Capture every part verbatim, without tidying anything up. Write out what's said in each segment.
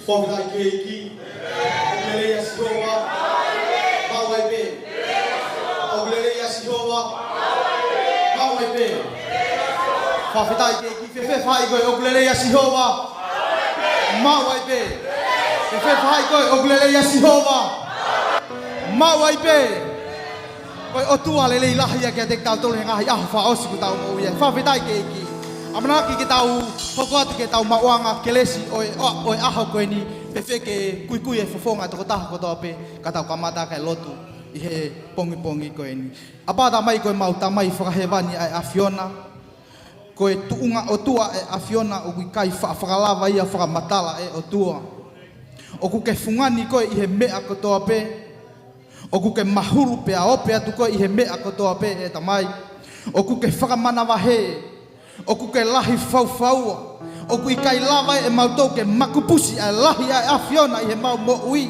Fakafetaʻi ki he ʻEiki. ʻOku lelei ʻa Sihova. Maʻu ai pē. ʻOku lelei ʻa Sihova. Maʻu ai pē. Fakafetaʻi ki he ʻEiki. Fēfē faʻahi koe, ʻoku lelei ʻa Sihova? Maʻu ai pē. Fēfē faʻahi koe, ʻoku lelei ʻa Sihova? Maʻu ai pē. Ko e ʻOtua lelei lahi ia kiate kitautolu he ngaahi ʻaho fakaʻosi kuo tau moʻui ai. Fakafetaʻi ki he ʻEiki. ʻAmanaki ke tau hoko atu ke tau maʻuʻanga kelesi ʻo e, ʻo, ʻo e ʻaho ko eni, pea fai ke kuikui e fofonga ʻo e tokotaha kotoa pē, ka tau kamata ke lotu ʻi he pongipongi ko eni. ʻApā Tamai, ko ʻemau Tamai fakahēvani ʻa e ʻAfiona, ko e tuʻunga ʻOtua ʻa e ʻAfiona ʻoku ʻikai faʻa fakalava ia ʻo fakamatala, ʻe ʻOtua. ʻOku ke fungani koe ʻi he meʻa kotoa pē. ʻOku ke mahulu pea ope atu koe ʻi he meʻa kotoa pē, ʻe Tamai. ʻOku ke fakamanavahē. ʻOku ke lahi faufaua. ʻOku ʻikai lava ʻe mautolu ke makupusi ʻa e lahi ʻa e ʻAfiona ʻi heʻemau moʻui.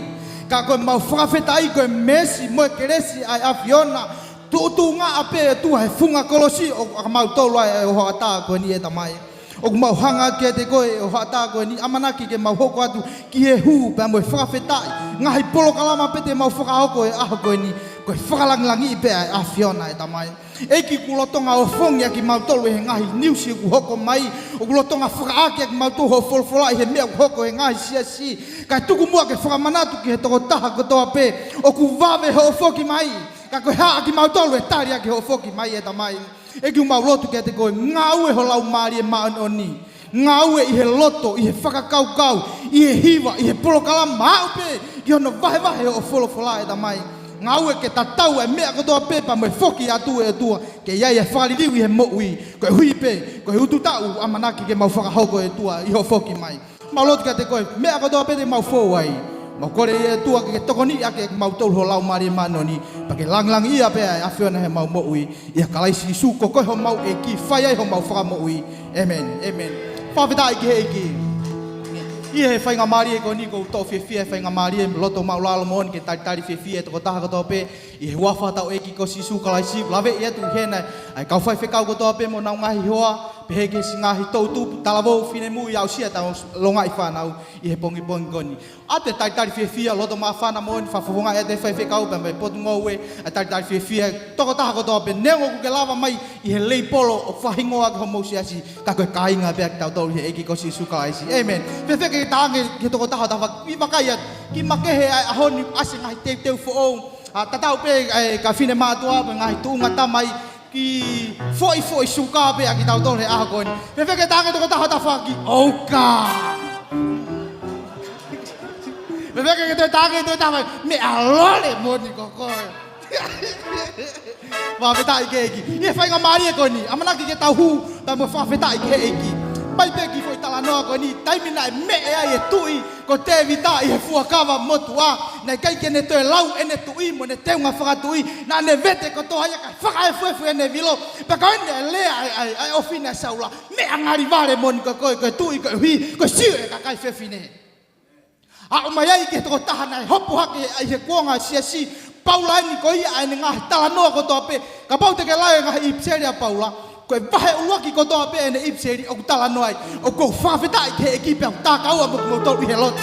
Ka ko ʻemau fakafetaʻi ko e meesi mo e kelesi ʻa e ʻAfiona. Tuʻutuʻunga ʻapē ʻOtua he funga kolosi ʻo ʻa mautolu ʻa e hoʻatā ko eni, ʻe Tamai. ʻOku mau hanga kiate koe ʻi he hoʻatā ko eni, ʻamanaki ke mau hoko atu ki he hū pea mo e fakafetaʻi. Ngaahi polokalama pē te mau fakahoko he ʻaho ko eni, ko e fakalangilangiʻi pē ʻa e ʻAfiona, ʻe Tamai. ʻEiki, ʻoku lolotonga ofongi ʻaki mautolu ʻe he ngaahi niusi ʻoku hoko mai, ʻoku lolotonga fakaʻakiʻaki mautolu hoʻo folofola ʻi he meʻa ʻoku hoko he ngaahi siasi. Kae tuku muʻa ke fakamanatu ki he tokotaha kotoa pē ʻoku vave hoʻo foki mai, ka ko e hā ʻaki mautolu e tali ʻaki hoʻo foki mai, ʻe Tamai. ʻEiki, ʻoku mau lotu kiate koe, ngāue ho Laumālie Māʻoniʻoni. Ngāue ʻi he loto, ʻi he fakakaukau, ʻi he hiva, ʻi he polokalama, aʻu pē ki hono vahevahe hoʻo folofola, ʻe Tamai. Ngāue ke tatau ʻa e meʻa kotoa pē pea mo e foki atu, ʻe ʻOtua, ke ʻi ai ʻa e fakaliliu ʻi he moʻui, koeʻuhi pē ko e ututaʻu ʻoku ʻamanaki ke mau fakahoko, ʻe ʻOtua, ʻi hoʻo foki mai. Mau lotu kiate koe, meʻa kotoa pē te mau fou ai, mau kole, ʻe ʻOtua, ke ke tokoniʻi ʻaki kimautolu ho Laumālie Māʻoniʻoni, pea ke langilangiʻia pē ʻa e ʻAfiona ʻi heʻemau moʻui, ʻia Kalaisi Sīsū, ko koe homau ʻEiki, fai ai homau Fakamoʻui. ʻĒmeni. ʻĒmeni. Fakafetaʻi ki he ʻEiki. ʻI he faingamālie ko eni, ʻoku ou fiefia he faingamālie, loto maʻulalo moʻoni ke talitali fiefia e tokotaha kotoa pē ʻi he huafa hotau ʻEiki ko Sīsū Kalaisi, laveʻi atu hena ʻa e kau faifekau kotoa pē mo honau ngaahi hoa, pehē ki he siʻi ngaahi toʻutupu, talavou, finemui, aʻusia ʻetau longaʻi fānau ʻi he pongipongi ko eni. ʻOatu e talitali fiefia, loto māfana moʻoni, fakafofongaʻi atu e faifekau pea mo e potungāue, ʻa e talitali fiefia, tokotaha kotoa pē, neongo ʻoku ke lava mai ʻi he leipolo ʻo fakahingoa ki homou siasi, ka ko e kāinga pē ʻa kitautolu ʻi he ʻEiki ko Sīsū Kalaisi. ʻĒmeni. Fēfē ke talaange ki he tokotaha ʻo tafa, kiʻi vakai atu, kiʻi makehe ʻa e ʻaho ni, ʻasi e ngaahi teuteu foʻou, ʻa, tatau pē ʻa e kau finemātuʻa, pea mo e ngaahi tuʻunga tamai, kiʻi foʻifoʻi suka pē ʻa kitautolu he ʻaho ko eni. Fēfē ke talaange ki he tokotaha ʻo tafa, kiʻi ʻouka. Fēfē ke talaange ki he tokotaha ʻo tafa, meʻalole moʻoni ko koe. Fakafetaʻi ki he ʻEiki. ʻI he faingamālie ko eni, ʻamanaki ke tau hū, pea mo fakafetaʻi ki he ʻEiki. Pea ʻi he kiʻi foʻi talanoa ko eni, taimi naʻe meʻe ai e tuʻi ko Tēvita ʻi he fuakava motuʻa, naʻe ʻikai ke ne toe lau ʻene tuʻi mo ʻene teunga fakatuʻi, naʻa ne vete kotoa ia kae fakaefuefu ʻene vilo, pea ko ʻene lea ʻa e, ʻa e, ʻa e ʻofefine ʻa Saula, meʻa ngali vale moʻoni ko koe, ko e tuʻi koeʻuhi ko e sio e kakai fefine. Aʻu mai ai ki he tokotaha naʻe hopo hake ʻi he kuonga siasi, Paula eni ko ia ʻa ʻene ngaahi talanoa kotoa pē, kapau te ke lau e ngaahi ʻipiseli ʻa Paula, ko e vahe ʻuluaki kotoa pē ʻene ʻipiseli ʻoku talanoa ai, ʻoku ou fakafetaʻi ki he ʻEiki pea ʻoku takaua mo kimoutolu ʻi he lotu.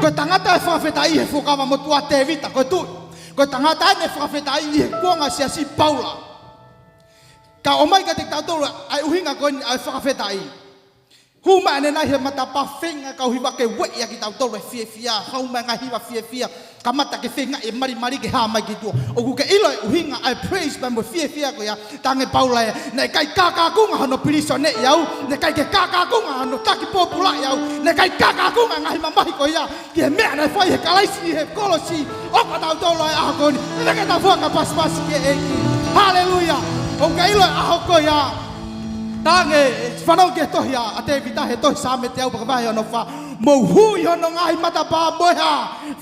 Ko e tangata ʻe fakafetaʻi he fuakava motuʻa, Tēvita, ko e tuʻi. Ko e tangata ʻe fakafetaʻi ʻi he kuonga siasi, Paula. Ka ʻomai kiate kitautolu ʻa e ʻuhinga ko eni ʻa e fakafetaʻi. Hū mai ʻanenai he matapā, feinga e kau hiva ke ueʻi ʻa kitautolu ʻe he fiefia, haʻu mai e ngaahi hiva fiefia, kamata ke feingaʻi e malimali ke hā mai ki tuʻa. ʻOku ke ʻilo e ʻuhinga ʻa e praise pea mo e fiefia ko ia, talaange ʻe Paula ia, naʻe ʻikai kākākunga hono pilīsoneʻi au, naʻe ʻikai ke kākākunga hono taki pōpulaʻi au, naʻe ʻikai kākākunga e ngaahi mamahi ko ia, ki he meʻa naʻe fai ʻe Kalaisi ʻi he kolosi, ʻoku tau tolo ai ʻaho ko eni, ʻe leke tau fua ka pasipasi ki he ʻEiki. Haleluia. ʻOku ke ʻilo e ʻaho ko ia. Talaange, fanongo ki he tohi ʻa, ʻa Tēvita he tohi Saame teau pea ko e vahe hono fā. Mou hū ʻi hono ngaahi matapā mo e hā?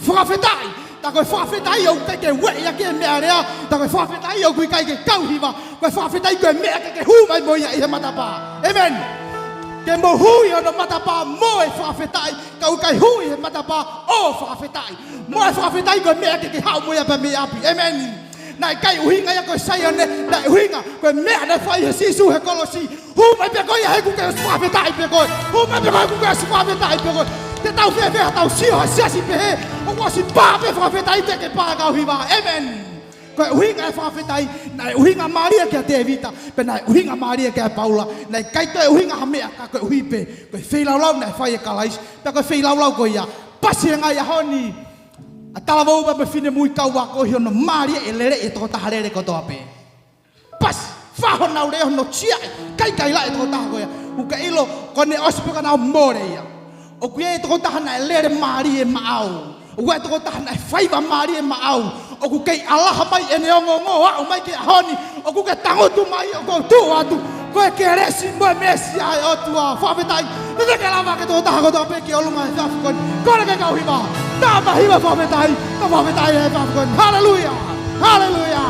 Fakafetaʻi. Tā ko e fakafetaʻi ʻoku ʻikai ke ueʻi ʻaki e meʻalea. Tā ko e fakafetaʻi ʻoku ʻikai ke kau hiva. Ko e fakafetaʻi ko e meʻa ke ke hū mai mo ia ʻi he matapā. ʻĒmeni. Ke mou hū ʻi hono matapā mo e fakafetaʻi. Ka ʻoku ʻikai hū ʻi he matapā ʻo fakafetaʻi. Mo e fakafetaʻi ko e meʻa ke ke haʻu mo ia pea mei ʻapi. ʻĒmeni. Naʻe ʻikai ʻuhinga ia ko e Saione, naʻe ʻuhinga ko e meʻa naʻe fai ʻe Sīsū he kolosi. Hū mai pē koe ia he ʻoku ke ʻosi fakafetaʻi pē koe. Hū mai pē koe he ʻoku ke ʻosi fakafetaʻi pē koe. Te tau fēfē haʻatau sio ha siasi pehē, ʻoku ʻosi pā pē fakafetaʻi, teʻeki pā kau hiva. ʻĒmeni. Ko e ʻuhinga e fakafetaʻi, naʻe ʻuhinga mālie kia Tēvita, pea naʻe ʻuhinga mālie kia Paula, naʻe ʻikai toe ʻuhinga ha meʻa ka koeʻuhi pē ko e feilaulau naʻe fai ʻe Kalaisi, pea ko e feilaulau ko ia. Pasi he ngaahi ʻaho ni, ʻa e talavou pea mo e finemui, kau ako ʻi hono mālie e lele e tokotaha lele kotoa pē. Pasi, fā honau lea hono sia e kaikai la e tokotaha ko ia. ʻOku ke ʻilo, ko ʻene ʻosi pē ka naʻa mole ia. ʻOku ʻi ai e tokotaha naʻe lele mālie maʻau. ʻOku ʻi ai e tokotaha naʻe faiva mālie maʻau. ʻOku kei ʻalaha mai ʻene ongoongo, aʻu mai ki he ʻaho ni. ʻOku ke tangutu mai, ʻoku ou tuʻu atu. Ko e kelesi mo e meesi ʻa e ʻOtua. Fakafetaʻi. Te ke lava ke tokotaha kotoa pē ki ʻolunga he efiafi ko eni. Kole ke kau hiva. Tama hiva fakafetaʻi. Tama fakafetaʻi he efiafi ko eni. Haleluia. Haleluia.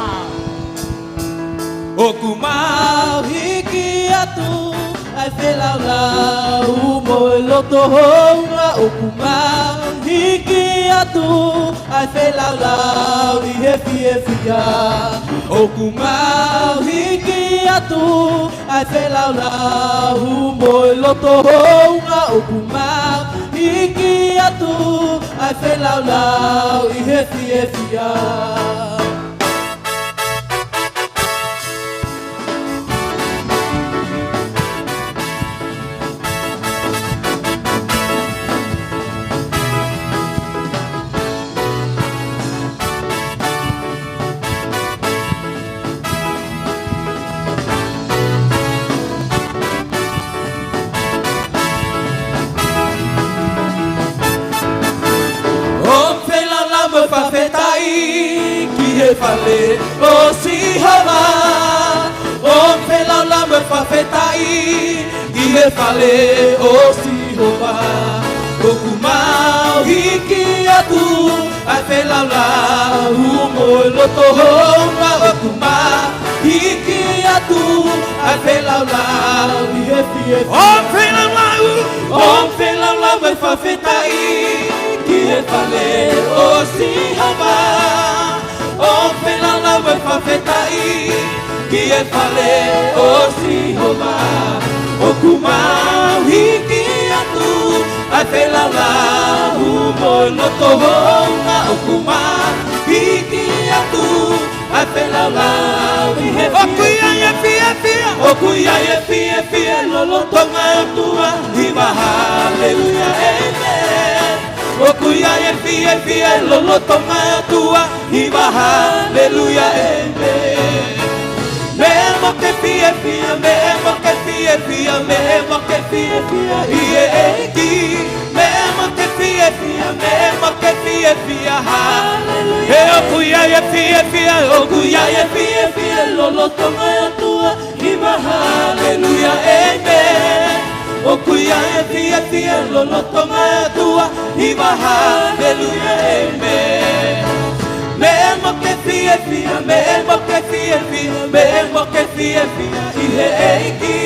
ʻOku mau hiki atu ʻa e feilaulau mo e loto hounga, ʻoku mau hiki atu ʻa e feilaulau ʻi he fiefia. ʻOku mau hiki atu ʻa e feilaulau mo e loto hounga, ʻoku mau hiki atu ʻa e feilaulau ʻi he fiefia. fale ʻo Sihova, ʻo feilaulau mo e fakafetaʻi ki he fale ʻo Sihova. ʻOku mau hiki atu ʻa e feilaulau mo e loto houngaʻia, ʻoku mau hiki atu ʻa e feilaulau ʻi he fiefia. ʻO feilaulau, ʻo feilaulau mo e fakafetaʻi ki he fale ʻo Sihova. ʻO feilaulau mo e fakafetaʻi ki he fale ʻo Sihova. ʻOku mau hiki atu ʻa e feilaulau mo e loto houngaʻia, ʻoku mau hiki atu ʻa e feilaulau ʻi he fiefia. ʻOku ʻi ai e fiefia. ʻOku ʻi ai e fiefia lolotonga e ʻOtua, hiva haleluia, ʻēmeni. ʻOku ʻi ai e fiefia lolotonga e ʻOtua, hiva haleluia, ʻēmeni. Meʻa mo ke fiefia, meʻa mo ke fiefia, meʻa mo ke fiefia ʻi he ʻEiki. Meʻa mo ke fiefia, meʻa mo ke fiefia, haleluia. He ʻoku ʻi ai e fiefia, ʻoku ʻi ai e fiefia lolotonga e ʻOtua, hiva haleluia, ʻēmeni. ʻOku ʻi ai e fiefia lolotonga e ʻOtua, hiva haleluia, ʻēmeni. Meʻa mo ke fiefia, meʻa mo ke fiefia, meʻa mo ke fiefia ʻi he ʻEiki.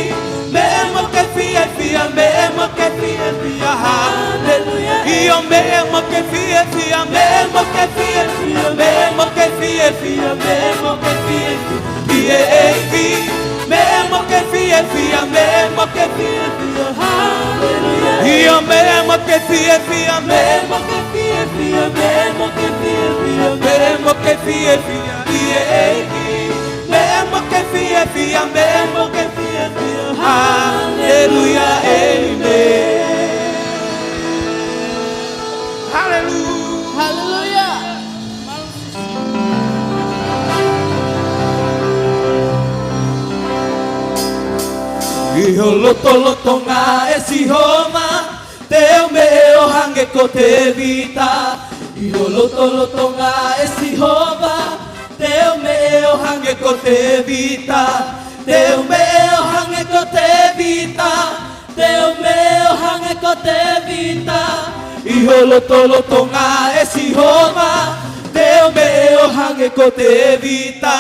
Meʻa mo ke fiefia, meʻa mo ke fiefia, haleluia. ʻIo, meʻa mo ke fiefia, meʻa mo ke fiefia, meʻa mo ke fiefia, meʻa mo ke fiefia ʻi he ʻEiki. Meʻa mo ke fiefia, meʻa mo ke fiefia, haleluia. ʻIo, meʻa mo ke fiefia, meʻa mo ke fiefia, meʻa mo ke fiefia, meʻa mo ke fiefia ʻi he ʻEiki. Meʻa mo ke fiefia, meʻa mo ke fiefia, haleluia, ʻēmeni. Haleluia. Haleluia. ʻI ho lotolotonga ʻe Sihova, te u meʻe ʻo hangē ko Tēvita. ʻI ho lotolotonga ʻe Sihova, te u meʻe ʻo hangē ko Tēvita. Te u meʻe ʻo hangē ko Tēvita. Te u meʻe ʻo hangē ko Tēvita. ʻI ho lotolotonga ʻe Sihova, te u meʻe ʻo hangē ko Tēvita.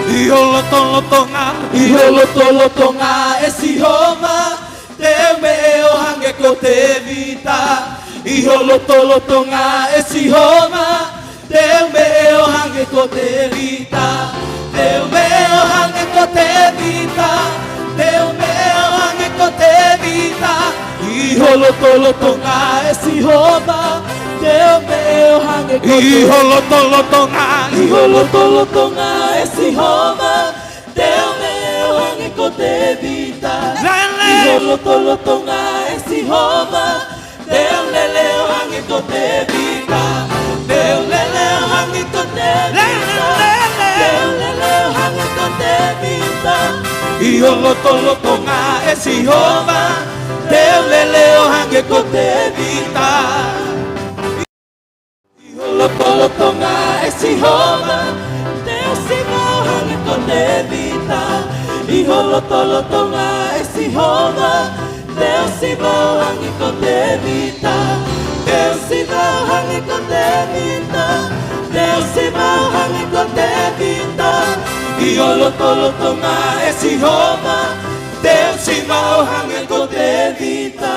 ʻI ho lotolotonga, ʻi ho lotolotonga ʻe Sihova, te u meʻe ʻo hangē ko Tēvita. ʻI ho lotolotonga ʻe Sihova, te u meʻe ʻo hangē ko Tēvita. Te u meʻe ʻo hangē ko Tēvita. Te u meʻe ʻo hangē ko Tēvita. ʻI ho lotolotonga ʻe Sihova, te u meʻe ʻo hangē ko Tēvita. ʻI ho lotolotonga, ʻi ho lotolotonga ʻe Sihova, te u meʻe ʻo hangē ko Tēvita. Lele. ʻI ho lotolotonga ʻe Sihova, te u lele ʻo hangē ko Tēvita. Te u lele ʻo hangē ko Tēvita. Lele. Te u lele ʻo hangē ko Tēvita. ʻI ho lotolotonga ʻe Sihova, te u lele ʻo hangē ko Tēvita. ʻI ho lotolotonga ʻe Sihova, te u siva ʻo hangē ko Tēvita. ʻI ho lotolotonga ʻe Sihova, te u siva ʻo hangē ko Tēvita. Te u siva ʻo hangē ko Tēvita. Te u siva ʻo hangē ko Tēvita. ʻI ho lotolotonga ʻe Sihova, te u siva ʻo hangē ko Tēvita.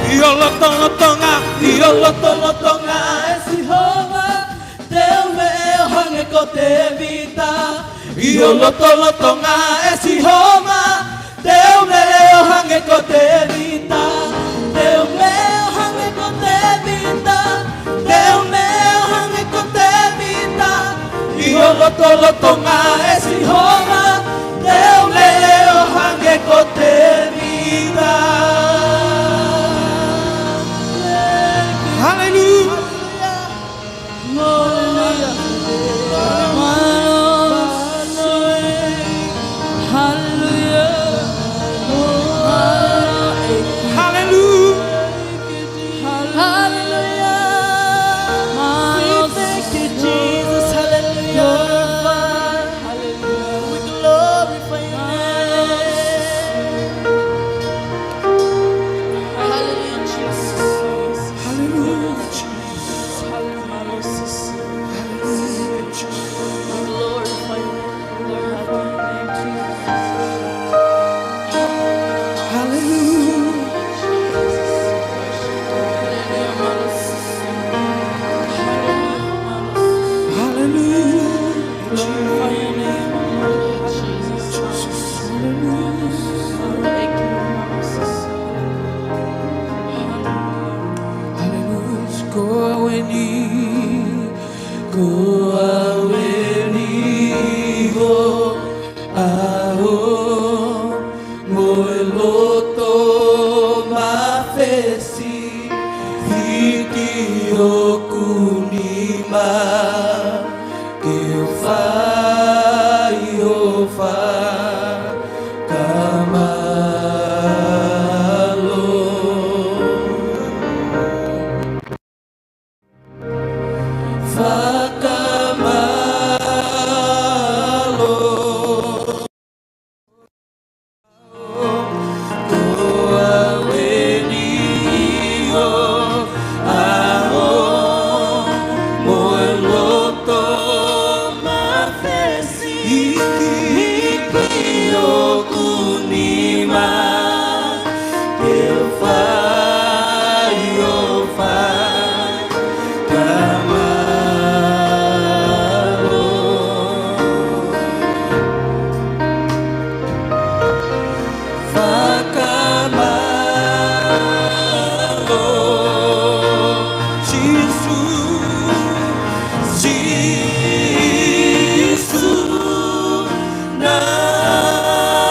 ʻI ho lotolotonga, ʻi ho lotolotonga ʻe Sihova, te u meʻe ʻo hangē ko Tēvita. ʻI ho lotolotonga ʻe Sihova, te u meʻe ʻo hangē ko Tēvita. Te u meʻe ʻo hangē ko Tēvita. Te u meʻe ʻo hangē ko Tēvita. ʻI ho lotolotonga ʻe Sihova, te u meʻe ʻo hangē ko Tēvita. loto mafesi, hiki hoku nima ke u fai ho fakamālō. Fakamālō. Ko au eni ʻio, ʻaho mo e loto mafesi, hiki hoku nima ke u fai ho fakamālō. Fakamālō, Sīsū, Sīsū, naʻa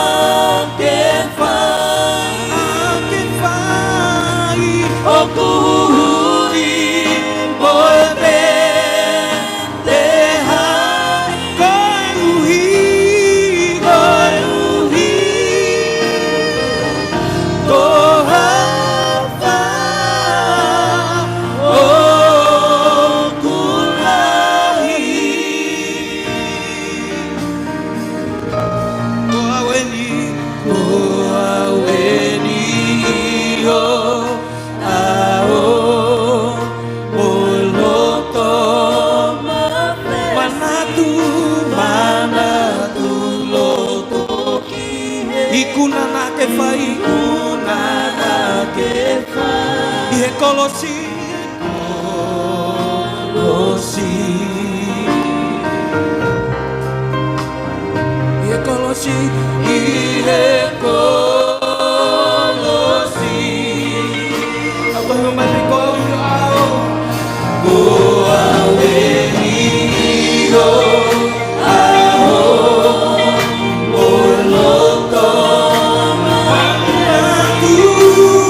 ke fai, naʻa ke fai hoku hui mo e pē te hai koeʻuhi, koeʻuhi ko hoʻo fā ʻoku lahi. Ko au eni, ko au eni ʻio, ʻaho mo e loto mafesi. Manatu, manatu loto ki he ikuna naʻa ke fai, ikuna naʻa ke fai ʻi he kolosi. Kolosi. ʻI he kolosi, ʻi he kolosi. Au ko e mani ko au ʻio, ʻaho. Ko au eni ʻio, ʻaho mo e loto mafesi. Manatu,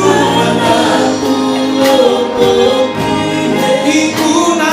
manatu loto ki he ikuna,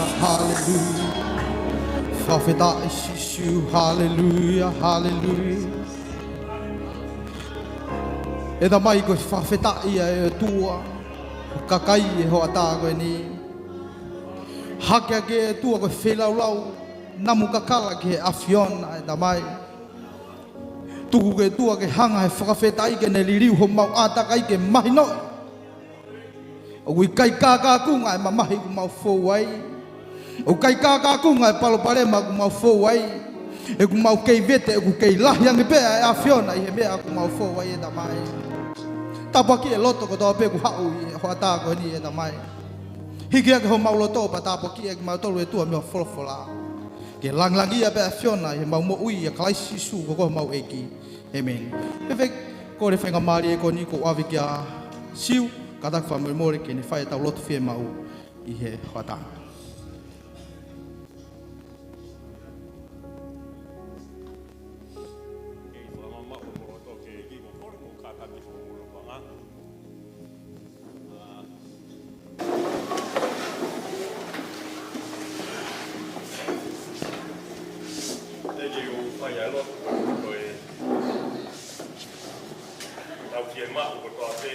Haleluia. Fakafetaʻi Sīsū. Haleluia. Haleluia. ʻE Tamai, ko e fakafetaʻi ʻa e ʻOtua, ʻo kakai ʻi he hoʻatā ko eni. Hake ʻa e ʻOtua ko e feilaulau namu kakala ki he ʻAfiona, ʻe Tamai. Tuku ke ʻOtua ke hanga he fakafetaʻi ke ne liliu homau ʻātakai ke mahinoʻi ʻoku ʻikai kākākunga e mamahi ʻoku mau fou ai. ʻOku ʻikai kākākunga e palopalema ʻoku mau fou ai. ʻOku mau kei vete, ʻoku kei lahi ange pē ʻa e ʻAfiona ʻi he meʻa ʻoku mau fou ai, ʻe Tamai. Tāpuakiʻi e loto kotoa pē ʻoku haʻu ʻi he hoʻatā ko eni, ʻe Tamai. Hiki hake homau loto pea tāpuakiʻi ʻa kimautolu, ʻe ʻOtua, mei ho folofola. Ke langilangiʻia pē ʻa e ʻAfiona ʻi heʻemau moʻui, ʻia Kalaisi Sīsū ko homau ʻEiki. ʻĒmeni. Pea fai, ko e faingamālie ko eni ʻoku ou ʻave kia Siu, kātaki fakamolemole ke ne fai ʻetau lotu fiemaʻu ʻi he hoʻatā. Thank you, fai ʻa e lotu, ko e tau fiemaʻu kotoa pē,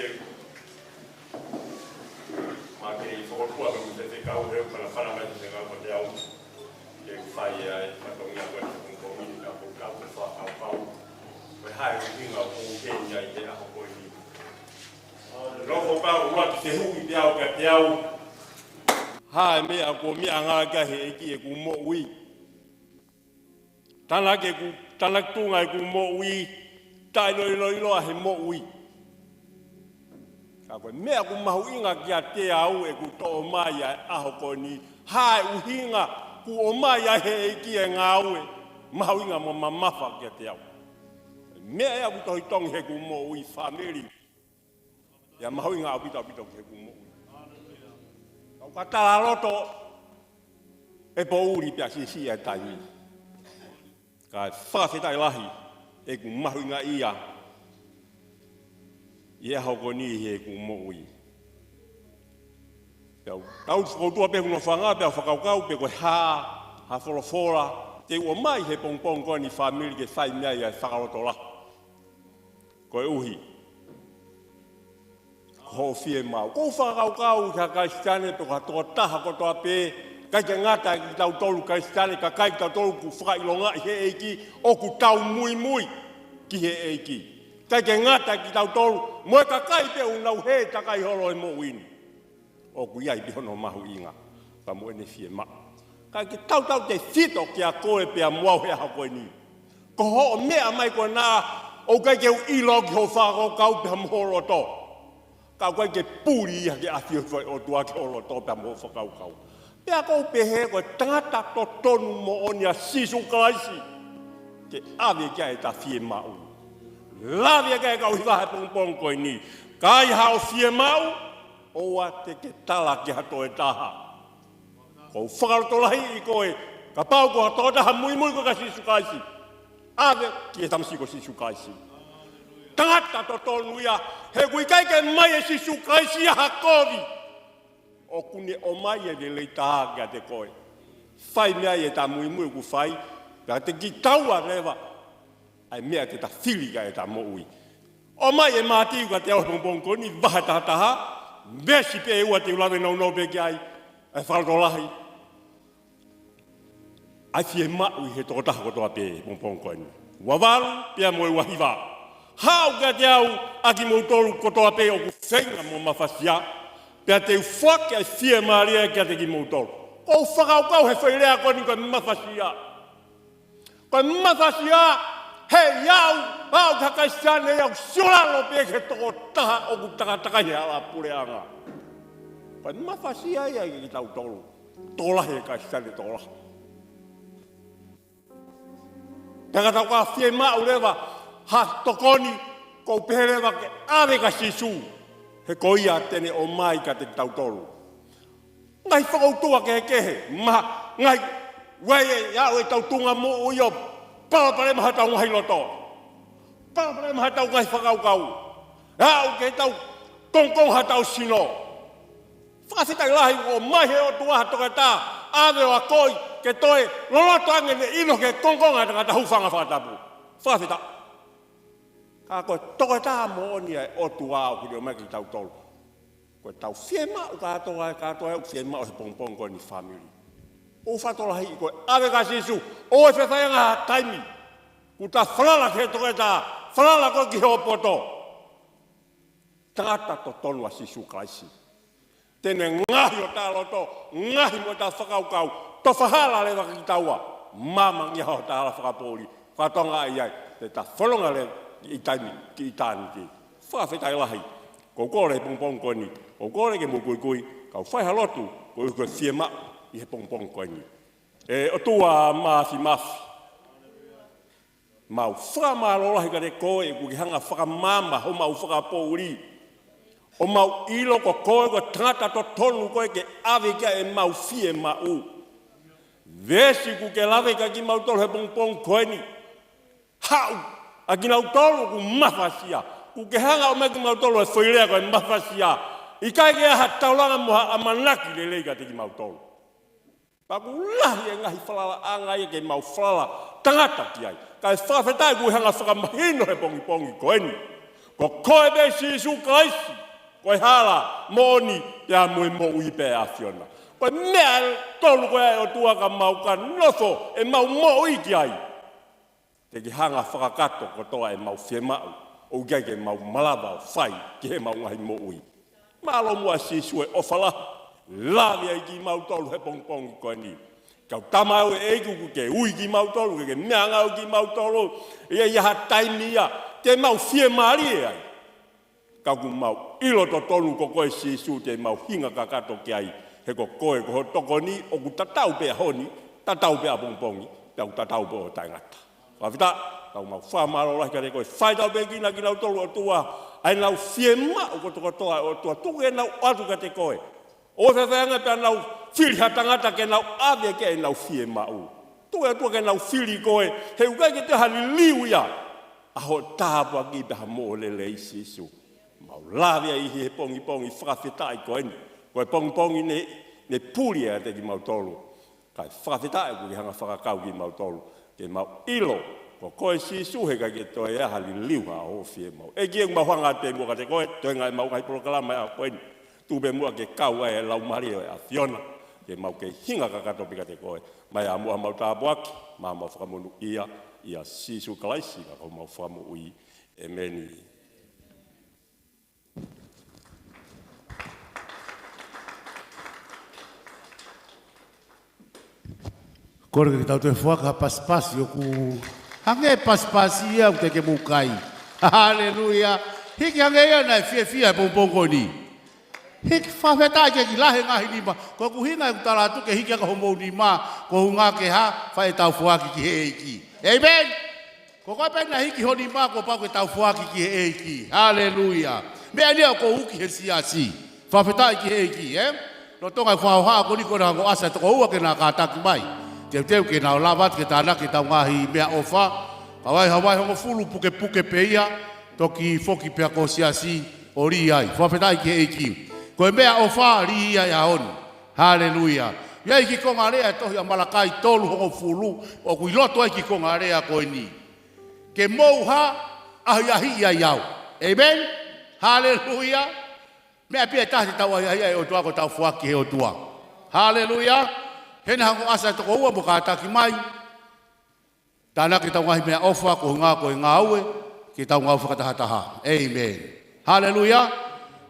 ma ke i fokotua ka mute te kau he ukalafana mai te kau ko te au. Ke fai ai, fatongia ko e pongipongi ni ka ko kau ke fakakaukau. Ko e hā e ʻuhinga ʻoku ou ʻi heni ai he ʻaho ko eni. Nofo kau ua ki te huki te au kia te au. Hā e meʻa ʻoku meʻa ngā kia he ʻEiki ʻeku moʻui. Tānaki ʻeku, tānaki tuʻunga ʻeku moʻui, taʻeʻiloʻiloa he moʻui. Ka ko e meʻa ʻoku mahuʻinga kiate au ʻeku toʻo mai ʻa e ʻaho ko eni, hā e ʻuhinga ʻoku ʻomai ʻe he ʻEiki e ngāue mahuʻinga mo mamafa kiate au. Meʻa ia ʻoku tohitongi heʻeku moʻui, fāmili. ʻIa mahuʻinga ʻaupito ʻaupito ki heʻeku moʻui. Kau ka tala loto ʻe poʻuli pea siʻisiʻi ʻa e taimi. Ka fakafetaʻi lahi ʻeku mahuʻingaʻia ʻi he ʻaho ko eni heʻeku moʻui. Pea u tau fokoutua pē hoku nofoʻanga pea u fakakaukau pe ko e hā ha folofola te u ʻomai he pongipongi ko eni, fāmili, ke fai mei ai ʻa e fakalotolahi. Koeʻuhi ko hoʻo fiemaʻu. ʻOku ou fakakaukau ki ha Kalisitiane pe ko ha tokotaha kotoa pē, ʻikai ke ngata ʻi kitautolu Kalisitiane, ka ʻikai kitautolu ʻoku fakaʻilongaʻi he ʻEiki ʻoku tau muimui ki he ʻEiki. ʻIkai ke ngata ʻi kitautolu, mo e kakai pē ʻoku nau hē takai holo he moʻui ni. ʻOku ʻi ai pē hono mahuʻinga, ka mo ʻene fiemaʻu. Ka ke tautau tefito kiate koe pea mo au he ʻaho ko eni. Ko hoʻo meʻa mai ko ena, ʻoku ʻikai ke u ʻilo ki hoʻo fakakaukau pea mo ho loto. Ka ʻoku ʻikai ke puli ia ke ʻafio hifo ʻa e ʻOtua ki ho loto pea mo hoʻo fakakaukau. Pea ʻoku ou pehē ko e tangata totonu moʻoni ʻa Sīsū Kalaisi ke ʻave ki ai ʻeta fiemaʻu. Lave ki ai kau hiva he pongipongi ko eni. Ka ai haʻo fiemaʻu, ʻoua te ke tala ki ha toe taha. ʻOku ou fakalotolahiʻi koe, kapau ko ha tokotaha muimui koe kia Sīsū Kalaisi, ʻave ki he tamasiʻi ko Sīsū Kalaisi. Tangata totonu ia, he ʻoku ʻikai ke ʻomai ʻe Sīsū Kalaisi ia ha kovi. ʻOku ne ʻomai e lelei taha kiate koe. Fai mei ai ʻeta muimui ʻoku fai, pea te kitaua leva ʻa e meʻa te ta fili ki ai ʻeta moʻui. ʻOmai ʻe Mātiu kiate au he pongipongi ko eni, vahe taha taha, veesi pē ʻe ua te u lave nounou pē ki ai, ʻa e fakalotolahi. ʻA e fiemaʻu ʻi he tokotaha kotoa pē he pongipongi ko eni. Ua valu, pea mo e ua hiva. Haʻu kiate au, ʻa kimoutolu kotoa pē ʻoku feinga mo mafasia, pea te u foaki ʻa e fiemālie kiate kimoutolu. ʻOku ou fakakaukau he foʻi lea ko eni ko e mafasia. Ko e mafasia, he ʻi au, au ki ha Kalisitiane, ʻi au siolalo pē ki he tokotaha ʻoku takatakai he hala puleʻanga. Ko e mafasia ia kiate kitautolu. Tokolahi e Kalisitiane, tokolahi. Pea ka tau ka fiemaʻu leva ha tokoni, ʻoku ou pehē leva ke ʻave kia Sīsū. He ko ia te ne ʻomai kiate kitautolu. Ngaahi fakautua kehekehe, ma, ngaahi, ʻoku ʻi ai ʻetau tuʻunga moʻui ʻo palopalema haʻatau ngaahi loto. Palopalema haʻatau ngaahi fakakaukau. Aʻu ki heʻetau kongokonga haʻatau sino. Fakafetaʻi lahi ʻoku ʻomai he ʻOtua ha toketā ʻave ʻo akoʻi ke toe loloto ange ʻene ʻilo ki he kongokonga ʻo e tangata, hūfanga he fakatapu. Fakafetaʻi. Ka ko e tokotaha moʻoni ʻa e ʻOtua ʻoku ne ʻomai kiate kitautolu. Ko ʻetau fiemaʻu kātoa, kātoa ʻoku fiemaʻu he pongipongi ko eni, fāmili. ʻOku fakatokolahi ko e ʻave kia Sīsū, ʻoua ʻe faifaiʻanga ha taimi. Kuo ta falala ki he toketā, falala ko ē ki hoʻo poto. Tangata totonu ʻa Sīsū Kalaisi. Te ne ngaohi hota loto, ngaohi mo ʻeta fakakaukau, tofa hala leva kitaua, maama ange hota hala fakapoʻuli, fakatokangaʻi ai, te ta fononga leva ki taimi, ki ʻitāniti. Fakafetaʻi lahi, ʻoku ou kole he pongipongi ko eni, ʻoku ou kole ke mou kuikui, kau fai ha lotu, koeʻuhi ko e fiemaʻu ʻi he pongipongi ko eni. ʻE ʻOtua Māfimafi. Mau fakamālō lahi kiate koe, kuo ke hanga fakamaama homau fakapoʻuli. ʻO mau ʻilo ko koe ko e tangata totonu ko ē ke ʻave ki ai ʻemau fiemaʻu. Veesi kuo ke lave kiate kimautolu he pongipongi ko eni. Haʻu ʻa kinautolu ʻoku mafasia. Kuo ke hanga ʻo ʻomai kiate kimautolu e foʻi lea ko e mafasia. ʻIkai ke ʻi ai ha taulanga mo ha ʻamanaki lelei kiate kimautolu. Pea ʻoku lahi e ngaahi falalaʻanga ia ke mau falala tangata ki ai. Kae fakafetaʻi kuo ke hanga fakamahino he pongipongi ko eni. Ko koe pē Sīsū Kalaisi, ko e hala, moʻoni, pea mo e moʻui pē ʻa e ʻAfiona. Ko e meʻa ʻe tolu ko ē ʻa e ʻOtua ka mau ka nofo ʻemau moʻui ki ai. Te ke hanga fakakakato kotoa ʻemau fiemaʻu, ʻoku ʻikai ke mau malava ʻo fai ki heʻemau ngaahi moʻui. Mālō muʻa Sīsū e ʻofa lahi, lave ai kimautolu he pongipongi ko eni. Kau Tamai ʻEiki, kuo ke ui kimautolu, ke ke meʻangāueʻaki kimautolu, ʻi ha taimi ia te mau fiemālie ai. Ka ʻoku mau ʻilo totonu ko koe Sīsū te mau hinga kakato ki ai, he ko koe ko ho tokoni, ʻoku tatau pē ʻaho ni, tatau pē ʻapongipongi, pea ʻoku tatau pē ʻo taʻengata. Fakafetaʻi, kau mau fakamālō lahi kiate koe, fai tau pē kina kinautolu ʻOtua, ʻa ʻenau fiemaʻu kotokotoa ʻOtua, tuku ke nau ʻoatu kiate koe. ʻOua ʻe faifaiʻanga pea nau fili ha tangata ke nau ʻave ki ai ʻenau fiemaʻu. Tuku ʻOtua ke nau fili koe, he ʻoku ʻikai ke toe ha liliu ia ʻa hoʻo tāpuaki pea mo hoʻo lelei Sīsū. Mau lave ai he pongipongi fakafetaʻi ko eni. Ko e pongipongi ne, ne puli ai ʻiate kimautolu. Kae fakafetaʻi kuo ke hanga fakakau kimautolu. Ke mau ʻilo, ko koe Sīsū he ʻikai ke toe ʻi ai ha liliu ha hoʻo fiemaʻu. ʻEiki ʻoku mau hanga atu pē muʻa kiate koe, toenga ʻemau ngaahi polokalama ʻi he ʻaho ko eni. Tuku pē muʻa ke kau ai e Laumālie ʻo e ʻAfiona. Ke mau kei hinga kakato pē kiate koe. Mai ā muʻa homau tāpuaki, mo homau fakamonūʻia, ʻia Sīsū Kalaisi, ko homau Fakamoʻui. ʻEmeni. Kole ke tau toe foaki ha pasipasi ʻoku hangē pasipasi ia ʻoku teʻeki ke mou kai. Haleluia. Hiki hangē ia naʻe fiefia he pongipongi ko eni. Hiki, fakafetaʻi ke ki lahi e ngaahi nima. Ko ʻeku ʻuhinga ʻeku tala atu ke hiki hake homou nima, ko e ʻuhinga ke hā, fai ʻetau foaki ki he ʻEiki. ʻĒmeni. Ko koe pē naʻe hiki ho nima kuo pau ke tau foaki ki he ʻEiki. Haleluia. Meʻa ni ʻoku ou uki he siasi. Fakafetaʻi ki he ʻEiki, ē? Lolotonga e fakahohaʻa ko eni ko e ongo ʻasi e toko ua ke na kātaki mai. Teuteu ke na lava atu ke tānaki ʻetau ngaahi meʻaʻofa. Ka ʻi ai ha vahe hongofulu pukepuke pē ia, toki foki pē ia ki ho siasi ʻo lī ai. Fakafetaʻi ki he ʻEiki. Ko e meʻaʻofa lī ia he ʻaho ni. Haleluia. ʻI ai e kiʻi konga lea he tohi ʻa Malakai tolu hongofulu, ʻoku ʻi loto ai e kiʻi konga lea ko eni. Ke mou hā, ʻahiʻahiʻi ai au. ʻĒmeni. Haleluia. Meʻa pē ia ʻe taha te tau ʻahiʻahiʻi ai e ʻOtua ko ʻetau foaki ki he ʻOtua. Haleluia. Hena ha ongo ʻasi e toko ua mo kātaki mai. Tānaki ʻetau ngaahi meʻaʻofa, ko e ʻuhinga ko e ngāue, ke tau ngāue fakatahataha. ʻĒmeni. Haleluia.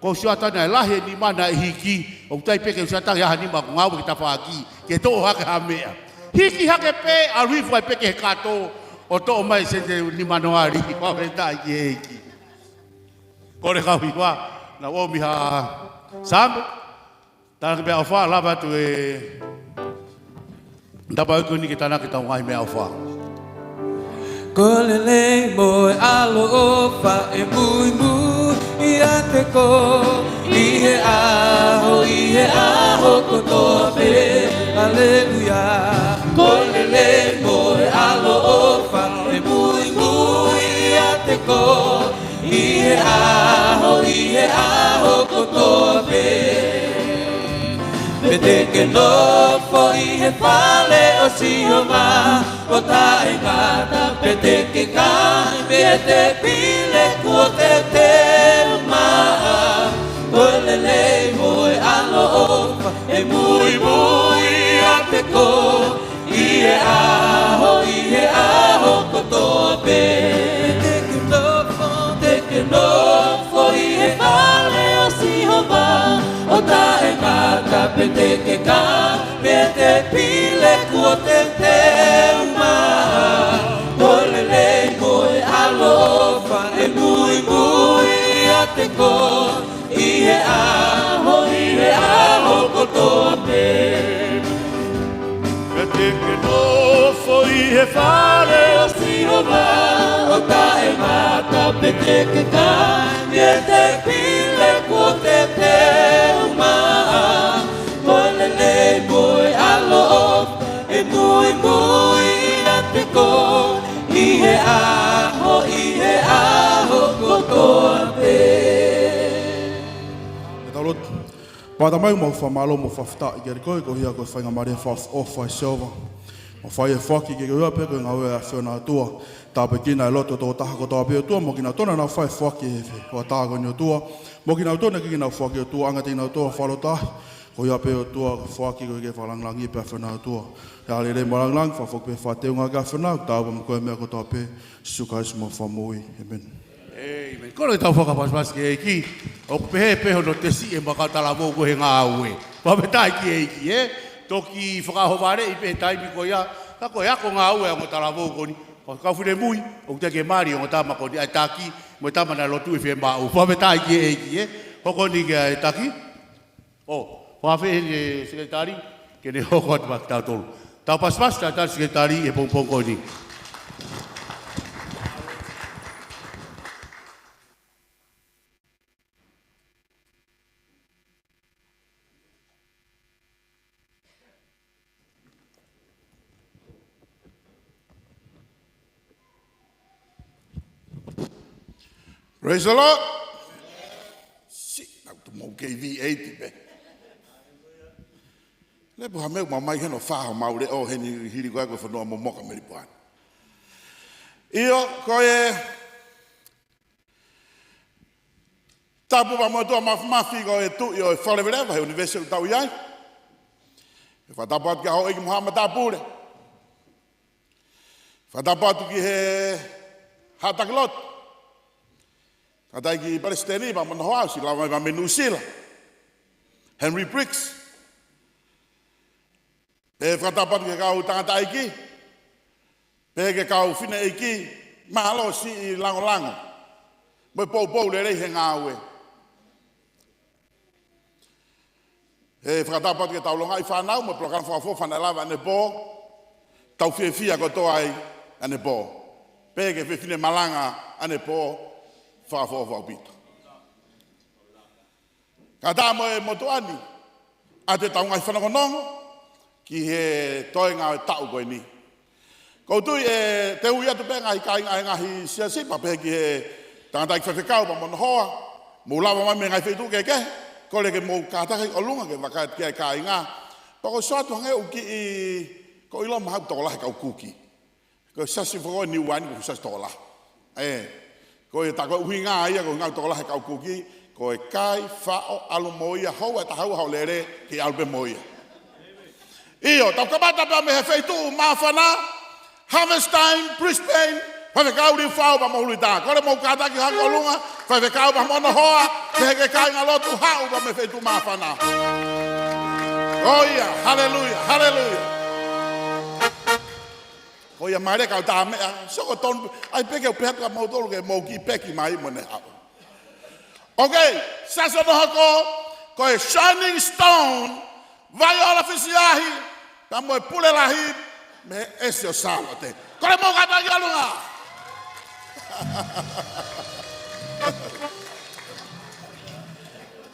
Ko e sio atu naʻe lahi e nima naʻe hiki, ʻoku ʻikai pē ke u sio atu ki ha nima ʻoku ngāue ki tafaʻaki, ke toʻo hake ha meʻa. Hiki hake pē, ʻalu hifo ai pē ki he kato, ʻo toʻo mai e sēniti ʻe nima noa lī, fakafetaʻi ki he ʻEiki. Kole kau hiva, naʻa ʻomi ha same. Tānaki meʻaʻofa, lava atu e tapa ko eni ke tānaki ʻetau ngaahi meʻaʻofa. Ko e lelei mo e ʻaloʻofa ʻe muimui ʻiate koe ʻi he ʻaho, ʻi he ʻaho kotoa pē. Haleluia. Ko e lelei mo e ʻaloʻofa ʻe muimui ʻiate koe ʻi he ʻaho, ʻi he ʻaho kotoa pē. Pea Te ke nofo ʻi he fale ʻo Sihova ʻo taʻengata, pea te ke kau ʻi he tēpile kuo teuteu maʻau. Ko e lelei mo e ʻaloʻofa ʻe muimui ʻiate koe ʻi he ʻaho, ʻi he ʻaho kotoa pē. Te ke nofo, te ke nofo ʻi he fale ʻo Sihova ʻo taʻengata, pea te ke kau ʻi he tēpile kuo teuteu maʻau. Ko e lelei mo e ʻaloʻofa ʻe muimui ʻiate koe ʻi he ʻaho, ʻi he ʻaho kotoa pē. Pea te ke nofo ʻi he fale ʻo Sihova ʻo taʻengata, pea te ke kau ʻi he tēpile kuo teuteu maʻau. Ko e lelei mo e ʻaloʻofa ʻe muimui ʻiate koe ʻi he ʻaho, ʻi he ʻaho kotoa pē. Ke tau lotu. Tamai, mau fakamālō mo fakafetaʻi kiate koe, koeʻuhi ko e faingamālie fakaʻofoʻofa ʻa Sihova. Mau fai e foaki ke koe pē ko e ngāue ʻa e ʻAfiona ʻOtua. Tāpuekina e loto tokotaha kotoa pē ʻOtua, mo kinautolu naʻa nau fai e foaki he hoʻatā ko eni ʻOtua. Mo kinautolu naʻe ʻikai ke nau foaki ʻOtua, ʻoange kiate kinautolu fakalotolahi. Koeʻuhi pē ʻOtua, ko e foaki ko ia ke fakalāngilangiʻi pē ʻa e ʻAfiona ʻOtua. ʻE ʻaho lelei mo e lāngilangi, fakafoki pē e fakateuʻanga ki he ʻAfiona, ʻoku tau ō ʻo moʻui ko e meʻa kotoa pē, Sīsū Kalaisi homau Fakamoʻui. ʻĒmeni. ʻĒmeni. Kole tau fakapasipasi ki he ʻEiki, ʻoku pehē pē hono tesi ʻe he kau talavou ko ē he ngāue. Fakafetaʻi ki he ʻEiki, ē? Toki fakaʻohovaleʻi pē he taimi ko ia, ka ko e ako ngāue ʻa e ongo talavou ko eni. Ko e kau finemui, ʻoku teʻeki ke mali e ongo tama ko eni, ʻa e taki, mo e tama naʻe lotu ʻi he fiemaʻu. Fakafetaʻi ki he ʻEiki, ē? Hoko eni ki he taki. ʻO, fakafeʻi heni e sekelitali, ke ne hoko atu maʻa kitautolu. Tau pasipasi, tau tali sekelitali he pongipongi ko eni. Praise the Lord. Siʻi, naʻa ku tuʻu mo K V eighty pē. Lepo ha meʻa ʻoku mau mai heni ʻo fā homau leʻo heni hili ko ē ko e fonua momoka Melipoane. ʻIo, ko e tapu pea mo e ʻOtua Māfimafi ko e tuʻi ʻo e Fale Leveleva he ʻunivēsi ʻoku tau ʻi ai. ʻE fakatapu atu ki he Houʻeiki mo haʻa matāpule. Fakatapu atu ki he haʻa taki lotu. Tangataʻeiki Palesiteni pea mo hono hoa, ʻosi lava mai pea mei Nuʻusila, Henry Briggs. Pea fakatapu atu ki he kau tangataʻeiki, pea ki he kau fineʻeiki, mālō siʻi langolango mo e poupou lelei he ngāue. ʻE fakatapu atu ki he tau longaʻi fānau mo e polokalama fakaʻofoʻofa naʻe lava ʻanepō, tau fiefia kotoa ai ʻanepō. Pea ki he fefine malanga ʻanepō, fakaʻofoʻofa ʻaupito. Kātaki mo e motuʻa ni, ʻa e tau ngaahi fanongonongo ki he toenga ʻo e taʻu ko eni. ʻOku ou tui ʻe teu atu pē ngaahi kāinga ʻa e ngaahi siasi pea pehē ki he tangataʻeiki faifekau pea mo hono hoa, mou lava mai mei he ngaahi feituʻu kehekehe, kole ke mou kātaki ʻolunga ke vakai atu ki ai kāinga. Pea ʻoku ou sio atu hangē ʻoku kiʻi, ʻoku ou ʻilo mahalo ʻoku tokolahi e kau kuki. Ko e siasi foki ʻo Niuani, ko e siasi tokolahi. ʻE, ko e tā ko e ʻuhinga ia, ko e ʻuhinga ʻoku tokolahi e kau kuki, ko e kai, faʻo, ʻalu mo ia, houa ʻe taha ua hoʻo lele, ke ʻalu pē mo ia. ʻIo, tau kamata pē mei he feituʻu māfana, Harvest Time, Brisbane, Faifekau Liufau pea mo Hulita. Kole mou kātaki hake ʻolunga, faifekau pea mo hono hoa, pehē ki he kāingalotu, haʻu pē mei he feituʻu māfana. ʻOiauē, haleluia, haleluia. Ko ia mai leva kau tā meʻa, soko tonu, ʻai pē ke u pehē atu kia moutolu ke mou kiʻi peki mai mo ne haʻu. Okay, siasi hono hoko, ko e Shining Stone, Vaiola Fisiahi, pea mo e pule lahi mei he ʻEsi ʻo Sālote. Kole mou kātaki ʻolunga.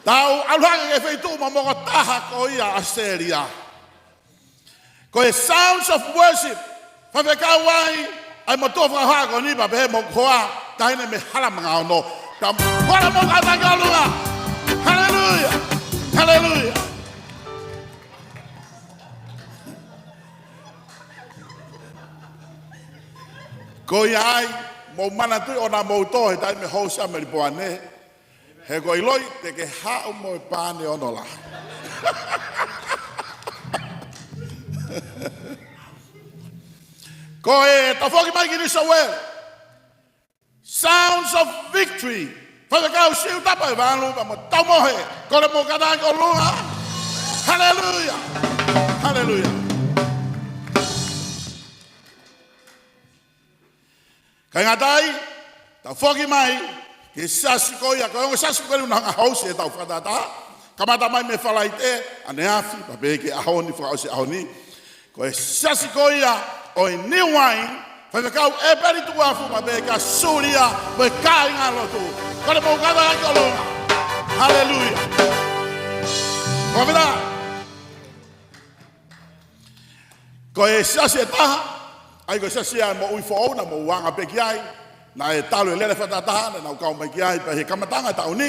Tau ʻalu hake ki he feituʻu momoko taha ko ia ʻAositelēlia. Ko e Sounds of Worship, faifekau ai ʻa e motuʻa fakahoha ko eni pea pehē mo hoku hoa, taʻahine mei Halamaʻa Ono. Kole mou kātaki ʻolunga. Haleluia. Haleluia. Ko ia ai, mou manatuʻi ʻoua naʻa mou tō he taimi ʻe housi ai ʻa Melipoane. He ʻoku ou ʻiloʻi te ke haʻu mo e paane ono lahi. Ko e tafoki mai ki New South Wales. Sounds of victory. Faifekau Siu Tapa ʻe Valu, pea mo Taumohe. Kole mou kātaki ʻolunga. Haleluia. Haleluia. Kāinga tai, tafoki mai ki he siasi ko ia, ko e ongo siasi ko eni naʻa nau hanga ʻo housi ʻetau fakataha. Kamata mai mei Falaite ʻaneafi, pea pehē ki he ʻaho ni, fakaʻosi ʻaho ni. Ko e siasi ko ia ʻo e New Wine, Faifekau ʻEpeli Tukuafu, pea pehē kia Sulia mo e kāingalotu. Kole mou kātaki ʻolunga. Haleluia. Fakafetaʻi. Ko e siasi ʻe taha, ʻa ia ko e siasi ʻa e moʻui foʻou naʻa mou anga pē ki ai, naʻe talu e lele fakataha, naʻa nau kau mai ki ai, pea ʻi he kamataʻanga ʻo e taʻu ni,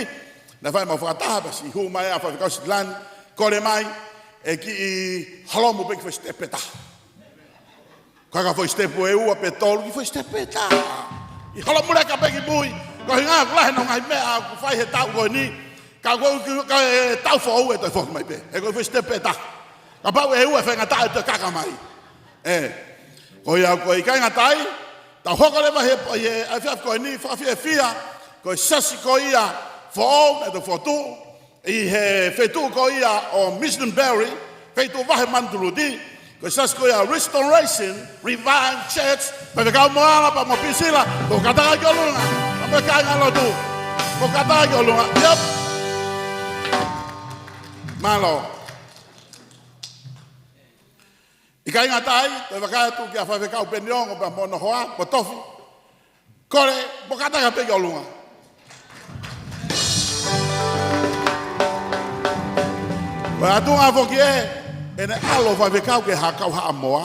naʻe fai ʻemau fakataha, pea siʻi hū mai ʻa Faifekau Sitilani, kole mai, ʻe kiʻi holomu pē ki he foʻi sitepu ʻe taha. Ko e ka foʻi sitepu ʻe ua pe tolu ki he foʻi sitepu ʻe taha. ʻI holomu leka pē ki mui, ko e ʻuhinga ʻoku lahi hono ngaahi meʻa ʻoku fai he taʻu ko eni, ka ko e, ka e taʻu foʻou ʻe toe foki mai pē. He ko e foʻi sitepu ʻe taha. Kapau ʻe ua ʻe faingataʻa ʻe toe kaka mai. ʻE. Ko ia ko e kāinga tai, tau hoko leva he, he efiafi ko eni, fakafiefia, ko e siasi ko ia foʻou naʻe toe fokotuʻu ʻi he feituʻu ko ia ʻo Missionary, feituʻu vahe Manutuluti, ko e siasi ko ia Restoration Revival Church, Faifekau Moala pea mo Pisila, mou kātaki ʻolunga, pea mo e kāingalotu, mou kātaki ʻolunga, yep. Mālō. ʻIkai ngata ai, toe vakai atu kia Faifekau Peniongo pea mo hono hoa, mo Tofi. Kole, mou kātaki pē ki ʻolunga. Ko e ʻuhinga foki ē, ʻene ʻalu ʻo faifekau ki ha kau Haʻamoa,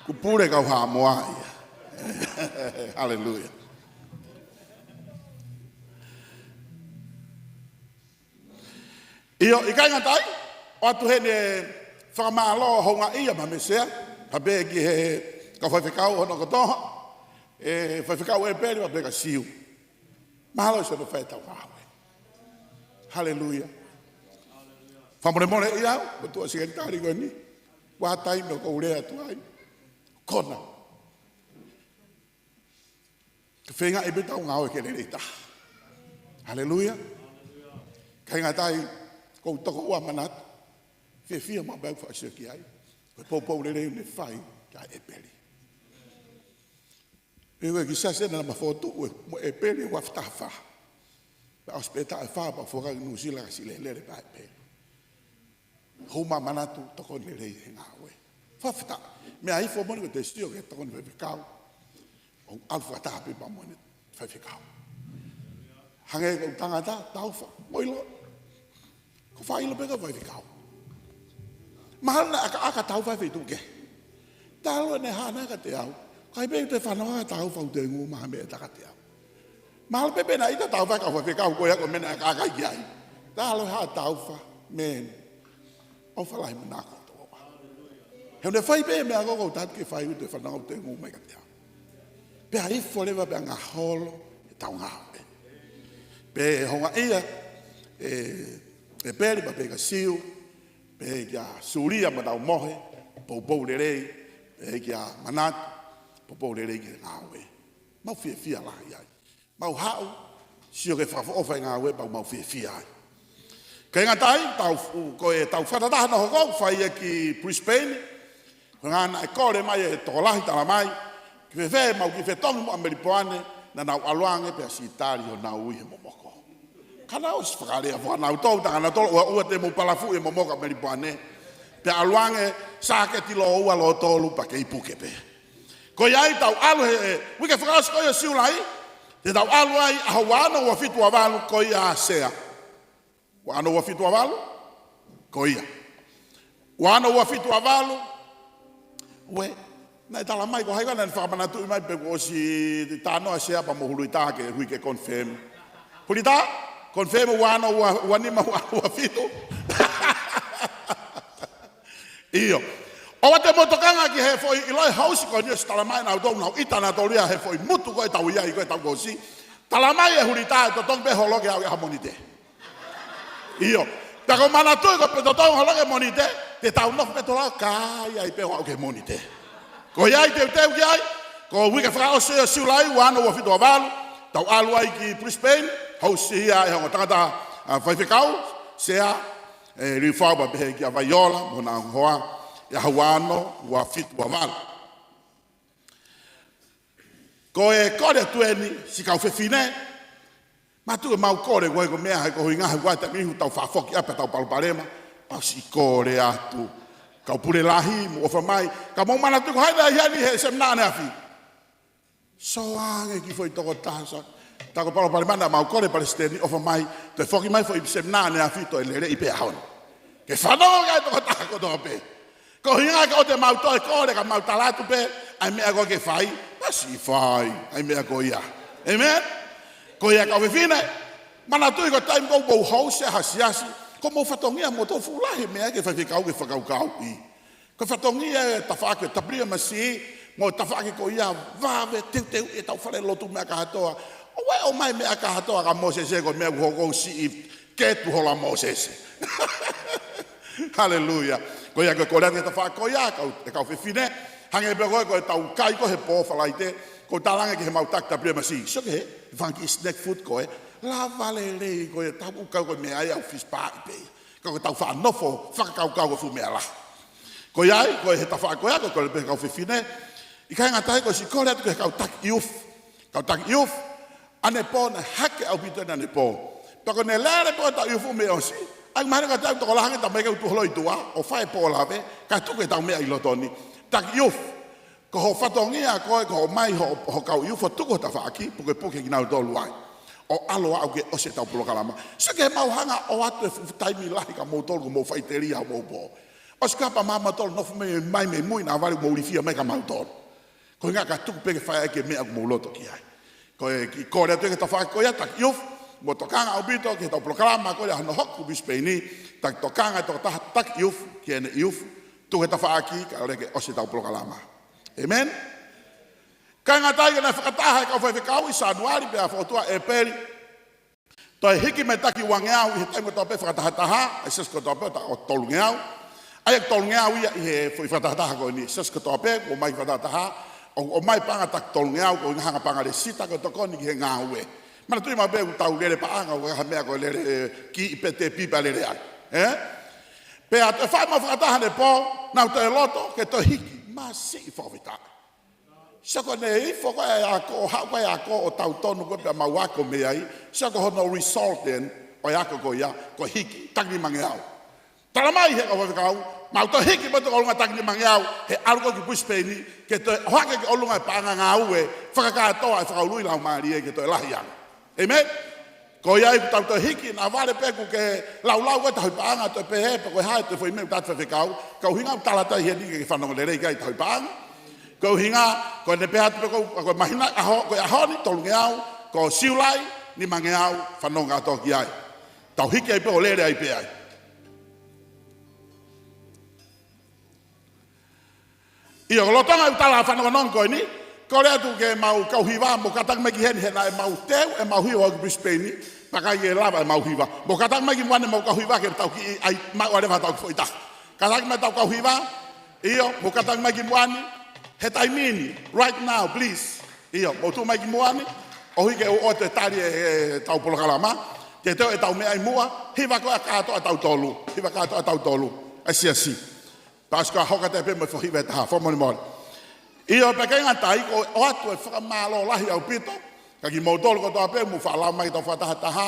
kuo pule kau Haʻamoa ia. Haleluia. ʻIo, ʻikai ngata ai, ʻoatu heni e fakamālō houngaʻia maʻa Mesea, pea pehē ki he kau faifekau hono kotoa, ʻe Faifekau ʻEpeli, pea pehē kia Siu. Mahalo ʻi hono fai ʻetau ngāue. Haleluia. Fakamolemole ia, ʻo tuʻa sekelitali ko eni, ʻoua taimi ʻoku ou lea atu ai. Kona. Ke feinga ʻe pē ʻetau ngāue ke lelei taha. Haleluia. ʻIkai ngata ai, ʻoku ou toko ua manatu. Fiefia maʻu pē ʻeku fakasio ki ai. Ko e poupou lelei naʻe fai kia ʻEpeli. ʻE ue ki sase na ma fotu ue, mo ʻEpeli ua fetaha fā. Pea ʻosi pē taʻu ʻe fā, pea foki ki Nuʻusila ka siʻi lele pē ʻa ʻEpeli. Hū maʻu manatu tokoni lelei he ngāue. Fakafetaʻi. Meʻa ifo moʻoni ko e te sio ki he tokoni faifekau. ʻOku ʻalu fakataha pē pea mo ʻene faifekau. Hangē ko e tangata, taufa, mo ʻilo. Ko e faʻa ʻilo pē ko e faifekau. Mahalo naʻe ʻakaʻaka taufa he feituʻu kehe. Talu ʻene hā naʻe kiate au. Kai pē te fanongo taufa ʻoku te ngū maha meʻa ʻe taka kiate au. Mahalo pē pē naʻe ʻita taufa ka faifekau ko ia ko e meʻa naʻe ʻakaʻaka ki ai. Talu ha taufa, men. ʻOfa lahi manako tō. He ʻoku ne fai pē meʻa ko ē ʻoku ou tatu ke fai ʻoku te fanongo ʻoku te ngū mai kiate au. Pea ifo leva pea ngaholo ʻetau ngāue. Pea houngaʻia, ʻe, ʻEpeli pea pehē kia Siu, pehē kia Sulia mo Taumohe, poupou lelei, pehē kia Manatu, poupou lelei ki he ngāue. Mau fiefia lahi ai. Mau haʻu, sio ki he fakaʻofoʻofa e ngāue pea mau fiefia ai. ʻIkai ngata ai, tau, ko ʻetau fakataha naʻe hoko, fai ia ki Brisbane, ko e ʻuhinga naʻe kole mai e tokolahi talamai, ke fēfē ʻemau kiʻi fetongi mo ʻa Melipoane, naʻa nau ʻalu ange pea siʻi tali honau ui he momoko. Ka naʻe ʻosi fakalea foki ʻa nautolu, tā nautolu ʻoua ʻoua te mou palafuʻi e momoko ʻa Melipoane, pea ʻalu ange, sāketi lōua lōtolu pea kei puke pē. Ko ia ai tau ʻalu he, he uike fakaʻosi ko ia ʻo Siulai, te tau ʻalu ai ʻaho ua ono ua fitu ua valu ko ia Sea. Ua ono ua fitu ua valu, ko ia. Ua ono ua fitu ua valu, ue, naʻe talamai ko hai ka naʻe fakamanatuʻi mai pe kuo ʻosi talanoa Sea pea mo Hulita ke hui ke confirm. Hulita, confirm ua ono ua, ua nima ua, ua fitu. ʻIo. ʻOua te mou tokanga ki he foʻi ʻilo e housi ko eni ʻosi talamai nautolu naʻa nau ʻita nautolu ia he foʻi mutu ko ē ʻoku tau ʻi ai ko ē ʻetau kuosi. Talamai ʻe Hulitā ʻe totongi pē holoki ʻe au ʻi ha Mōnite. ʻIo. Pea ko e manatuʻi ko e pē totongi holoki ʻe Mōnite, te tau nofo pē tolao kai ai pē ʻo aʻu ki he Mōnite. Ko ia ai teuteu ki ai, ko e uike fakaʻosi ʻo Siulai, ua ono, ua fitu, ua valu, tau ʻalu ai ki Brisbane, housi ia ʻe he ongo tangata, ʻa, faifekau, Sea, ʻe Lifau pea pehē kia Vaiola, mo hona hoa, ʻi he ʻaho ua ono, ua fitu, ua valu. Ko e kole atu eni, siʻi kau fefine, mātuʻa mau kole, ko e ko e meʻa, he ko e ʻuhinga he ʻoku ʻi ai e taimi ʻoku tau faʻa foki ʻapē ʻetau palopalema, pea siʻi kole atu, kau pule lahi, mou ʻofa mai, ka mou manatuʻi ko hai naʻe ʻi heni he seminā ʻaneafi. Sio ange ki he foʻi tokotaha sa. Tā ko e palopalema naʻa mau kole palesiteni ʻofa mai, toe foki mai foʻi seminā ʻaneafi toe lele ʻi pē ʻaho ni. Ke fanongo ki ai e tokotaha kotoa pē. Ko e ʻuhinga ke ʻoua te mau toe kole ka mau tala atu pē, ʻa e meʻa ko ē ke fai, pea siʻi fai, ʻa e meʻa ko ia. ʻĒmeni? Ko ia kau fefine, manatuʻi ko e taimi ko ē ʻoku mou housi ha siasi, ko hoʻomou fatongia moutolu fuʻu lahi e meʻa ke faifekau ke fakakaukauʻi. Ko e fatongia e tafaʻaki ʻo e tapilia masi, mo e tafaʻaki ko ia vave teuteu ʻetau falelotu meʻa kātoa. ʻOua ʻe ʻomai meʻa kātoa kia Mōsese ko e meʻa ʻoku hoko ʻoku siʻi ketu hola Mōsese. Haleluia. Ko ia ko e kole atu ki he tafaʻaki ko ia, kau, e kau fefine, hangē pē ko ē, ko ʻetau kai ko ē he pō Falaite, ko e talaange ki heʻemau taki tapilia masi. Sio ki he, fanga kiʻi snack food ko ē, lava lelei ko ē, tau kau ko e meʻa ia ʻoku fish pie pē ia. Ka ko ʻetau faʻa nofo fakakaukau ko e fuʻu meʻa lahi. Ko ia ai, ko e he tafaʻaki ko ia, ko e kole pē kau fefine. ʻIkai ngata ai ko e siʻi kole atu ki he kau taki youth. Kau taki youth, ʻanepō naʻe hake ʻaupito ʻanepō. Pea ko ʻene lele pē ʻetau youth mei ʻosi. ʻAi mahalo ka tau tokolahi ange tau mai ke u tuʻu holo ʻi tuʻa, ʻo fai e pō lave, kae tuku ʻetau meʻa ʻi loto ni. Taki youth. Ko hoʻo fatongia ko ē, ko hoʻo ʻomai ho, ho kau youth ʻo tuku ho tafaʻaki, pukepuke kinautolu ai. ʻO ʻalu ʻo aʻu ke ʻosi ʻetau polokalama. Sio ki heʻemau hanga ʻo ʻoatu e fuʻu taimi lahi kia moutolu ko hoʻomou faʻiteliha homou pō. ʻOsi kapa mautolu nofo mai, mai mei mui naʻa vale mou ilifia mai kia mautolu. Ko e ʻuhinga ka tuku pē ke fai ʻaki e meʻa ʻoku mou loto ki ai. Ko e kiʻi kole atu ki he tafaʻaki ko ia, taki youth, mou tokanga ʻaupito ki heʻetau polokalama ko ia hono hoko ki Brisbane, taki tokanga e tokotaha taki youth, ki heʻene youth, tuku e tafaʻaki, kae ʻoua ke ʻosi ʻetau polokalama. ʻĒmeni? ʻIkai ngata ai ka naʻe fakataha e kau faifekau ʻi Sānuali pea fokotuʻu ʻEpeli. Toe hiki mei he taki uangeau ʻi he taimi kotoa pē fakatahataha, ʻa e siasi kotoa pē ʻo tolungeau. ʻA ia ʻoku tolungeau ia ʻi he foʻi fakatahataha ko eni, siasi kotoa pē, ʻoku ʻomai fakatahataha, ʻo, ʻomai paʻanga taki tolungeau, ko e ʻuhinga hanga paʻanga lēsisita ko e tokoni ki he ngāue. Manatuʻi maʻu pē ʻoku tau lele paʻanga, ʻoku ʻikai ha meʻa ko e lele, ē, kiʻi pē te pipa lele ai. Ē? Pea toe fai ʻemau fakataha ʻanepō, naʻa ku toe loto, ke toe hiki, masiʻi fakafetaʻi. Sio ko ʻene ifo ko ē ako, haʻu ko ē ako ʻo tau tonu ko ē pea mau ako mei ai. Sio ko hono result eni, ʻo e ako ko ia, ko e hiki, taki nimangeau. Talamai he kau faifekau, mau toe hiki mo e tokolunga taki nimangeau, he ʻalu ko ē ki Brisbane, ke toe ʻohake ki ʻolunga e paʻanga ngāue, fakakātoa e fakaului laumālie ke toe lahi ange. ʻĒmeni? Ko ia ai ʻoku tau toe hiki, naʻa vale pē ʻoku ke laulau ko e tauhi paʻanga toe pehē, pe ko e hā e toe foʻi meʻa ʻoku tau faifekau, ka ʻuhinga ʻoku tala atu ai heni ke ke fanongo lelei ki ai tauhi paʻanga. Ko e ʻuhinga, ko ʻene pehē atu pē ko, ko e māhina ʻaho, ko e ʻaho ni tolungeau, ko Siulai, nimangeau, fanongo atu ki ai. Tau hiki ai pē ʻo lele ai pē ai. ʻIo, lolotonga ʻeku tala fanongonongo ko eni, kole atu ki heʻemau kau hiva, mou kātaki mai ki heni he naʻe mau teu ʻemau hiva ʻi Brisbane, pea ʻikai ke lava ʻemau hiva. Mou kātaki mai ki muʻa ni ʻemau kau hiva ke tau kiʻi, ʻai, maʻu ʻa e leva tau foʻi taha. Kātaki mai ʻetau kau hiva, ʻio, mou kātaki mai ki muʻa ni, he taimi ni, right now, please. ʻIo, mou tuʻu mai ki muʻa ni, ʻohake ʻo ʻoatu e tali e, e, ʻetau polokalama, ke teu ʻetau meʻa ʻi muʻa, hiva ko ē kātoa ʻa tautolu, hiva kātoa ʻa tautolu, ʻa e siasi. Pea ʻosi ko ia hoko atu pē mo e foʻi hiva ʻe taha, fakamolemole. ʻIo, pea ʻikai ngata ai, ʻoku ou ʻoatu e fakamālō lahi ʻaupito, kia kimoutolu kotoa pē, mou faʻa lau mai ʻetau fakatahataha,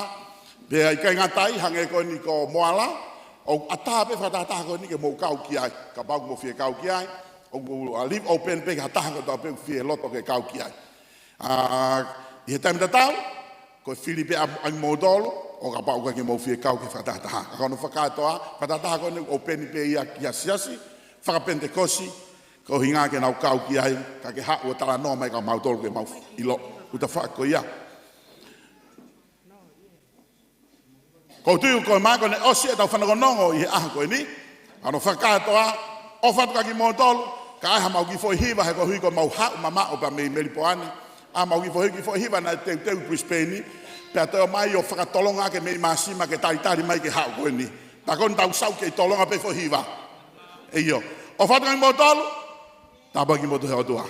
pea ʻikai ngata ai, hangē ko eni ko Moala, ʻoku ʻatā pē fakatahataha ko eni ke mou kau ki ai, kapau ʻoku mou fie kau ki ai, ʻoku, ʻoku, ʻa, leave open pē ki ha taha kotoa pē ʻoku fie loto ke kau ki ai. ʻA, ʻi he taimi tatau, ko e fili pē ʻa, ʻa moutolu, ʻo kapau ʻoku ʻikai ke mou fie kau ki he fakatahataha. Ka ko hono fakakātoa, fakatahataha ko eni ʻoku open pē ia ki ha siasi, fakapenitekosi, ko e ʻuhinga ke nau kau ki ai, ka ke haʻu ʻo talanoa mai kia mautolu ke mau ʻilo, ʻoku ta faʻa ko ia. Ko u tui ko e meʻa ko eni ʻosi ʻetau fanongonongo ʻi he ʻaho ko eni, ʻa hono fakakātoa, ʻOfa atu kia kimoutolu, ka ʻi ai haʻamau kiʻi foʻi hiva he koeʻuhi ko ʻemau haʻu mamaʻo pē mei Melipoane. ʻA ʻemau kiʻi foʻi, kiʻi foʻi hiva naʻe teuteu ʻi Brisbane, pea toe ʻomai ʻo fakatolonga ʻaki mei Māsima ke talitali mai ki he haʻu ko eni. Pea ko eni tau sau kei tolonga pē foʻi hiva. ʻIo. ʻOfa atu kia kimoutolu, tāpuaki kimoutolu ʻe he ʻOtua.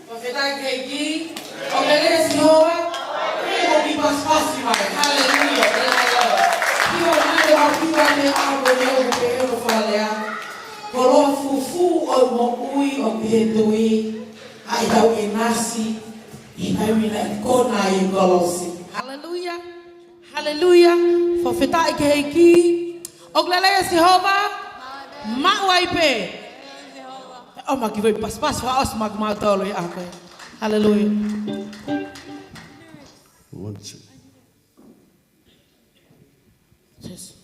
Fakafetaʻi ki he ʻEiki. ʻOku lelei ʻa Sihova. Ko e kiʻi pasipasi mai. Haleluia. Praise the Lord. Kiʻi ʻomai e ʻapi ʻa e ʻaho ni ʻoku pehē ʻe he fakalea: Koloa fufū ʻo e moʻui ʻoku pehē tui, ʻa e tau ʻenasi ʻi he taimi naʻe kona ai e kolosi. Haleluia. Haleluia. Fakafetaʻi ki he ʻEiki. ʻOku lelei ʻa Sihova. Maʻu ai pē. ʻOmai kiʻi foʻi pasipasi fakaʻosi maʻa kimautolu ʻi he ʻaho ko eni. Haleluia. One, two. Yes.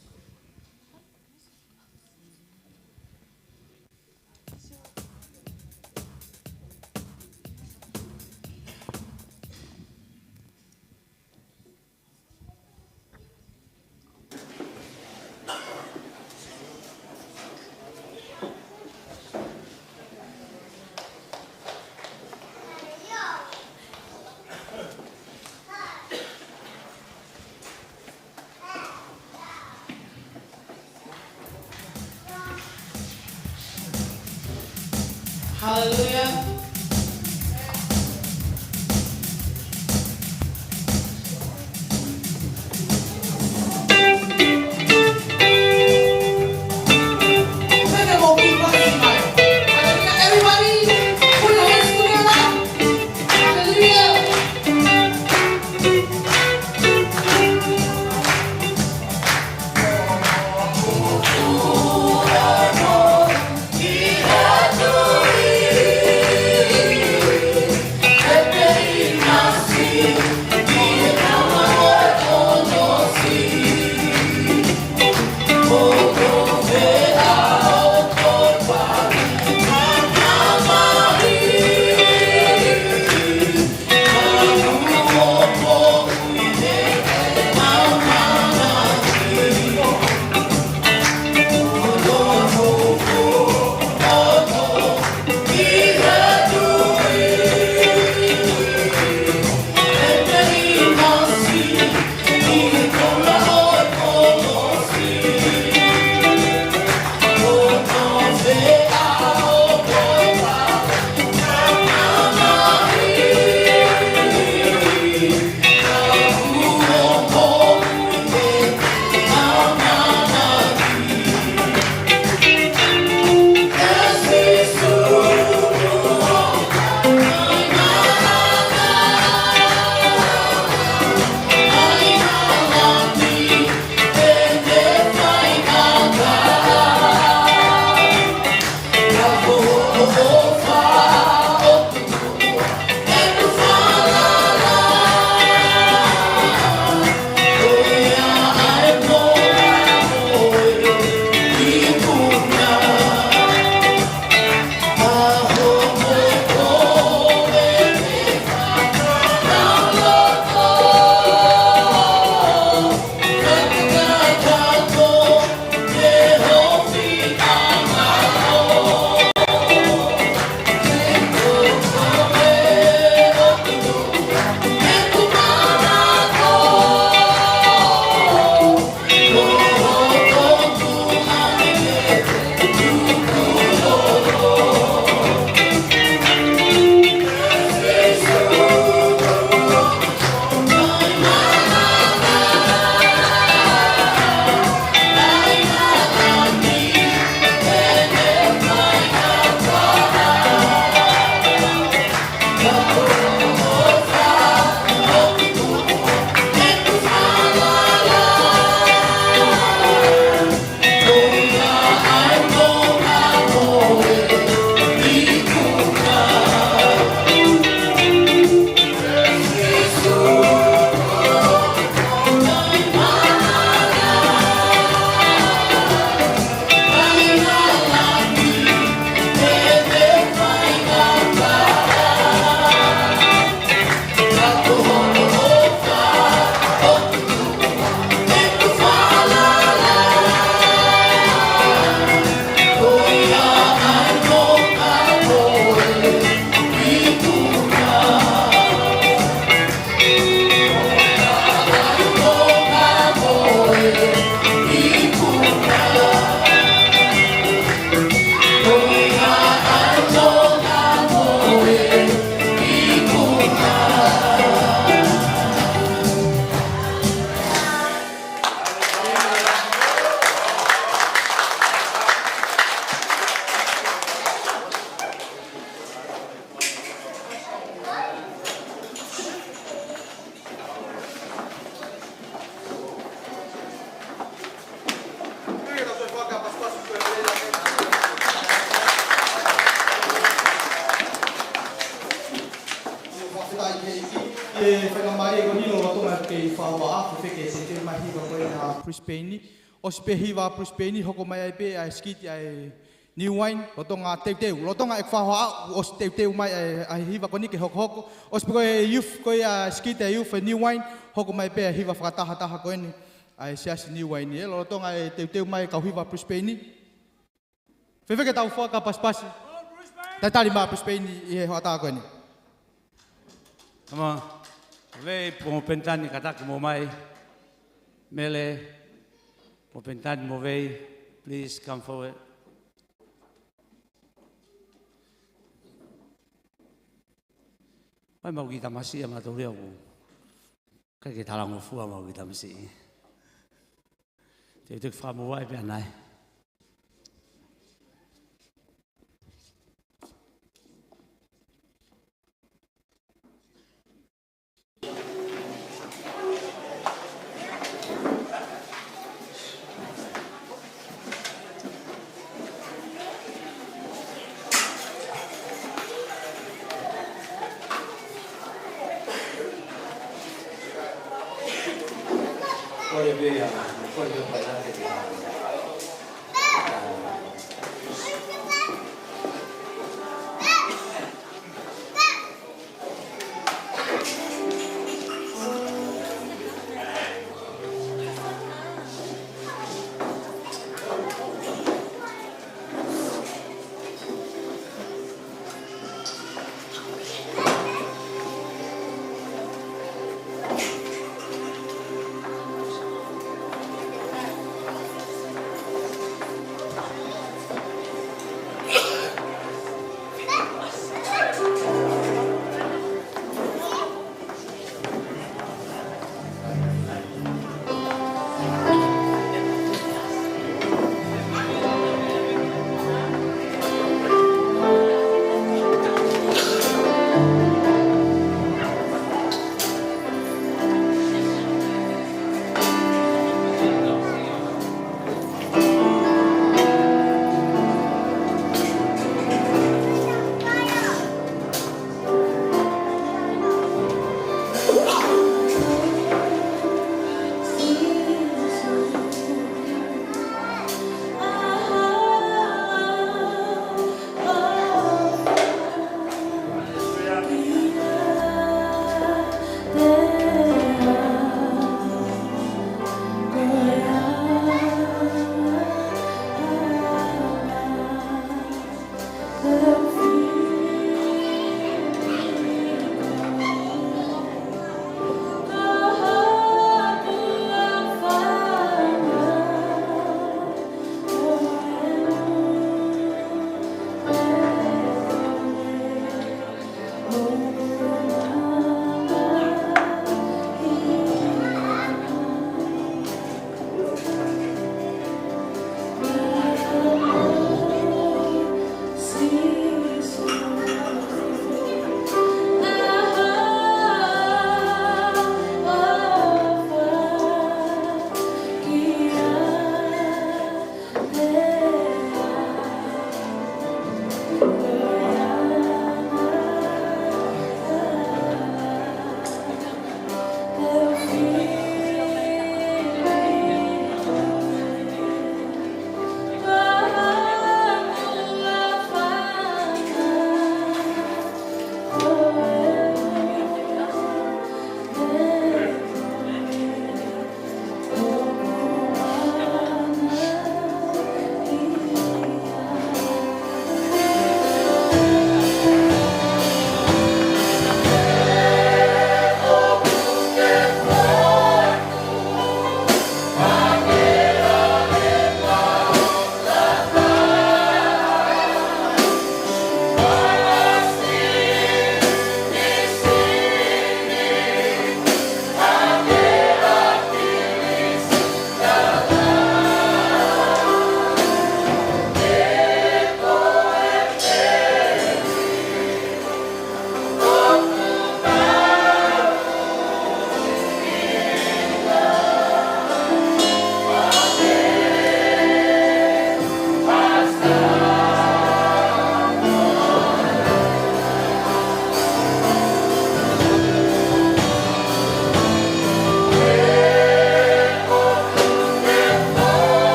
Haleluia. Everybody, put your hands together. Haleluia. Faingamālie ko eni lolotonga e kei fakahohaʻa, fefeka e teuteu mai hiva ko eni ʻa Brisbane. ʻOsi pē hiva Brisbane, hoko mai ai pē ʻa e sikiti ʻa e New Wine, lolotonga teuteu. Lolotonga e fakahohaʻa, ʻosi teuteu mai ʻa e, ʻa e hiva ko eni ke hokohoko. ʻOsi pē ko e youth, ko e ʻa e sikiti ʻa e youth ʻa e New Wine, hoko mai pē ʻa e hiva fakatahataha ko eni ʻa e Siasi New Wine. ʻE lolotonga e teuteu mai kau hiva Brisbane. Fefeka tau fua ka pasipasi. Talitali mai Brisbane ʻi he hoʻatā ko eni. Come on. Vei, mo Penitani kātaki mo mai. Mele, mo Penitani mo Vei, please come forward. Mai mau ki tamasiʻi ʻa mātou leo ku. Kai ke talangofua mau ki tamasiʻi. Te u te fakamoʻui pē ʻanai.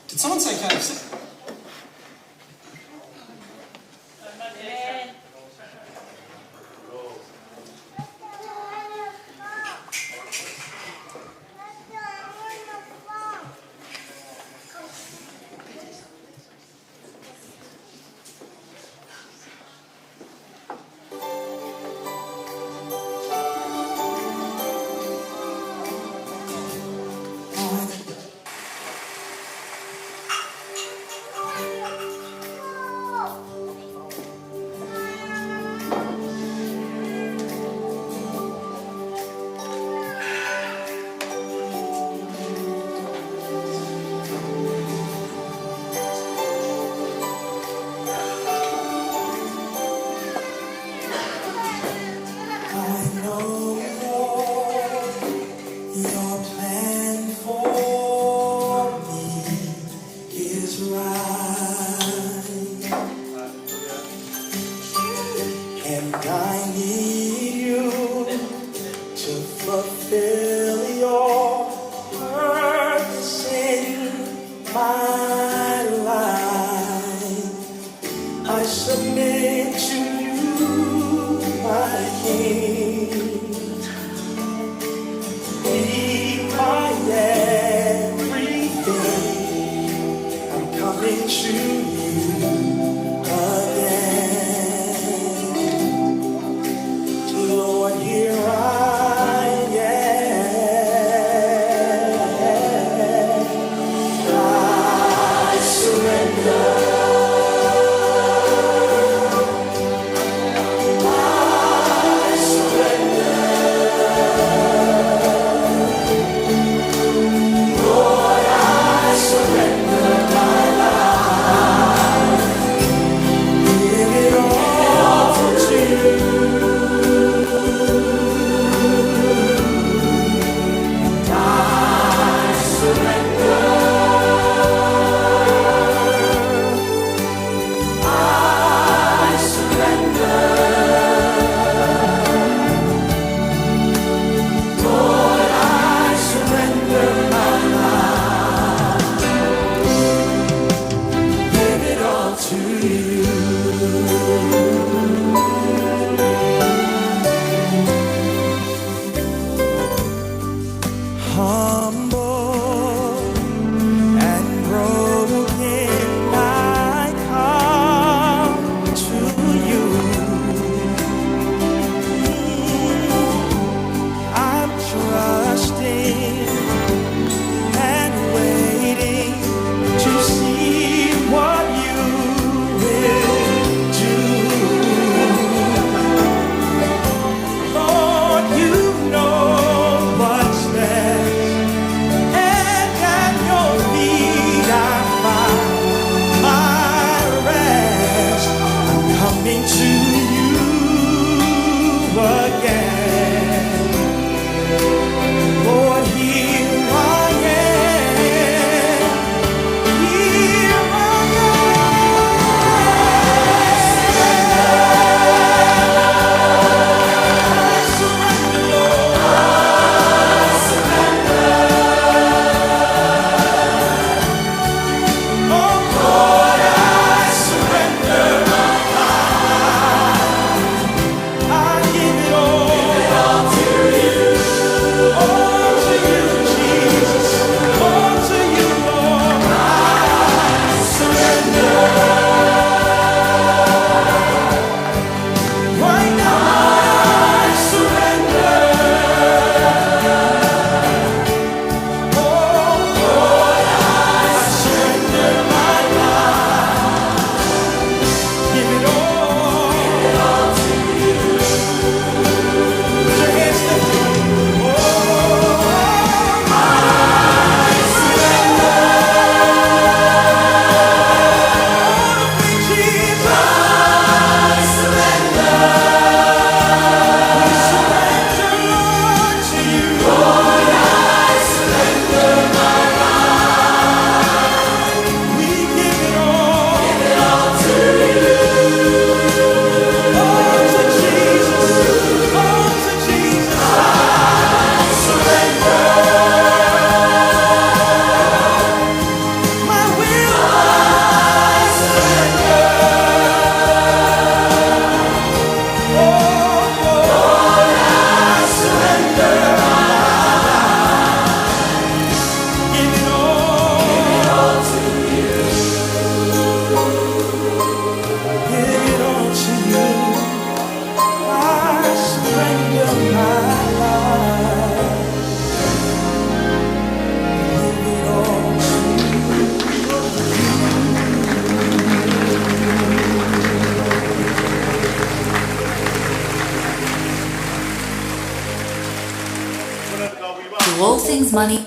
Did someone say K F C? I know your plan for me is right. And I need you to fulfill your purpose in my life. I submit to you, my King. Be my everything. I'm coming to you again. Lord, here I am. I surrender. King's money.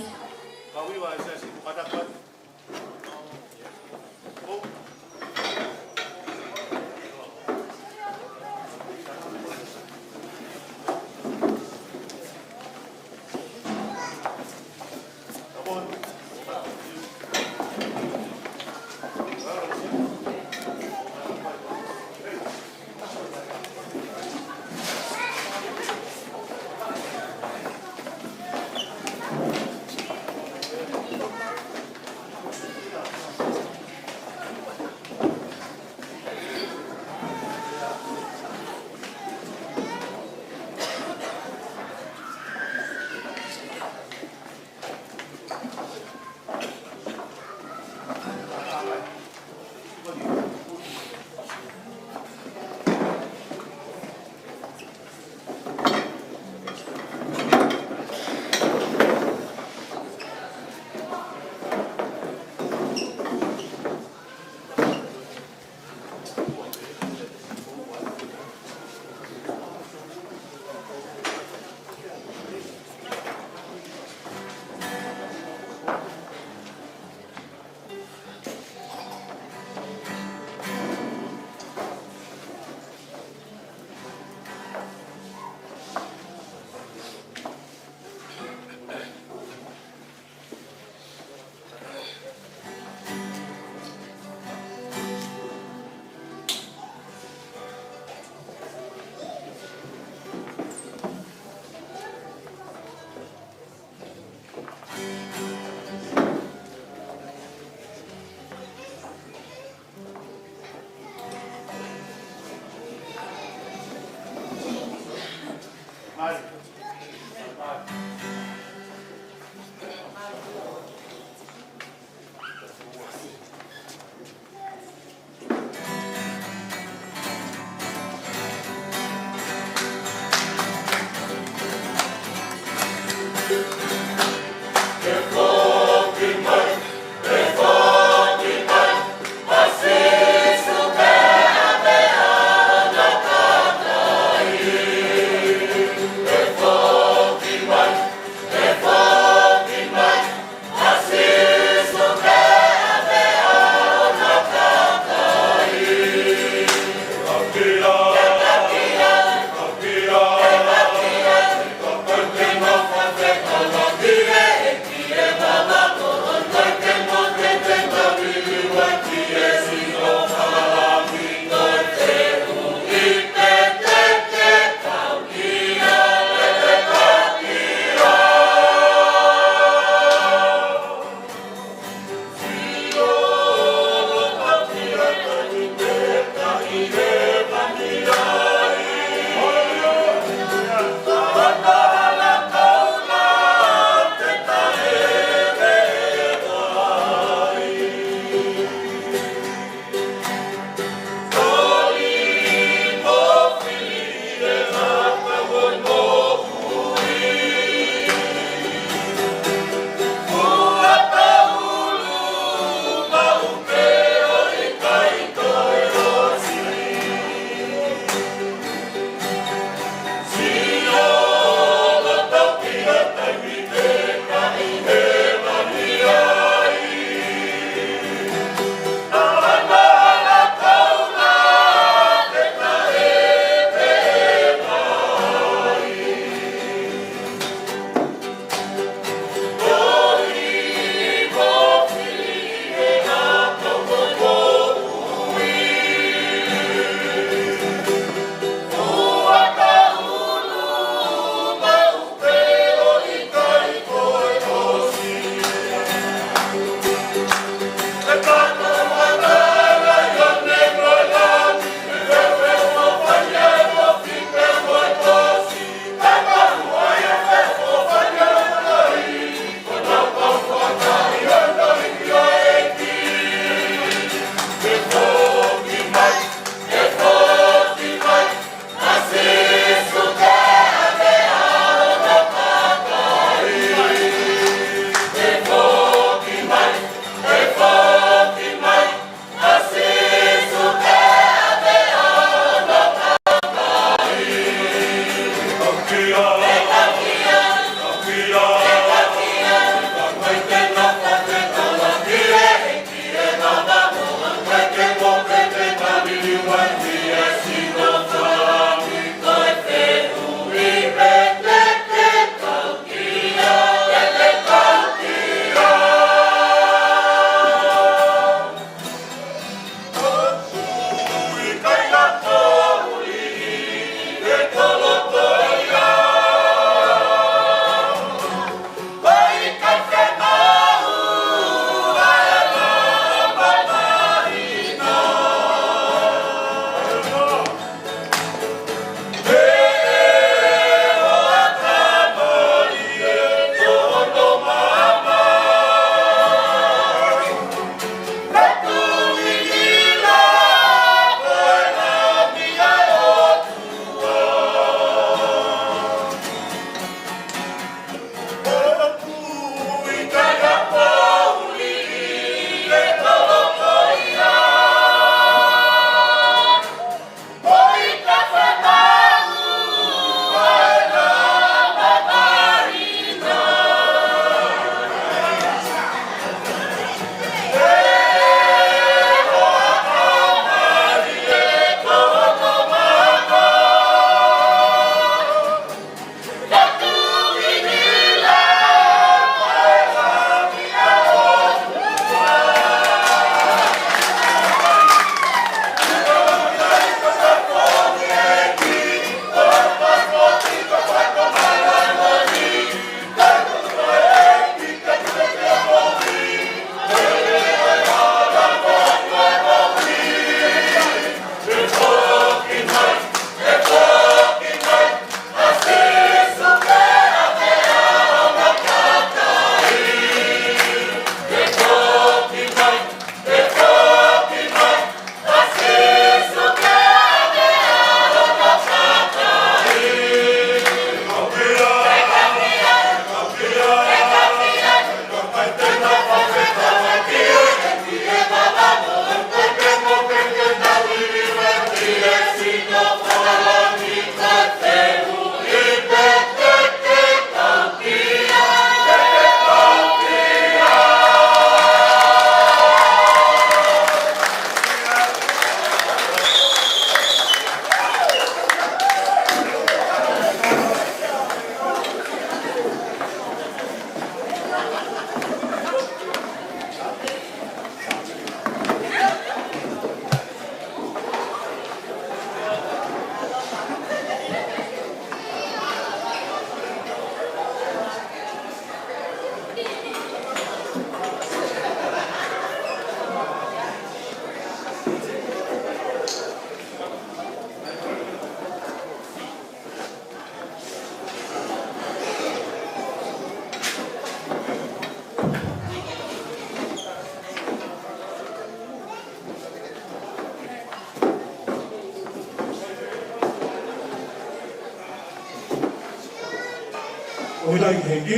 Fakafetaʻi ki he ʻEiki.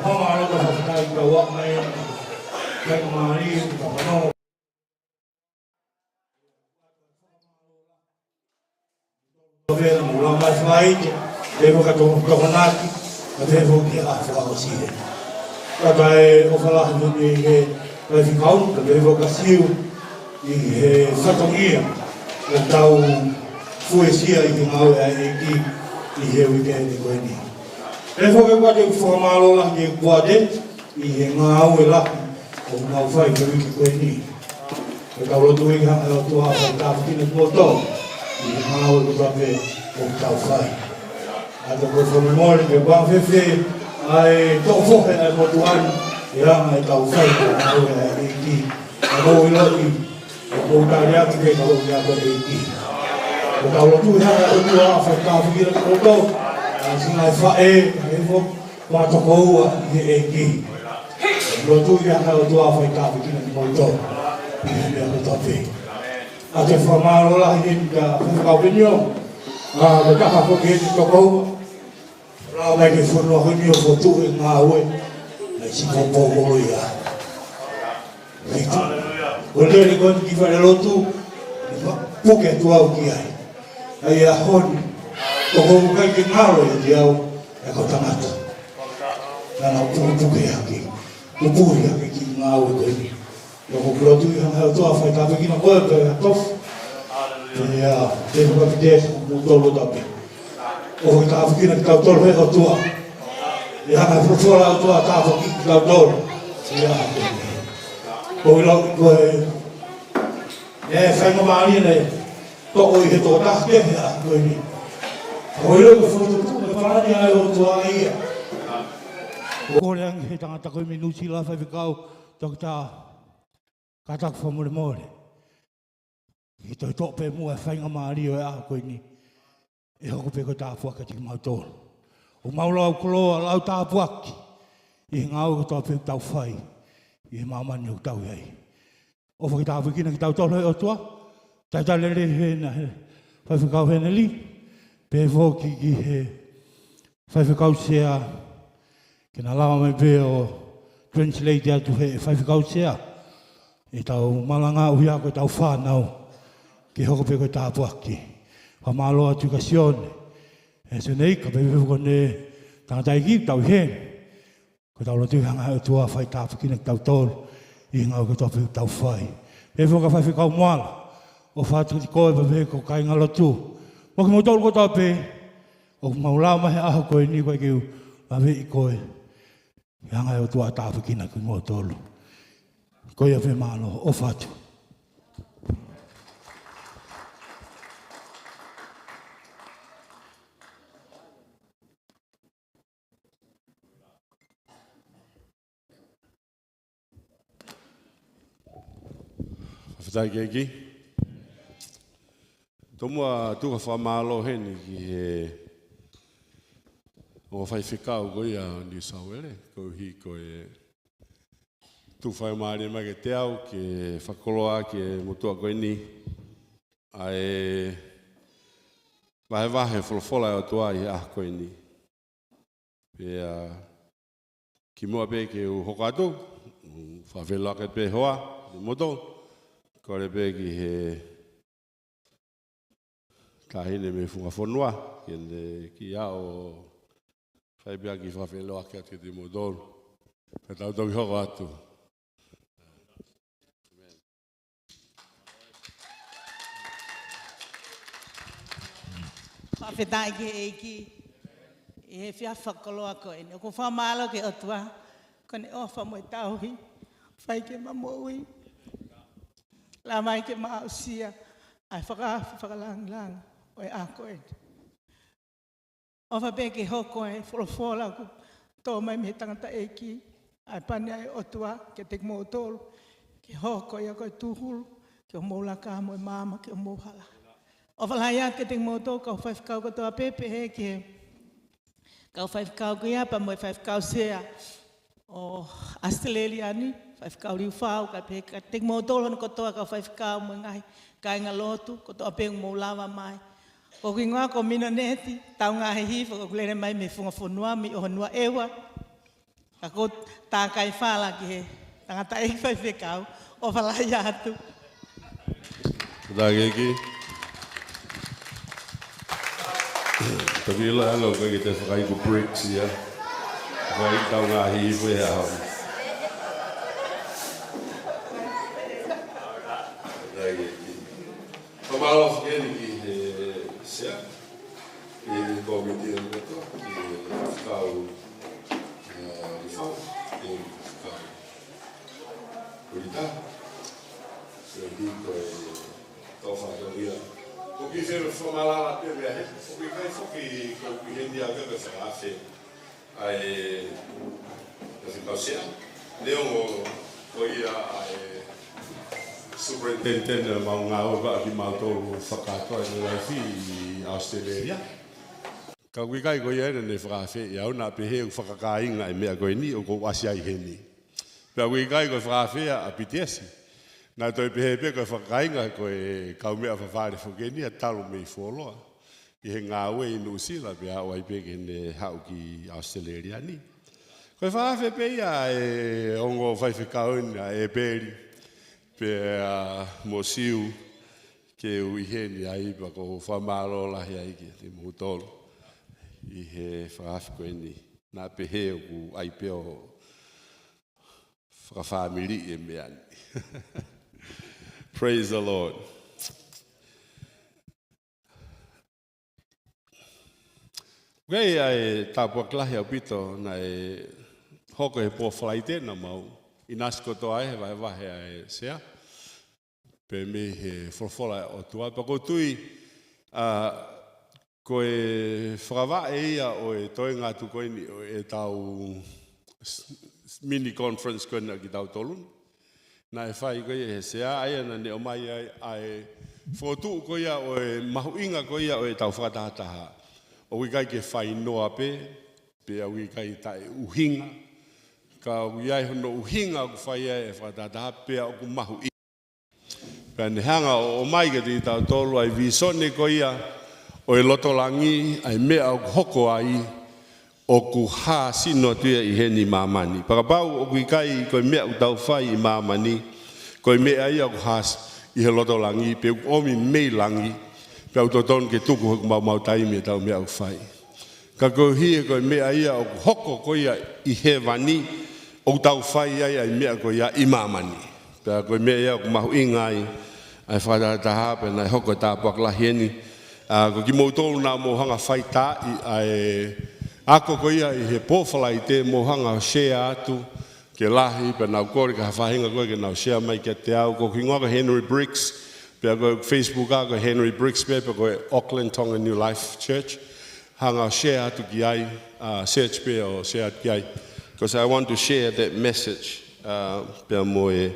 Fakamālō, fakafetaʻi ki he ʻOtua mai. Faingamālie, fakamālō. Pea mo e lau mai fai, pea mo e kau tokonaki, pea mo e kau fakaʻosi. Ka ʻoku ou ʻofa lahi atu ki he faifekau, pea mo e kau Siu, ʻi he fatongia, ʻoku tau fuesia ʻi he ngāue ʻa e ʻEiki, ʻi he uike ko eni. Pea mo e kau fakamālō lahi ki he kuata, ʻi he ngāue lahi, ʻoku nau fai he uike ko eni. Ko ʻetau lotu ʻi he hanga ʻe he ʻOtua ʻo fai tāpuekina kimoutolu ʻi he ngāue kotoa pē ʻoku tau fai. ʻOatu ʻeku fakamolemole pea mo e fēfē ʻa e toʻo fohe ʻa e motuʻa ni, ʻi he hanga ʻetau fai ʻa e ngāue ʻa e ʻEiki. ʻOku mou ʻiloʻi, ʻoku mou taliaki pē ka ʻoku ʻi he ʻEiki. Ko ʻetau lotu ʻi he hanga ʻe he ʻOtua ʻo fai tāpuekina kimoutolu, ʻa e siʻi ngaahi faʻē, ʻa e foʻi tokoua ʻi he ʻEiki. Lotu ʻi he hanga ʻe he ʻOtua ʻo fai tāpuekina kimoutolu ʻi he meʻa kotoa pē. ʻOatu e fakamālō lahi heni kia Faifekau Peniō, ʻa e taha ko ē ʻi he tokoua, ʻo lau mai ki he fonua ko eni ʻo fokotuʻu e ngāue, ʻa e siʻi poupou ko ia. Ko e lele ko eni ki falelotu, ʻi he puke atu au ki ai. ʻA ia ʻaho ni, ʻoku ʻikai ke ngalo ʻiate au e kau tangata. Naʻa nau pukepuke hake, pupuhi hake ki he ngāue ko eni. ʻOku ou lotu ʻi he hanga ʻe he ʻOtua ʻo fai tāpuekina koe pea mo e tofu. Pea, te u fakapitesi mo tolu tape. ʻOku fai tāpuekina kitautolu ʻe he ʻOtua. ʻI he hanga ʻe he folofola ʻa e ʻOtua ʻo tāpuakiʻi kitautolu. Pea, ʻoku ou ʻilo ko e, ʻe faingamālie ʻene toʻo ʻi he tokotaha kehe ʻa ko eni. ʻOku ou ʻilo ko e fokotuʻutuʻu mo e palani ʻa e ʻOtua ia. ʻOku ou kole ange ki he tangata ko ē mei Nuʻu Sila, Faifekau Toketā Kātaki, fakamolemole. ʻI he toe toʻo pē muʻa e faingamālie ʻo e ʻaho ko eni, ʻe hoko pē ko e tāpuaki kiate kimautolu. ʻOku mau lau koloa, lau tāpuaki ʻi he ngāue kotoa pē ʻoku tau fai ʻi he māmani ʻoku tau ʻi ai. ʻOfa ke tāpuekina kitautolu ʻe he ʻOtua. Talitali lelei heni ʻa e Faifekau Heneli, pehē foki ki he Faifekau Sea, ke na lava mai pē ʻo translate atu ʻe he Faifekau Sea ʻetau malanga ʻuhinga ko ʻetau fānau, ke hoko pē ko e tāpuaki. Fakamālō atu kia Sione, ʻe Sione Ika, pehē foki ki he tangataʻeiki ʻoku tau ʻi heni. Ko ʻetau lotu ʻi he hanga ʻe he ʻOtua ʻo fai tāpuekina kitautolu ʻi he ngāue kotoa pē ʻoku tau fai. Pehē foki ki he Faifekau Moala, ʻofa atu kiate koe pea mo e kau kāingalotu, mo kimoutolu kotoa pē ʻoku mou lava mai he ʻaho ko eni, ʻoku ʻikai ke u laveʻi koe. ʻI he hanga ʻe he ʻOtua ʻo tāpuekina kimoutolu. Ko ia pē, mālō, ʻofa atu. Fakafetaʻi ki he ʻEiki. Tomuʻa tuku ha fakamālō heni ki he ongo faifekau ko ia ʻo New South Wales, koeʻuhi ko e tuku faingamālie mai kiate au ke fakakoloa ki he motuʻa ko eni ʻa e vahevahe folofola ʻa e ʻOtua ʻi he ʻaho ko eni. Pea kimuʻa pē ke u hoko atu, fakafeʻiloaki pē hoa, ʻi he motuʻa, kole pē ki he taʻahine mei he funga fonua, ke ne kiʻi ʻalu ʻo fai pē ha kiʻi fakafeʻiloaki atu kiate kimoutolu. Pea tau toki hoko atu. Fakafetaʻi ki he ʻEiki, ʻi he efiafi fakakoloa ko eni. ʻOku ou fakamālō ki he ʻOtua, ko ʻene ʻofa mo e tauhi, fai ke ma moʻui, lava ai ke ma aʻusia ʻa e fakaafe fakalāngilangi ʻo e ʻaho ko eni. ʻOfa pē ke hoko e folofola kuo tō mai mei he tangataʻeiki, ʻa e pani ʻa e ʻOtua kiate kimoutolu, ke hoko ia ko e tūhulu ki homou laka mo e maama ki homou hala. ʻOfa lahi atu kiate kimoutolu kau faifekau kotoa pē, pehē ki he kau faifekau ko ia pea mo e Faifekau Sea ʻo ʻAositelēlia ni, Faifekau Liufau, kae pehē kiate kimoutolu hono kotoa kau faifekau mo e ngaahi kāingalotu kotoa pē ʻoku mou lava mai. Ko hoku hingoa ko Mino Neti, tau ngaahi hifo, ʻoku ou lele mai mei he funga fonua mei ʻOhonuaʻeua. Ka ʻoku ou tākai fala ki he tangataʻeiki faifekau, ʻofa lahi atu. Tangataʻeiki. Toki ʻilo ʻa e ʻalu ko ē ke te fakaʻai ko e bricks ia. Fakaʻai tau ngaahi hifo ia. Tangataʻeiki. Fakamālō foki eni ki he sea, ki he kōmiti ʻo e lotu, ki he faifekau, ʻa, Lifau, ki he faifekau Kulita, ki he hiko e tau fatongia. Ko e kiʻi fakamālō pē mei he, ko e kiʻi kai foki ko e kiʻi heni ʻa e kaka fakaafe. ʻA e, ʻa e faifekau sea, neongo ko ia ʻa e superintendent ʻo ʻemau ngāue, pea kimautolu fakakātoa ʻi he laifi ʻi ʻAositelēlia. Ka ʻoku ʻikai ko ia ʻene fakaafeʻi au, naʻa pehē ʻoku fakakāinga e meʻa ko eni ʻoku ou ʻasi ai heni. Pea ʻoku ʻikai ko e fakaafeʻi ʻa Pitiesi. Naʻa toe pehē pē ko e fakakāinga ko e kaumeʻa fafale foki eni ʻa talu mei fuoloa ʻi he ngāue ʻi Nuʻusila pea aʻu ai pē ki heʻene haʻu ki ʻAositelēlia ni. Ko e fakaafe pē ia ʻa e ongo faifekau ni ʻa ʻEpeli pea mo Siu ke u ʻi heni ai, pea ʻoku ou fakamālō lahi ai kiate kimoutolu ʻi he fakaafe ko eni. Naʻa pehē ʻoku ʻai pē ʻo fakafāmili e meʻa ni. Praise the Lord. ʻOku ʻi ai e tāpuaki lahi ʻaupito naʻe hoko he pō Falaite naʻa mau ʻinasi kotoa ai he vahevahe ʻa e sea pea mei he folofola ʻa e ʻOtua. Pea ʻoku ou tui, ʻa, ko e fakavaʻe ia ʻo e toenga atu ko eni ʻo ʻetau s-, s-, mini conference ko ena kitautolu ni. Naʻe fai ko ia he sea, ʻa ia naʻa ne ʻomai ai ʻa e fokotuʻu ko ia ʻo e mahuʻinga ko ia ʻo ʻetau fakatahataha. ʻOku ʻikai ke fai noa pē, pea ʻoku ʻikai taʻeʻuhinga. Ka ʻoku ʻi ai hono ʻuhinga ʻoku fai ai e fakatahataha, pea ʻoku mahuʻinga. Pea ne hanga ʻo ʻomai kiate kitautolu ʻa e vīsone ko ia ʻo e loto langi, ʻa e meʻa ʻoku hoko ai, ʻoku hā sino atu ia ʻi heni ʻi māmani. Pea kapau ʻoku ʻikai ko e meʻa ʻoku tau fai ʻi māmani ko e meʻa ia ʻoku hā s-, ʻi he loto langi, pe ʻoku ʻomi mei langi, pea ʻoku totonu ke tuku hoku maumau taimi ʻetau meʻa ʻoku fai. Ka koeʻuhi he ko e meʻa ia ʻoku hoko ko ia ʻi hēvani, ʻoku tau fai ai ʻa e meʻa ko ia ʻi māmani. Pea ko e meʻa ia ʻoku mahuʻinga ai ʻa e fakatahataha, pea naʻe hoko e tāpuaki lahi eni. ʻA, ko kimoutolu naʻa mou hanga fai taʻi ʻa e ako ko ia ʻi he pō Falaite, mou hanga share atu ke lahi, pea naʻa ku kole ki ha faʻahinga ko ē ke nau share mai kiate au. Ko hoku hingoa ko Henry Briggs, pea ko e Facebook ʻaʻaku ko Henry Briggs pē, pea ko e Auckland Tongan New Life Church. Hanga ʻo share atu ki ai, ʻa, search pē ʻo share atu ki ai. 'Cause I want to share that message, ʻa, pea mo e,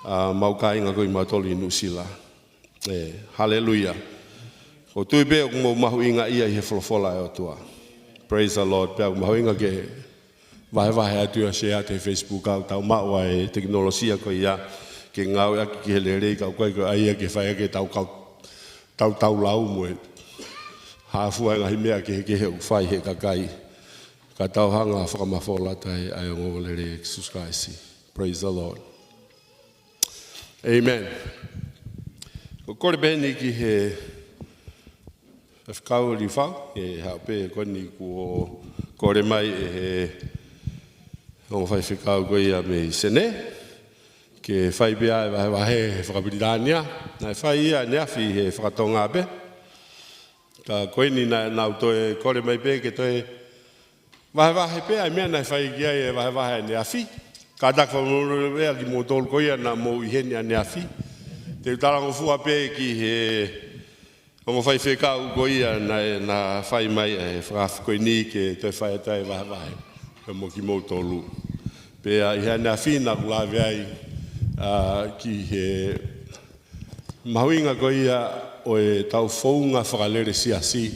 ʻa, mau kāinga ko ē ʻi mātolu ʻi Nuʻusila. ʻE, haleluia. ʻOku ou tui pē ʻoku mou mahuʻingaʻia ʻi he folofola ʻa e ʻOtua. Praise the Lord. Pea ʻoku mahuʻinga ke vahevahe atu ʻo share atu he Facebook ʻoku tau maʻu ʻa e tekinolosia ko ia ke ngāueʻaki ki he lelei, ka ʻoku ʻikai ko ia ke fai ʻaki ʻetau kau, tau, tau lau mo e hā fua e ngaahi meʻa kehekehe ʻoku fai he kakai. Ka tau hanga ʻo fakamafola atu ai ʻa e ongoongolelei ʻo Sīsū Kalaisi. Praise the Lord. Amen. ʻOku ou kole pē eni ki he faifekau Lifau, ʻe haʻu pē ko eni kuo kole mai ʻe he ongo faifekau ko ia mei Senē, ke fai pē ʻa e vahevahe he fakapilitānia. Naʻe fai ia ʻaneafi he fakatonga pē. Ka ko eni naʻa nau toe kole mai pē ke toe vahevahe pē ʻa e meʻa naʻe fai ki ai e vahevahe ʻaneafi. Kātaki fakamolemole pē ʻa kimoutolu ko ia naʻa mou ʻi heni ʻaneafi. Te u talangofua pē ki he ongo faifekau ko ia naʻe, naʻe fai mai e fakaafe ko eni ke toe fai atu e vahevahe pea mo kimoutolu. Pea ʻi he ʻaneafi naʻa ku lave ai, ʻa, ki he mahuʻinga ko ia ʻo ʻetau founga fakalele siasi,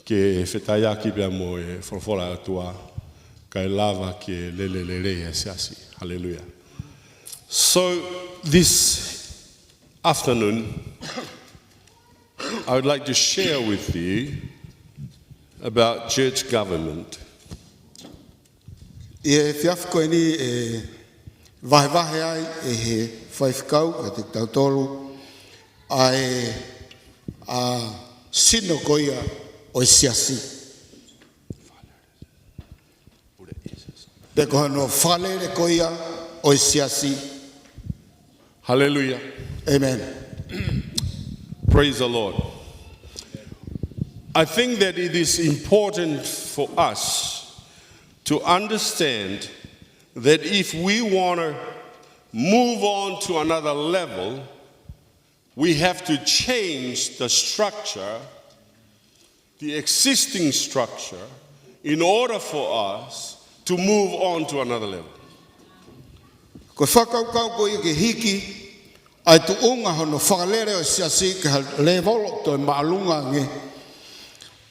ke fetaiaki pea mo e folofola ʻa e ʻOtua, kae lava ke lele lelei e siasi. Haleluia. So, this afternoon, I would like to share with you about church government. ʻI he efiafi ko eni ʻe vahevahe ai ʻe he faifekau kiate kitautolu ʻa e, ʻa e sino ko ia ʻo e siasi. Pe ko hono fakalele ko ia ʻo e siasi. Hallelujah. Amen. Praise the Lord. I think that it is important for us to understand that if we want to move on to another level, we have to change the structure, the existing structure, in order for us to move on to another level. Ko e fakakaukau ko ia ke hiki ʻa e tuʻunga hono fakalele ʻo e siasi ki ha lēvolo toe māʻolunga ange,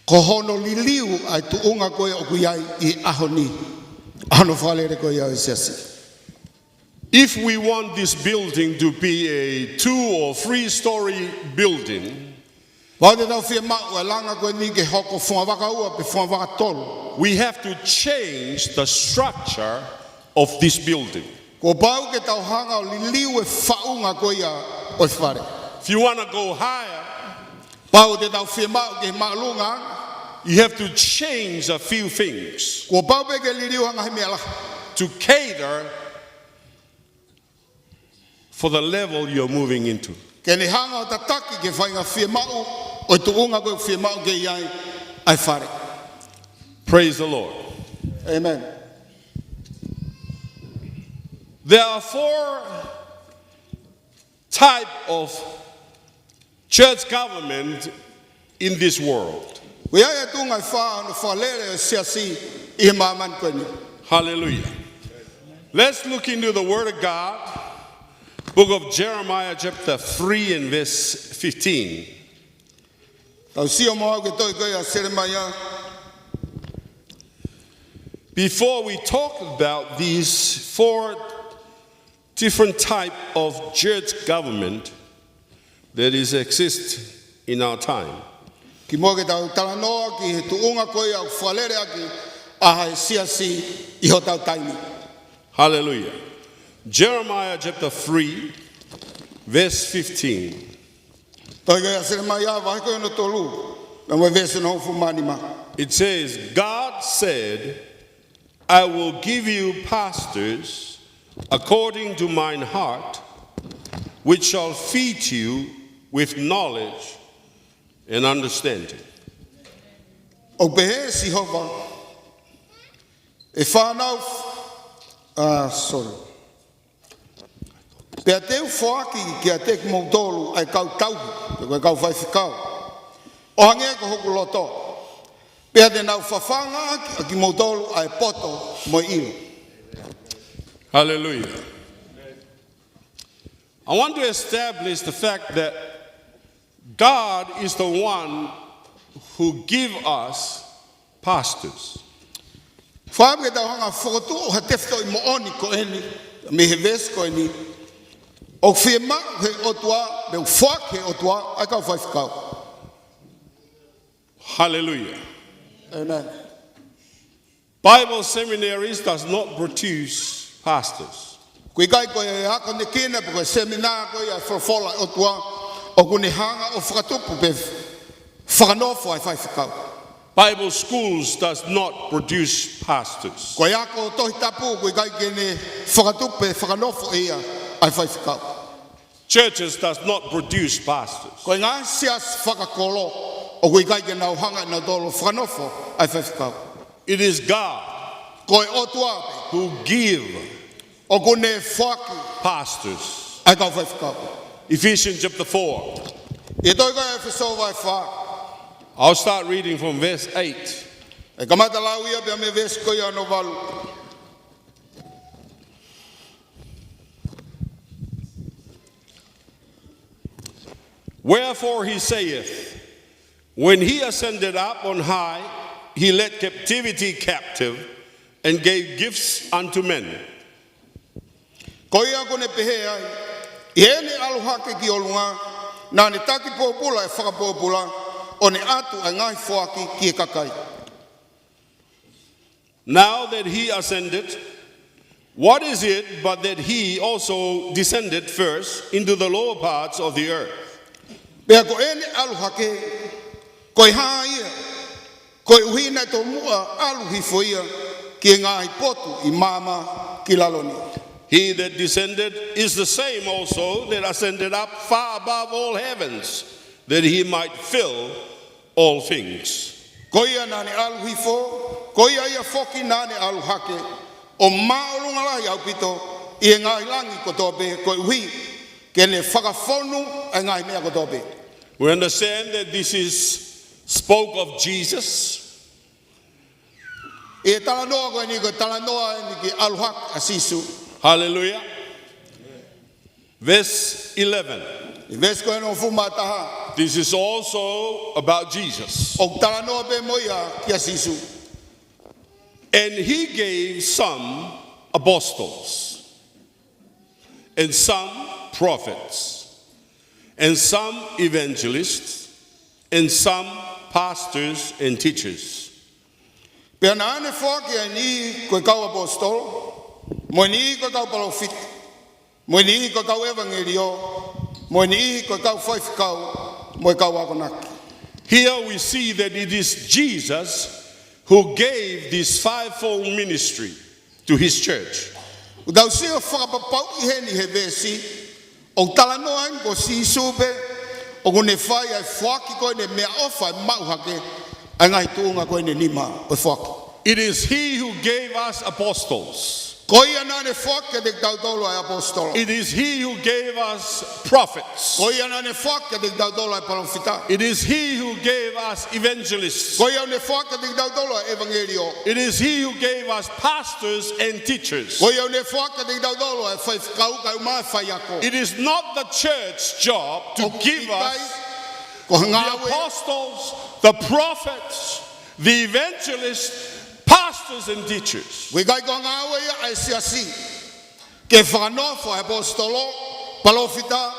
ko hono liliu ʻa e tuʻunga ko ia ʻoku ʻi ai ʻi he ʻaho ni, ʻa hono fakalele ko ia ʻo e siasi. If we want this building to be a two or three story building, Kapau te tau fiemaʻu ʻa e langa ko eni ke hoko fungavaka ua pe fungavaka tolu, we have to change the structure of this building. Kuo pau ke tau hanga ʻo liliu e faʻunga ko ia ʻo e fale. If you want to go higher, Kapau te tau fiemaʻu ke māʻolunga, you have to change a few things kuo pau pē ke liliu ha ngaahi meʻa lahi to cater for the level you're moving into. Ke ne hanga ʻo tataki ki he faʻahinga fiemaʻu ʻo e tuʻunga ko ē ʻoku fiemaʻu ke ʻi ai ʻa e fale. Praise the Lord. Amen. There are four type of church government in this world. ʻOku ʻi ai e tuʻunga ʻe fā hono fakalele ʻo e siasi ʻi he māmani ko eni. Hallelujah. Let's look into the Word of God, book of Jeremiah, chapter three and verse fifteen. Tau sio mo au ki he tohi ko ia ʻa Selemaia. Before we talk about these four different type of church government that is exist in our time. Kimuʻa ke tau talanoa ki he tuʻunga ko ia ʻoku fakalele ʻaki ʻa e siasi ʻi hotau taimi. Hallelujah. Jeremiah chapter three, verse fifteen. Tohi ko ia ʻa Selemaia vahe ko ia hono tolu, pea mo e veesi hono hongofulu mā nima. It says, God said, I will give you pastors according to mine heart, which shall feed you with knowledge and understanding. ʻOku pehē ʻe Sihova, ʻe fānau, ah, sorry. Pea te u foaki kiate kimoutolu ʻa e kau tauhi, pe ko e kau faifekau, ʻo hangē ko hoku loto. Pea te nau fafanga ʻaki ʻa kimoutolu ʻa e poto mo e ʻilo. Hallelujah. I want to establish the fact that God is the one who give us pastors. Fai ke tau hanga ʻo fokotuʻu ha tefitoʻi moʻoni ko eni, mei he veesi ko eni, ʻoku fiemaʻu he ʻOtua, pe ʻoku foaki he ʻOtua ʻa e kau faifekau. Hallelujah. Amen. Bible seminaries does not produce pastors. ʻOku ʻikai ko e akonekina pe ko e seminā ko ia ʻa e folofola ʻa e ʻOtua ʻoku ne hanga ʻo fakatupu pe fakanofo ʻa e faifekau. Bible schools does not produce pastors. Ko e ako Tohi Tapu ʻoku ʻikai ke ne fakatupu pe fakanofo ʻe ia ʻa e faifekau. Churches does not produce pastors. Ko e ngaahi siasi fakakolo ʻoku ʻikai ke nau hanga ʻe nautolu ʻo fakanofo ʻa e faifekau. It is God Ko e ʻOtua pē who give ʻoku ne foaki pastors. ʻA e kau faifekau. Ephesians chapter four. ʻI he tohi ko ia ʻa ʻEfesō vahe fā. I'll start reading from verse eight. ʻE kamata lau ia pea mei he veesi ko ia hono valu. Wherefore he saith, when he ascended up on high, he led captivity captive and gave gifts unto men. Ko ia ʻoku ne pehē ai, ʻi heʻene ʻalu hake ki ʻolunga, Naʻa ne taki pōpula e fakapōpula, ʻo ne ʻatu ʻa e ngaahi foaki ki he kakai. Now that he ascended, what is it but that he also descended first into the lower parts of the earth? Pea ko ʻene ʻalu hake, ko e hā ia, koeʻuhi naʻe tomuʻa ʻalu hifo ia ki he ngaahi potu ʻi māmani ki lalo ni. He that descended is the same also that ascended up far above all heavens, that he might fill all things. Ko ia naʻa ne ʻalu hifo, ko ia ia foki naʻa ne ʻalu hake, ʻo māʻolunga lahi ʻaupito ʻi he ngaahi langi kotoa pē, koeʻuhi ke ne fakafonu ʻa e ngaahi meʻa kotoa pē. We understand that this is spoke of Jesus. ʻI he talanoa ko eni, ko e talanoa eni ki he ʻalu hake ʻa Sīsū. Hallelujah. Verse eleven. ʻI he veesi ko eni hongofulu mā taha. This is also about Jesus. ʻOku talanoa pē mo ia kia Sīsū. And he gave some apostles, and some prophets, and some evangelists, and some pastors and teachers. Pea naʻa ne foaki ʻa e niʻihi ko e kau ʻaposetolo, mo e niʻihi ko e kau palōfita, mo e niʻihi ko e kau ʻevangeliō, mo e niʻihi ko e kau faifekau, mo e kau akonaki. Here we see that it is Jesus who gave this fivefold ministry to his church. ʻOku tau sio fakapapauʻi heni he veesi, ʻoku talanoa eni ko Sīsū pē ʻoku ne fai ʻa e foaki ko eni meʻaʻofa ʻe maʻu hake ʻa e ngaahi tuʻunga ko eni ʻe nima ʻo e foaki. It is he who gave us apostles. Ko ia naʻa ne foaki kiate kitautolu ʻa e ʻaposetolo. It is he who gave us prophets. Ko ia naʻa ne foaki kiate kitautolu ʻa e palōfita. It is he who gave us evangelists. Ko ia naʻa ne foaki kiate kitautolu ʻa e ʻevangeliō. It is he who gave us pastors and teachers. Ko ia naʻa ne foaki kiate kitautolu ʻa e faifekau kae ʻumaʻā e faiako. It is not the church job to give us the apostles, the prophets, the evangelists, pastors and teachers. ʻOku ʻikai ko e ngāue ia ʻa e siasi ke fakanofo ʻa e ʻaposetolo, palōfita,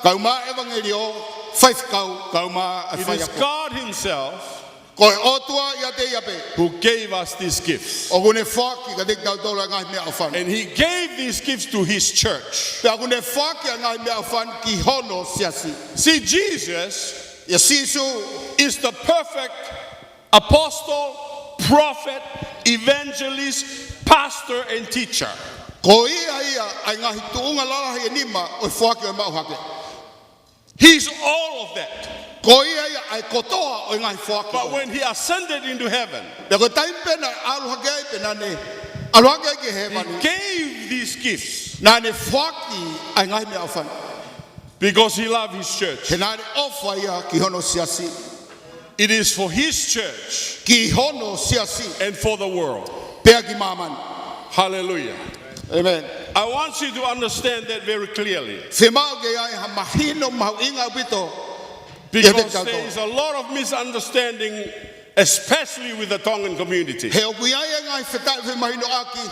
kae ʻumaʻā e ʻevangeliō, faifekau, kae ʻumaʻā e faiako. It is God himself Ko e ʻOtua ʻiate ia pē who gave us these gifts. ʻOku ne foaki kiate kitautolu ʻa e ngaahi meʻaʻofa ni. And he gave these gifts to his church. Pea ʻoku ne foaki ʻa e ngaahi meʻaʻofa ni ki hono siasi. See, Jesus ʻIa Sīsū is the perfect apostle, prophet, evangelist, pastor, and teacher. Ko ia ia ʻa e ngaahi tuʻunga lalahi ʻe nima ʻo e foaki ʻo e maʻu hake. He's all of that. Ko ia ia ʻa e kotoa ʻo e ngaahi foaki. But when he ascended into heaven, Pea ko e taimi pē naʻe ʻalu hake ai pē naʻa ne ʻalu hake ai ki he he hēvani, gave these gifts naʻa ne foaki ʻa e ngaahi meʻaʻofa ni. Because he loved his church. He naʻa ne ʻofa ia ki hono siasi. It is for his church. Ki hono siasi. And for the world. Pea ki māmani. Hallelujah. Amen. I want you to understand that very clearly. Fiemaʻu ke ʻi ai ha mahino mahuʻinga ʻaupito. Because there is a lot of misunderstanding, especially with the Tongan community. He ʻoku ʻi ai e ngaahi fetaʻefemahinoʻaki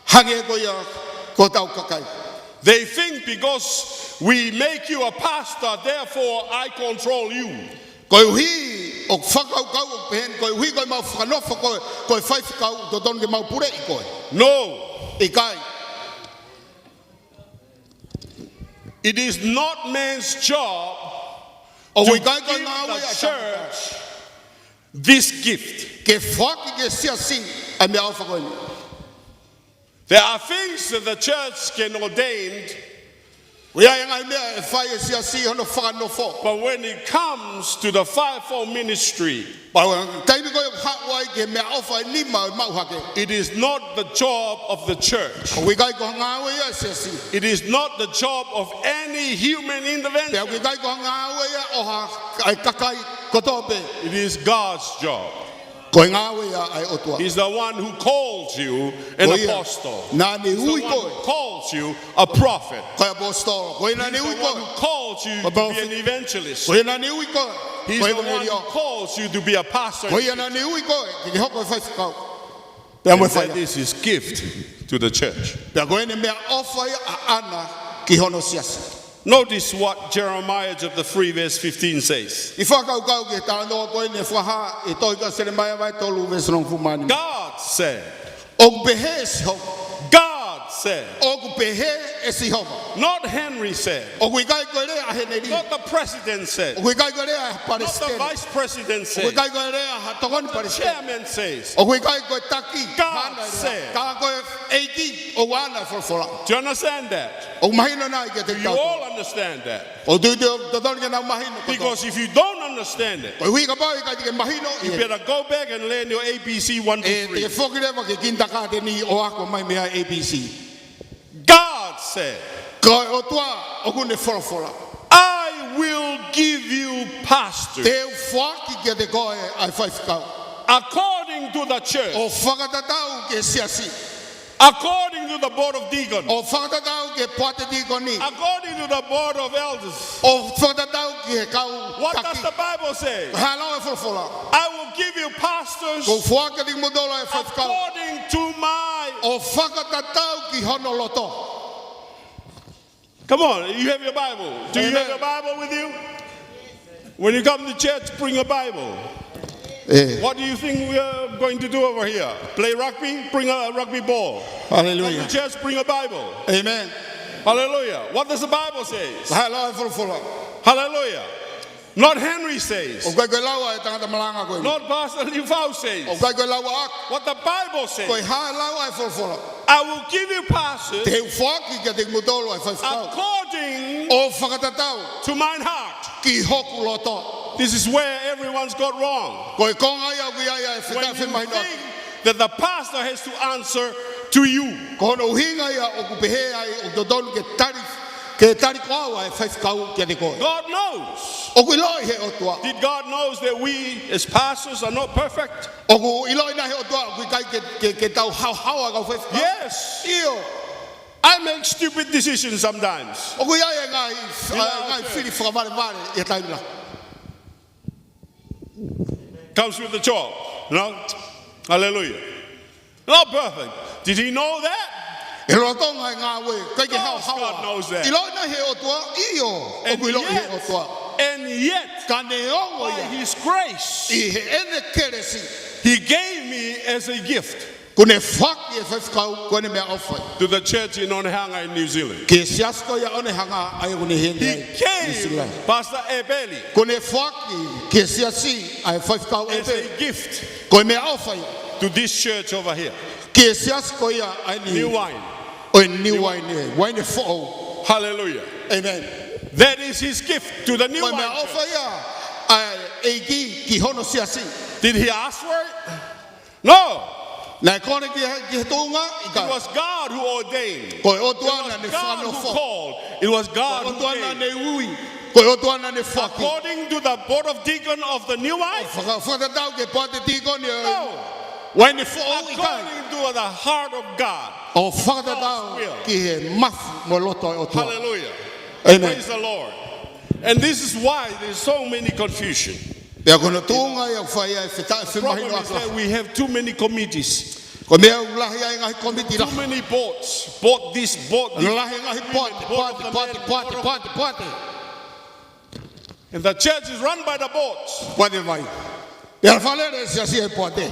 hangē ko ia ko hotau kakai. They think because we make you a pastor, therefore I control you. Koeʻuhi ʻoku fakakaukau ʻoku pehē ni, koeʻuhi ko ʻemau fakanofo koe ko e faifekau, totonu ke mau puleʻi koe. No. ʻIkai. It is not man's job to give the church this gift. ʻOku ʻikai ko e ngāue ia ʻa e tangata ke foaki ki he siasi ʻa e meʻaʻofa ko eni. There are things that the church can ordain, ʻOku ʻi ai e ngaahi meʻa ʻe fai ʻe he siasi hono fakanofo. But when it comes to the fivefold ministry, Pea ko e taimi ko ē ʻoku haʻu ai ki he meʻaʻofa ʻe nima ʻo e maʻu hake, it is not the job of the church. ʻOku ʻikai ko e ngāue ia ʻa e siasi. It is not the job of any human intervention. Pea ʻoku ʻikai ko e ngāue ia ʻo ha, ʻa e kakai kotoa pē. It is God's job. Ko e ngāue ia ʻa e ʻOtua. He's the one who calls you an apostle. Ko ia naʻa ne ui koe. He's the one who calls you a prophet. Ko e ʻaposetolo. Ko ia naʻa ne ui koe. He's the one who calls you to be an evangelist. Ko e palōfita. Ko ia naʻa ne ui koe. He's the one who calls you to be a pastor. Ko e ʻevangeliō. Ko ia naʻa ne ui koe ke ke hoko ko e faifekau. Pea mo e faiako. And that is his gift to the church. Pea ko ʻene meʻaʻofa ia ʻaʻana ki hono siasi. Notice what Jeremiah chapter three verse fifteen says. ʻI he fakakaukau ki he talanoa ko eni ʻa e fakahā ʻi he tohi ko Selemaia vahe tolu veesi hongofulu mā nima. God said, ʻOku pehē ʻe Sihova. God said, ʻOku pehē ʻe Sihova. Not Henry said. ʻOku ʻikai ko e lea ʻa Heneli. Not the president said. ʻOku ʻikai ko e lea ʻa e Palesiteni. Not the vice president said. ʻOku ʻikai ko e lea ʻa e tokoni palesiteni. The chairman says. ʻOku ʻikai ko e taki. God said. Ka ko e ʻEiki ʻoku ʻaʻana e folofola. Do you understand that? ʻOku mahino nai kiate kitautolu? Do you all understand that? ʻOku totonu ke nau mahino kotoa. Because if you don't understand it, koeʻuhi kapau ʻe ʻikai te ke mahino, you better go back and learn your A B C one, two, three. Te ke foki leva ki he kindergarten ʻo ako mai mei ai e A B C. God said, Ko e ʻOtua ʻoku ne folofola. I will give you pastors. Te u foaki kiate koe ʻa e faifekau. According to the church. ʻO fakatatau ki he siasi. According to the board of deacon. ʻO fakatatau ki he poate tīkoni. According to the board of elders. ʻO fakatatau ki he kau taki. What does the Bible say? Ko e hā e lau ʻa e folofola? I will give you pastors. Ko u foaki kiate kimoutolu ʻa e faifekau. According to my. ʻO fakatatau ki hono loto. Come on, you have your Bible. Do you have your Bible with you? When you come to church, bring a Bible. What do you think we are going to do over here? Play rugby? Bring a rugby ball. Hallelujah. Come to church, bring a Bible. Amen. Hallelujah. What does the Bible say? Hallelujah. Not Henry says. ʻOku ʻikai ko e lau ʻa e tangata malanga ko eni. Not Pastor Liufau says. ʻOku ʻikai ko e lau ʻaʻaku. What the Bible says. Ko e hā e lau ʻa e folofola? I will give you pastors. Te u foaki kiate kimoutolu ʻa e faifekau. According. ʻO fakatatau. To mine heart. Ki hoku loto. This is where everyone's got wrong. Ko e konga ia ʻoku ʻi ai ʻa e fetaʻi femahinoʻaki. When you think that the pastor has to answer to you. Ko hono ʻuhinga ia ʻoku pehē ai ʻoku totonu ke tali, ke tali ko au ʻa e faifekau kiate koe. God knows. ʻOku ʻiloʻi ʻe he ʻOtua. Did God knows that we as pastors are not perfect? ʻOku ʻiloʻi nai ʻe he ʻOtua ʻoku ʻikai ke, ke, ke tau haohaoa kau faifekau? Yes. ʻIo. I make stupid decisions sometimes. ʻOku ʻi ai e ngaahi, ngaahi fili fakavalevale ʻi he taimi lahi. Comes with the job, you know? Hallelujah. Not perfect. Did he know that? ʻI he lolotonga e ngāue, ʻikai ke haohaoa. Of course God knows that. ʻIloʻi nai ʻe he ʻOtua? ʻIo, ʻoku ʻiloʻi ʻe he ʻOtua. And yet, ka neongo ia, by his grace, ʻi heʻene kelesi, he gave me as a gift. Kuo ne foaki e faifekau ko eni meʻaʻofa ia. To the church in Onehunga in New Zealand. Ki he siasi ko ia Onehunga ʻa ia ʻoku ne ʻi heni ai ʻi Nuʻu Sila. He gave Pastor Ebeli. Kuo ne foaki ki he siasi ʻa e faifekau Ebeli. As a gift. Ko e meʻaʻofa ia. To this church over here. Ki he siasi ko ia ʻa eni. New wine. ʻO e new wine, uaine foʻou. Hallelujah. Amen. That is his gift to the new wine church. Ko e meʻaʻofa ia ʻa e ʻEiki ki hono siasi. Did he ask for it? No. Naʻe kole ki he, ki he tuʻunga? ʻIkai. It was God who ordained. Ko e ʻOtua naʻa ne fakanofo. It was God who called. It was God who gave. Ko e ʻOtua naʻa ne ui. Ko e ʻOtua naʻa ne foaki. According to the board of deacon of the new wine? Faka-, fakatatau ki he poate tīkoni ʻo e uaine foʻou? No. ʻIkai. According to the heart of God. ʻO fakatatau ki he mafu mo e loto ʻo e ʻOtua. God's will. Hallelujah. Amen. Praise the Lord. And this is why there's so many confusion. Pea ko hono tuʻunga ia ʻoku fai ai e fetaʻi femahinoʻaki. The problem is that we have too many committees. Ko e meʻa ʻoku lahi ai e ngaahi kōmiti lahi. Too many boards. Board this, board this. Lahi e ngaahi poate, poate, poate, poate, poate. And the church is run by the boards. Poate vai. Pea fakalele e siasi ʻe he poate.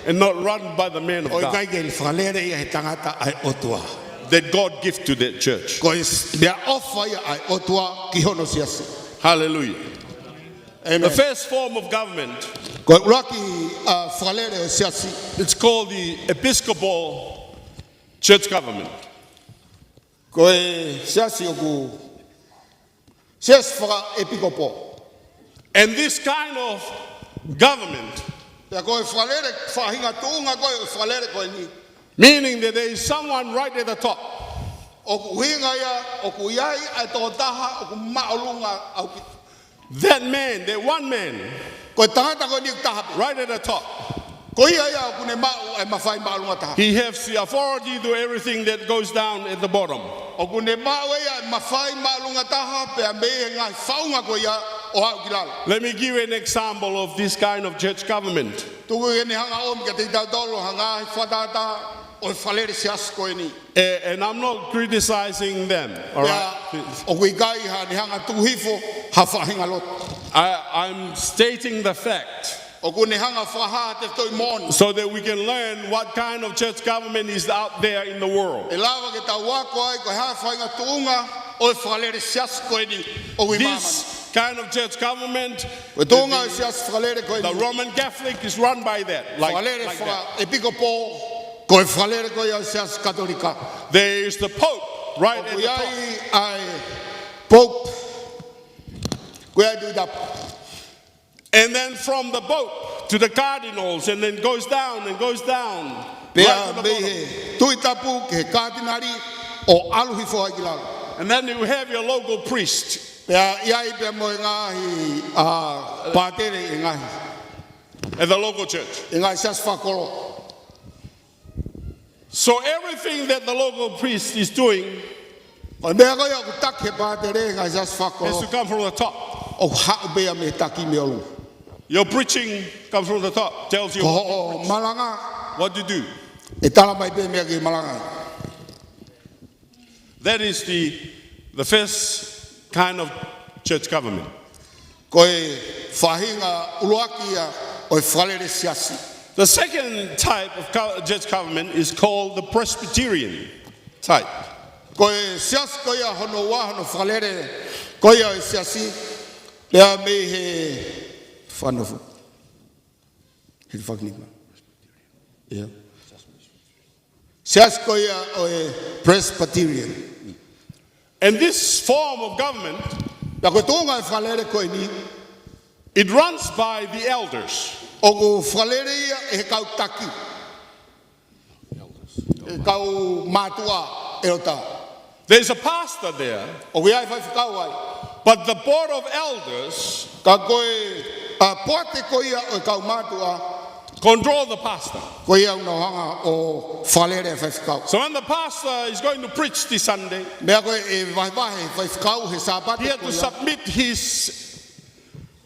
And not run by the man of God. ʻO ʻikai ke fakalele ia ʻe he tangata ʻa e ʻOtua. That God give to that church. Ko e s-, meʻaʻofa ia ʻa e ʻOtua ki hono siasi. Hallelujah. Amen. The first form of government, ko e ʻuluaki, uh, fakalele ʻo e siasi, it's called the Episcopal Church Government. Ko e siasi ʻoku siasi fakaʻepikopo. And this kind of government, pea ko e fakalele, faʻahinga tuʻunga ko ē ʻo e fakalele ko eni. Meaning that there is someone right at the top. ʻOku ʻuhinga ia, ʻoku ʻi ai ʻa e tokotaha ʻoku māʻolunga ʻaupito. That man, that one man, ko e tangata ko eni ʻoku taha pē, right at the top, ko ia ia ʻoku ne maʻu ʻa e mafai māʻolunga taha. He has the authority to everything that goes down at the bottom. ʻOku ne maʻu ʻe ia e mafai māʻolunga taha pea mei he ngaahi faʻunga ko ia ʻo aʻu ki lalo. Let me give you an example of this kind of church government. Tuku ke ne hanga ʻo ʻomi kiate kitautolu ha ngaahi fakatātā ʻo e fakalele siasi ko eni. A- And I'm not criticizing them, all right? Pea ʻoku ʻikai ha ne hanga tuku hifo ha faʻahinga lotu. I, I'm stating the fact ʻOku ne hanga fakahā ha tefitoʻi moʻoni. So that we can learn what kind of church government is out there in the world. ʻE lava ke tau ako ai ko e hā e faʻahinga tuʻunga ʻo e fakalele siasi ko eni ʻoku ʻi māmani. This kind of church government, Ko e tuʻunga ʻo e siasi fakalele ko eni. The Roman Catholic is run by that, like, Fakalele like faka- that. ʻEpikopō, ko e fakalele ko ia ʻo e siasi Katolika. There is the Pope right at the top. ʻOku ʻi ai ʻa e Pope, ko ia ʻi tuʻi tapu. And then from the Pope to the cardinals, and then goes down and goes down, Pea right to the mei bottom. he tuʻi tapu ki he kātinali ʻo ʻalu hifo ai ki lalo. And then you have your local priest Pea ʻi ai pea mo e ngaahi, ʻa, pātele ʻi he ngaahi, at the local church. ʻi he ngaahi siasi fakakolo. So everything that the local priest is doing Ko e meʻa ko ia ʻoku taki he pātele ʻi he ngaahi siasi fakakolo has to come from the top. ʻoku haʻu pē ia mei he taki mei ʻolunga. Your preaching comes from the top, tells you Ko hoʻo malanga, what to do. ʻe tala mai pē meʻa ke malanga ai. That is the, the first kind of church government. Ko e faʻahinga ʻuluaki ia ʻo e fakalele siasi. The second type of co- church government is called the Presbyterian type. Ko e siasi ko ia hono ua, hono fakalele ko ia ʻo e siasi, pea mei he fanofo. He fakinima. Yeah. Siasi ko ia ʻo e Presbyterian. And this form of government, Pea ko e tuʻunga e fakalele ko eni, it runs by the elders. ʻOku fakalele ia ʻe he kau taki. ʻE he kau mātuʻa, elder. There's a pastor there, ʻOku ʻi ai e faifekau ai. but the board of elders Ka ko e, ʻa, poate ko ia ʻo e kau mātuʻa, control the pastor. ko ia ʻoku nau hanga ʻo fakalele e faifekau. So when the pastor is going to preach this Sunday, Meʻa ko ē ʻe vahevahe e faifekau he Sāpate he had ko to ia, submit his,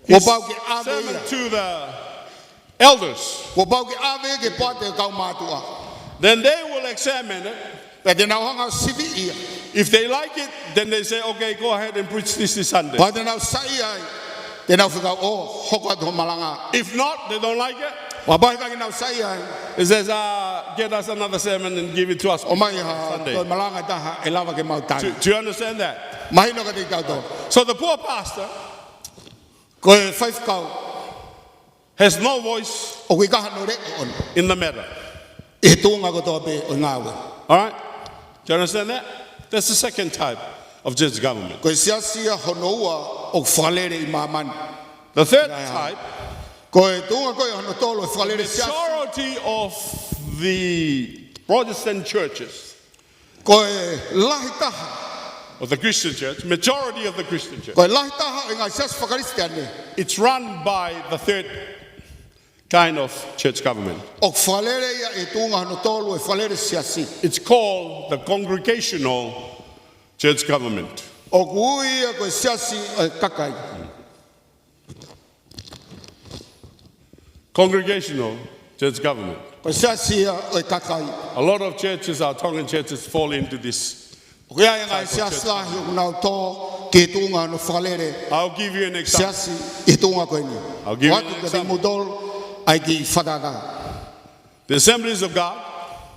kuo his pau ke ʻave sermon ia. to the elders. Kuo pau ke ʻave ki he poate ʻo e kau mātuʻa. Then they will examine it. Pea te nau hanga ʻo sivi ia. If they like it, then they say, "Okay, go ahead and preach this, this Sunday." Pea te nau saiʻia ai, te nau fekau, "ʻŌ, hoko atu hoʻo malanga." If not, they don't like it. Kapau ʻe ʻikai ke nau saiʻia ai, It says, uh, "Get us another sermon and give it to us ʻomai ha Sunday." toe malanga ʻe taha ʻe lava ke mau tangi. Do, do you understand that? Mahino kiate kitautolu. So the poor pastor Ko e faifekau has no voice ʻoku ʻikai hano leʻo ʻona in the matter. ʻI he tuʻunga kotoa pē ʻo e ngāue. All right? Do you understand that? That's the second type of church government. Ko e siasi ia hono ua ʻoku fakalele ʻi māmani. The third type, Ko e tuʻunga ko ia hono tolu ʻo e fakalele siasi. majority of the Protestant churches Ko e lahi taha. Of the Christian church, majority of the Christian church, Ko e lahi taha ʻo e ngaahi siasi fakakalisitiane. It's run by the third kind of church government. ʻOku fakalele ia ʻi he tuʻunga hono tolu ʻo e fakalele siasi. It's called the congregational church government. ʻOku ui ia ko e siasi ʻo e kakai. Congregational church government. Ko e siasi ia ʻo e kakai. A lot of churches, our Tongan churches, fall into this. ʻOku ʻi ai e ngaahi siasi lahi ʻoku nau tō ki he tuʻunga hono fakalele I'll give you an example. siasi ʻi he tuʻunga ko eni. I'll give you an example. ʻOatu kiate kimoutolu ʻa e kiʻi fakatātā. The Assemblies of God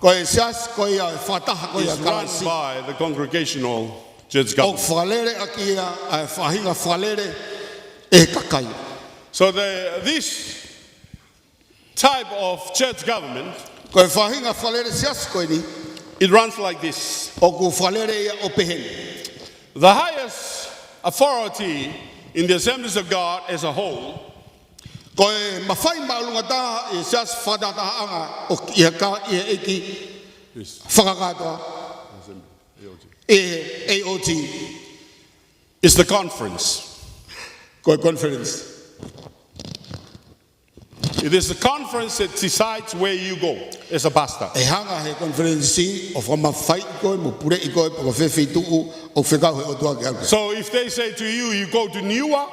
Ko e siasi ko ia ʻo e fakataha ko ia is run Kalisi. by the congregational church ʻOku government. fakalele ʻaki ia ʻa e faʻahinga fakalele ʻe he kakai. So the, this type of church government, Ko e faʻahinga fakalele siasi ko eni, it runs like this. ʻOku fakalele ia ʻo pehē ni. The highest authority in the Assemblies of God as a whole Ko e mafai māʻolunga taha ʻi he siasi fakatahatahaʻanga ʻo ʻi he ka ʻi he ʻEiki Yes. fakakātoa. ʻI he A O T. It's the conference. Ko e conference. It is the conference that decides where you go as a pastor. ʻE hanga he conference ʻo fakamafaiʻi koe mo puleʻi koe pe ko fē feituʻu ʻoku fekau he ʻOtua ke ʻalu. So if they say to you, "You go to Niua,"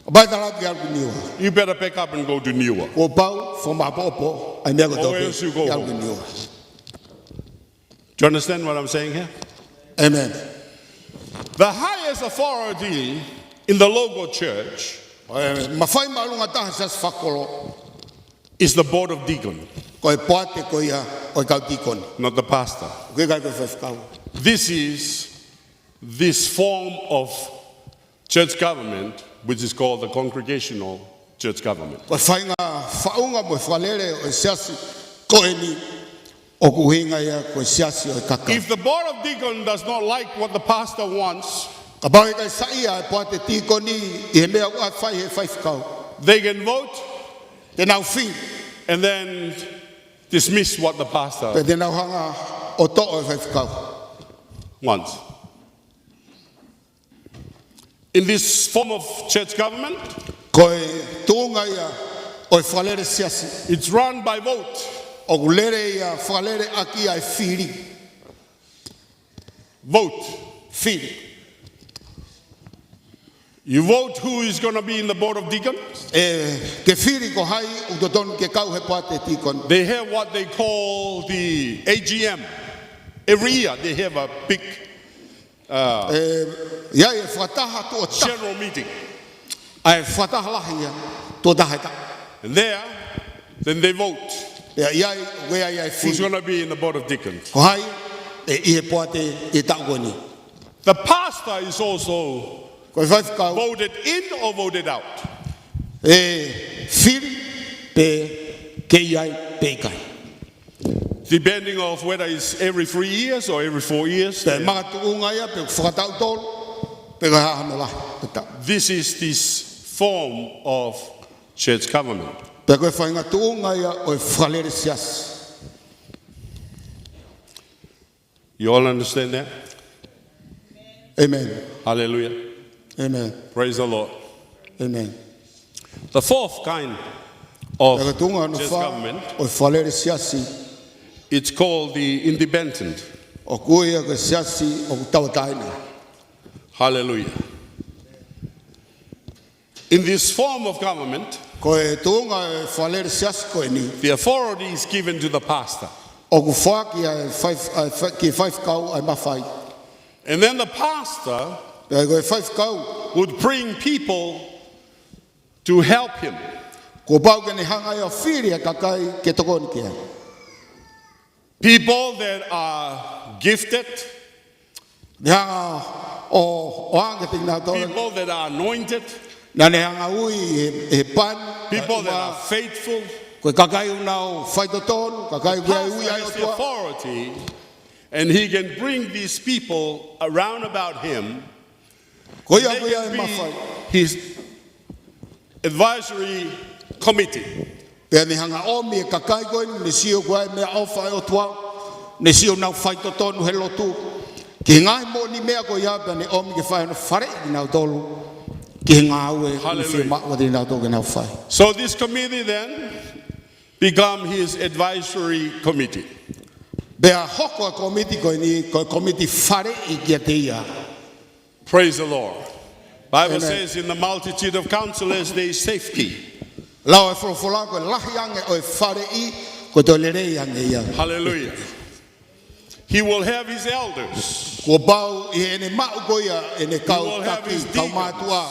Kapau ʻe tala atu ke ʻalu ki Niua. You better pack up and go to Niua. Kuo pau, fakamaʻopoʻopo ʻa e meʻa kotoa pē, ʻalu ki Niua. Do you understand what I'm saying here? Amen. The highest authority in the local church ʻE, mafai māʻolunga taha he siasi fakakolo is the board of deacon, ko e poate ko ia ʻo e kau tīkoni. Not the pastor. ʻIkai ko e faifekau. This is this form of church government, which is called the congregational church government. Ko e faʻahinga faʻunga mo e fakalele ʻo e siasi ko eni ʻoku ʻuhinga ia ko e siasi ʻo e kakai. If the board of deacon does not like what the pastor wants, kapau ʻe ʻikai saiʻia e poate tīkoni ʻi he meʻa ʻoku fai he faifekau, they can vote te nau fili and then dismiss what the pastor pea te nau hanga ʻo toʻo e faifekau. wants. In this form of church government, Ko e tuʻunga ia ʻo e fakalele siasi. It's run by vote. ʻOku lele ia fakalele ʻaki ʻa e fili. Vote. Fili. You vote who is going to be in the board of deacons. ʻE, ke fili ko hai ʻoku totonu ke kau he poate tīkoni. They have what they call the A G M. Every year they have a big uh, ʻE, ʻi ai e fakataha tuʻo taha. General meeting. ʻA e fakataha lahi ia tuʻo taha ʻe taha. And there, then they vote ʻE, ʻi ai, ʻoku ʻi ai e who's fili. Going to be in the board of deacons. Ko hai ʻe ʻi he poate ʻi he taʻu ko eni. The pastor is also Ko e faifekau voted in or voted out, ʻe fili pe ke ʻi ai pe ʻikai. Depending on whether it's every three years or every four years. Pea makatuʻunga ia pe ʻoku fakataʻu tolu pe ko e hā hano lahi ʻo e taʻu. This is this form of church government. Pea ko e faʻahinga tuʻunga ia ʻo e fakalele siasi. You all understand that? Amen. Hallelujah. Amen. Praise the Lord. Amen. The fourth kind of Pea ko e tuʻunga hono church fā government, ʻo e fakalele siasi it's called the independent. ʻoku ui ia ko e siasi ʻoku tauʻatāina. Hallelujah. In this form of government, Ko e tuʻunga e fakalele siasi ko eni, the authority is given to the pastor. ʻoku foaki ʻa e faif-, ʻa e fa-, ki he faifekau ʻa e mafai. And then the pastor Pea ko e faifekau would bring people to help him. kuo pau ke ne hanga ia ʻo fili ʻa e kakai ke tokoni ki ai. People that are gifted, Ne hanga ʻo, ʻo ʻoange kinautolu. People that are anointed, Naʻa ne hanga ui he, he pani. People that are faithful. Ko e kakai ʻoku nau faitotonu, kakai ʻoku ʻi ai e ui ʻa e Has the ʻOtua. Authority, and he can bring these people around about him. Ko ia They ko ia e can be mafai. His advisory committee. Pea ne hanga ʻo ʻomi e kakai ko eni, ne sio ko e meʻaʻofa ʻa e ʻOtua, ne sio ʻoku nau faitotonu he lotu. Ki he ngaahi moʻoniʻi meʻa ko ia pea ne ʻomi ke fai hono faleʻi kinautolu ki he ngāue ʻoku ne Hallelujah. fiemaʻu kiate kinautolu ke nau fai. So this committee then become his advisory committee. Pea hoko e komiti ko eni, ko e komiti faleʻi kiate ia. Praise the Lord. Bible Amen. Says in the multitude of counselors there is safety. Lau e folofola ko e lahi ange ʻo e faleʻi, ko e toe lelei ange ia. Hallelujah. He will have his elders. Kuo pau ʻi heʻene maʻu ko ia ʻene kau He will have taki, his kau deacons. mātuʻa.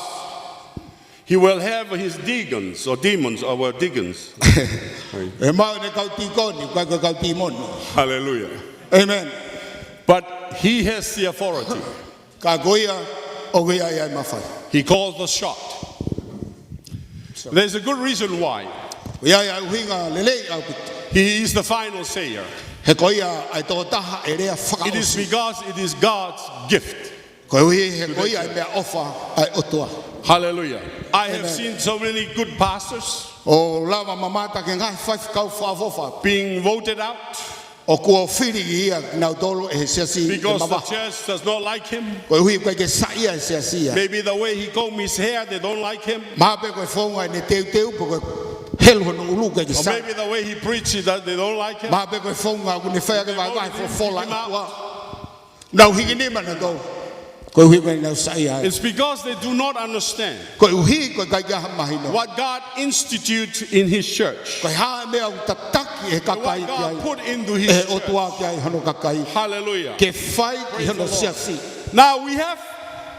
He will have his deacons or demons or well, deacons. ʻE maʻu ʻene kau tīkoni, ʻikai ko e kau tīmoni. Hallelujah. Amen. But he has the authority. Ka ko ia, ʻoku ʻi ai ʻa e mafai. He calls the shot. There's a good reason why. ʻOku ʻi ai ʻa e ʻuhinga lelei ʻaupito. He is the final sayer. He ko ia ʻa e tokotaha ʻe lea fakaʻosi. It is because it is God's gift. Koeʻuhi he ko ia e meʻaʻofa ʻa e ʻOtua. Hallelujah. I have Amen. Seen so many good pastors ʻOku lava mamata ki he ngaahi faifekau fakaʻofoʻofa being voted out ʻoku fili ia kinautolu ʻe he siasi ʻe because the mavahe. Church does not like him. Koeʻuhi ʻoku ʻikai ke saiʻia e siasi ia. Maybe the way he comb his hair, they don't like him. Mahalo pē ko e founga ʻene teuteu, pe ko e helu hono ʻulu ʻoku ʻikai ke Or sai. Maybe the way he preaches, that they don't like him. Mahalo pē ko e founga ʻoku ne fai ʻaki e vaivai folofola ʻa e They won't ʻOtua. Nau hiki nima nautolu. Koeʻuhi ʻoku ʻikai ke nau saiʻia ai. It's because they do not understand Koeʻuhi ʻoku ʻikai ke mahino what God institutes in his church. ko e hā e meʻa ʻoku tataki ʻe he kakai What ki ai, God put into ʻe his he ʻOtua church. ki ai hono kakai, Hallelujah. ke fai ki Praise the hono Lord. siasi. Now we have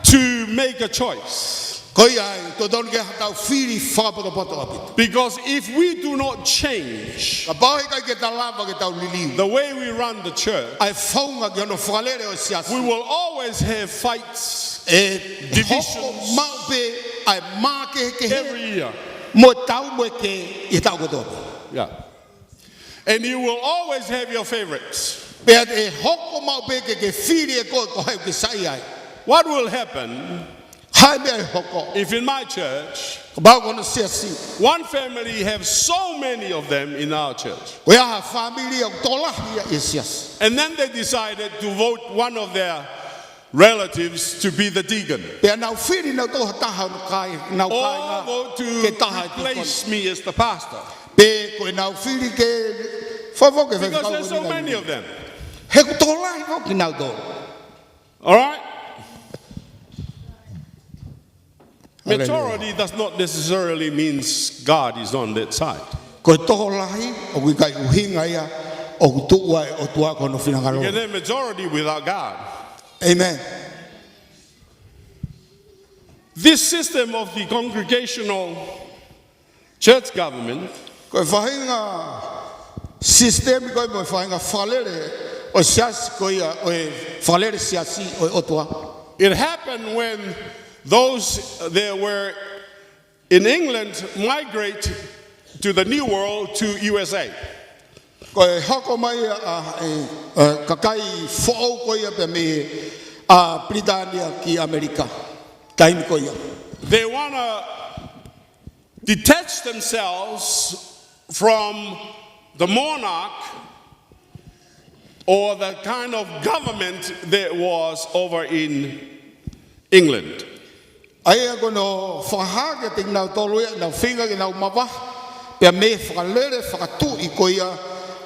to make a choice. Ko ia ai, totonu ke ʻi ai haʻatau fili fakapotopoto ʻaupito. Because if we do not change Kapau he ʻikai ke ta lava ke tau liliu the way we run the church, ʻa e founga ki hono fakalele ʻo e siasi, we will always have fights ʻe divisions hoko maʻu pē ʻa e mākehekehe every year. mo e tau mo e kē ʻi he taʻu kotoa. Yeah. And you will always have your favorites. Pea ʻe hoko maʻu pē ke ke fili ʻe koe ko hai ke saiʻia ai. What will happen Hā e meʻa ʻe hoko? If in my church, Kapau ko hono siasi, one family have so many of them in our church, ko e hā e fāmili ʻoku tokolahi ia ʻi he siasi, and then they decided to vote one of their relatives to be the deacon, pea nau fili nautolu ha taha ʻo nau kai, nau or kāinga vote to ke taha e tīkoni. Replace me as the pastor. Pe ko ʻenau fili ke fafo ke fai Because there's so fakaʻuhinga. Many of them. He ʻoku tokolahi foki nautolu. All right? Hallelujah. Majority does not necessarily means God is on that side. Ko e tokolahi ʻoku ʻikai ʻuhinga ia ʻoku tuʻu ai e ʻOtua ko hono finangalo. You can have majority without God. Amen. This system of the congregational church government Ko e faʻahinga sisitemi ko ē mo e faʻahinga fakalele ʻo e siasi ko ia, ʻo e fakalele siasi ʻo e ʻOtua. It happened when those that were in England migrate to the New World to U S A. Ko e hoko mai ʻa e, e kakai foʻou ko ia pea mei ʻa Pilitānia ki ʻAmelika. Taimi ko ia. They want to detach themselves from the monarch or the kind of government that was over in England. ʻA ia ko hono fakahā kiate kinautolu ia ʻenau feinga ke nau mavahe pea mei he fakalele fakatuʻi ko ia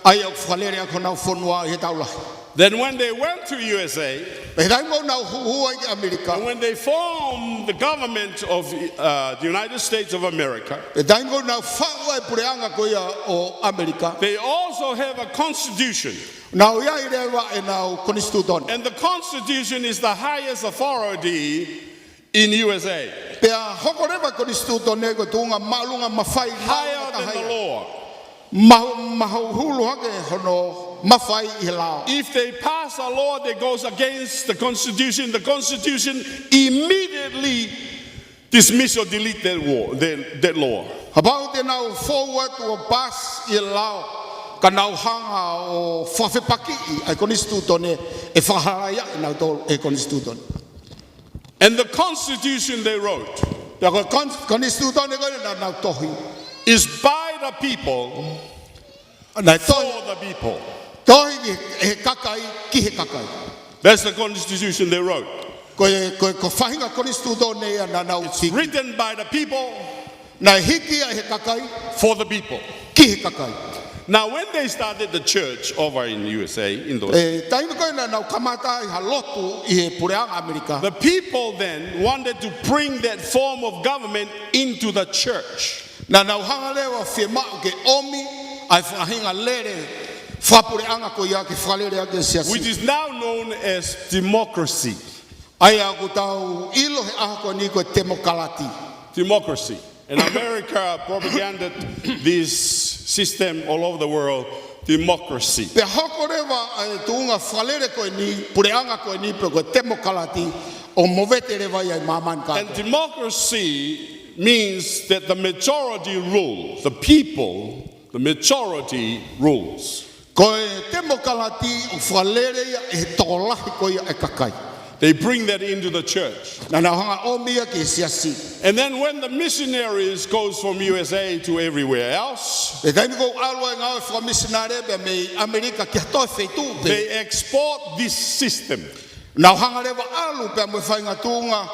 ʻa ia ʻoku fakalele ʻaki honau fonua ʻi he Tau Lahi. Then when they went to U S A, Pea taimi ko ē ʻoku nau huʻuhuʻu ai ki ʻAmelika. And when they formed the government of uh, the United States of America, Pea taimi ko ē ʻoku nau faʻu ai e puleʻanga ko ia ʻo ʻAmelika, they also have a constitution. Nau ʻi ai leva ʻenau konisitūtone. And the constitution is the highest authority in U S A. Pea hoko leva e konisitūtone ko e tuʻunga māʻolunga mafai, Higher than the taha ia. Law. Mahu, mahuʻulu hake hono mafai ʻi he lao. If they pass a law that goes against the constitution, the constitution immediately dismiss or delete that law. That, that law. Kapau te nau fou atu ʻo paasi e lao, ka nau hanga ʻo fakafepakiʻi ʻa e konisitūtone, ʻe fakahalaiaʻi nautolu ʻe he konisitūtone. And the constitution they wrote Pea ko e kon-, konisitūtone ko ē naʻa nau tohi, is by the people, naʻe for tohi, the people. tohi ki he kakai, ki he kakai. That's the constitution they wrote. Ko e, ko e, ko e faʻahinga konisitūtone ia naʻa nau hiki. Written by the people, Naʻe hiki ia ʻe he kakai, for the people. Ki he kakai. Now, when they started the church over in U S A, in those, E, taimi ko ē naʻa nau kamata ai ha lotu ʻi he puleʻanga ʻAmelika, the people then wanted to bring that form of government into the church, naʻa nau hanga leva ʻo fiemaʻu ke ʻomi ʻa e faʻahinga lele fakapuleʻanga ko ia ke fakalele ʻaki e siasi. Which is now known as democracy. ʻA ia ʻoku tau ʻilo he ʻaho ko eni ko e temokalati. Democracy. And America propaganded this system all over the world, democracy. Pea hoko leva ʻa e tuʻunga fakalele ko eni, puleʻanga ko eni pe ko e temokalati, ʻo movete leva ia ʻi māmani kātoa. And democracy means that the majority rule, the people, the majority rules. Ko e temokalati ʻoku fakalele ia ʻe he tokolahi ko ia ʻa e kakai. They bring that into the church. Naʻa nau hanga ʻo ʻomi ia ki he siasi. And then when the missionaries goes from U S A to everywhere else, Pea taimi ko ē ʻoku ʻalu ai e ngāue fakamisinale pea mei ʻAmelika ki ha toe feituʻu pē, they export this system nau hanga leva ʻo ʻalu pea mo e faʻahinga tuʻunga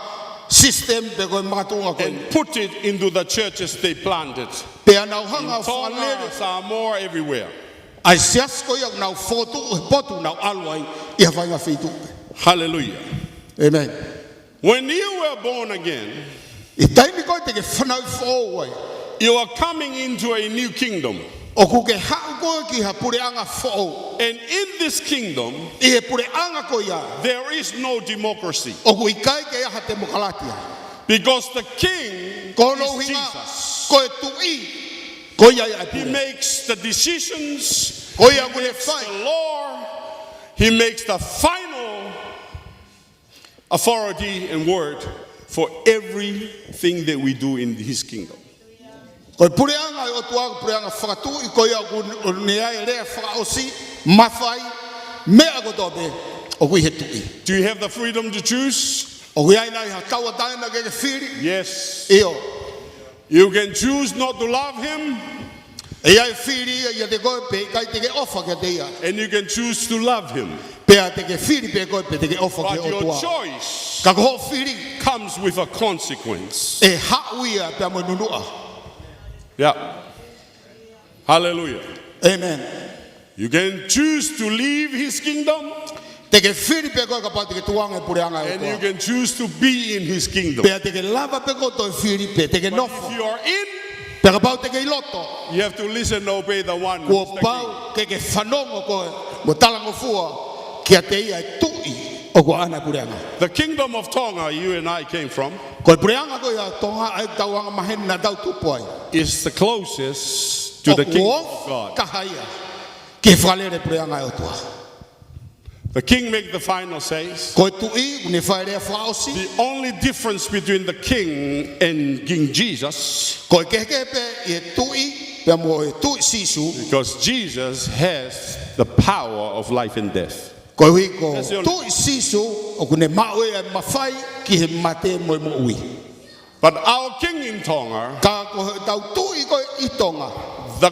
system pe ko e makatuʻunga ko ē, and put it into the churches they planted. Pea nau hanga ʻo Tonga, fakalele Samoa, everywhere. ʻa e siasi ko ia ʻoku nau fokotuʻu he potu ʻoku nau ʻalu ai ʻi ha faʻahinga feituʻu pē. Hallelujah. Amen. When you were born again, ʻI he taimi ko ē te ke fanauʻi foʻou ai, you are coming into a new kingdom. ʻOku ke haʻu koe ki ha puleʻanga foʻou. And in this kingdom, ʻI he puleʻanga ko ia, there is no democracy. ʻOku ʻikai ke ʻi ai ha temokalati. Because the king Ko hono is ʻuhinga, Jesus. Ko e tuʻi, ko ia ia e He pule. Makes the decisions. Ko ia ʻoku ne fai. The law. He makes the final authority and word for everything that we do in his kingdom. Ko e puleʻanga ʻo e ʻOtua, ko e puleʻanga fakatuʻi, ko ia ʻoku, ʻoku ne ʻi ai e lea fakaʻosi, mafai, meʻa kotoa pē, ʻoku ʻi he tuʻi. Do you have the freedom to choose? ʻOku ʻi ai nai ha tauʻatāina ke ke fili? Yes. ʻIo. You can choose not to love him. ʻE ʻi ai e fili ia ʻiate koe pe ʻikai te ke ʻofa kiate ia. And you can choose to love him. Pea te ke fili pē koe pe te ke ʻofa ki he ʻOtua. But your choice Ka ko hoʻo fili comes with a consequence. ʻE haʻu ia pea mo e nunuʻa. Yeah. Hallelujah. Amen. You can choose to leave his kingdom. Te ke fili pē koe kapau te ke tuʻu ange he puleʻanga ʻo e ʻOtua. And you can choose to be in his kingdom. Pea te ke lava pē koe ʻo toe fili pe te ke But nofo. If you are in, Pea kapau te ke ʻi loto. You have to listen and obey the one Kuo who's the pau king. Ke ke fanongo koe mo talangofua kiate ia e tuʻi ʻoku ʻaʻana e puleʻanga. The kingdom of Tonga you and I came from Ko e puleʻanga ko ia ʻo Tonga ʻa ia ʻoku tau angamaheni naʻa tau tupu ai. Is the closest to the kingdom of God. ʻOku ofi taha ia ki he fakalele puleʻanga ʻo e ʻOtua. The king make the final says. Ko e tuʻi ʻoku ne fai e lea fakaʻosi. The only difference between the king and King Jesus Ko e kehekehe pē ʻi he tuʻi pea mo e tuʻi Sīsū. Because Jesus has the power of life and death. Koeʻuhi ko That's the only Tuʻi Sīsū ʻoku ne maʻu e mafai ki he mate mo e moʻui. But our king in Tonga, Ka ko hotau tuʻi ko ē ʻi Tonga, the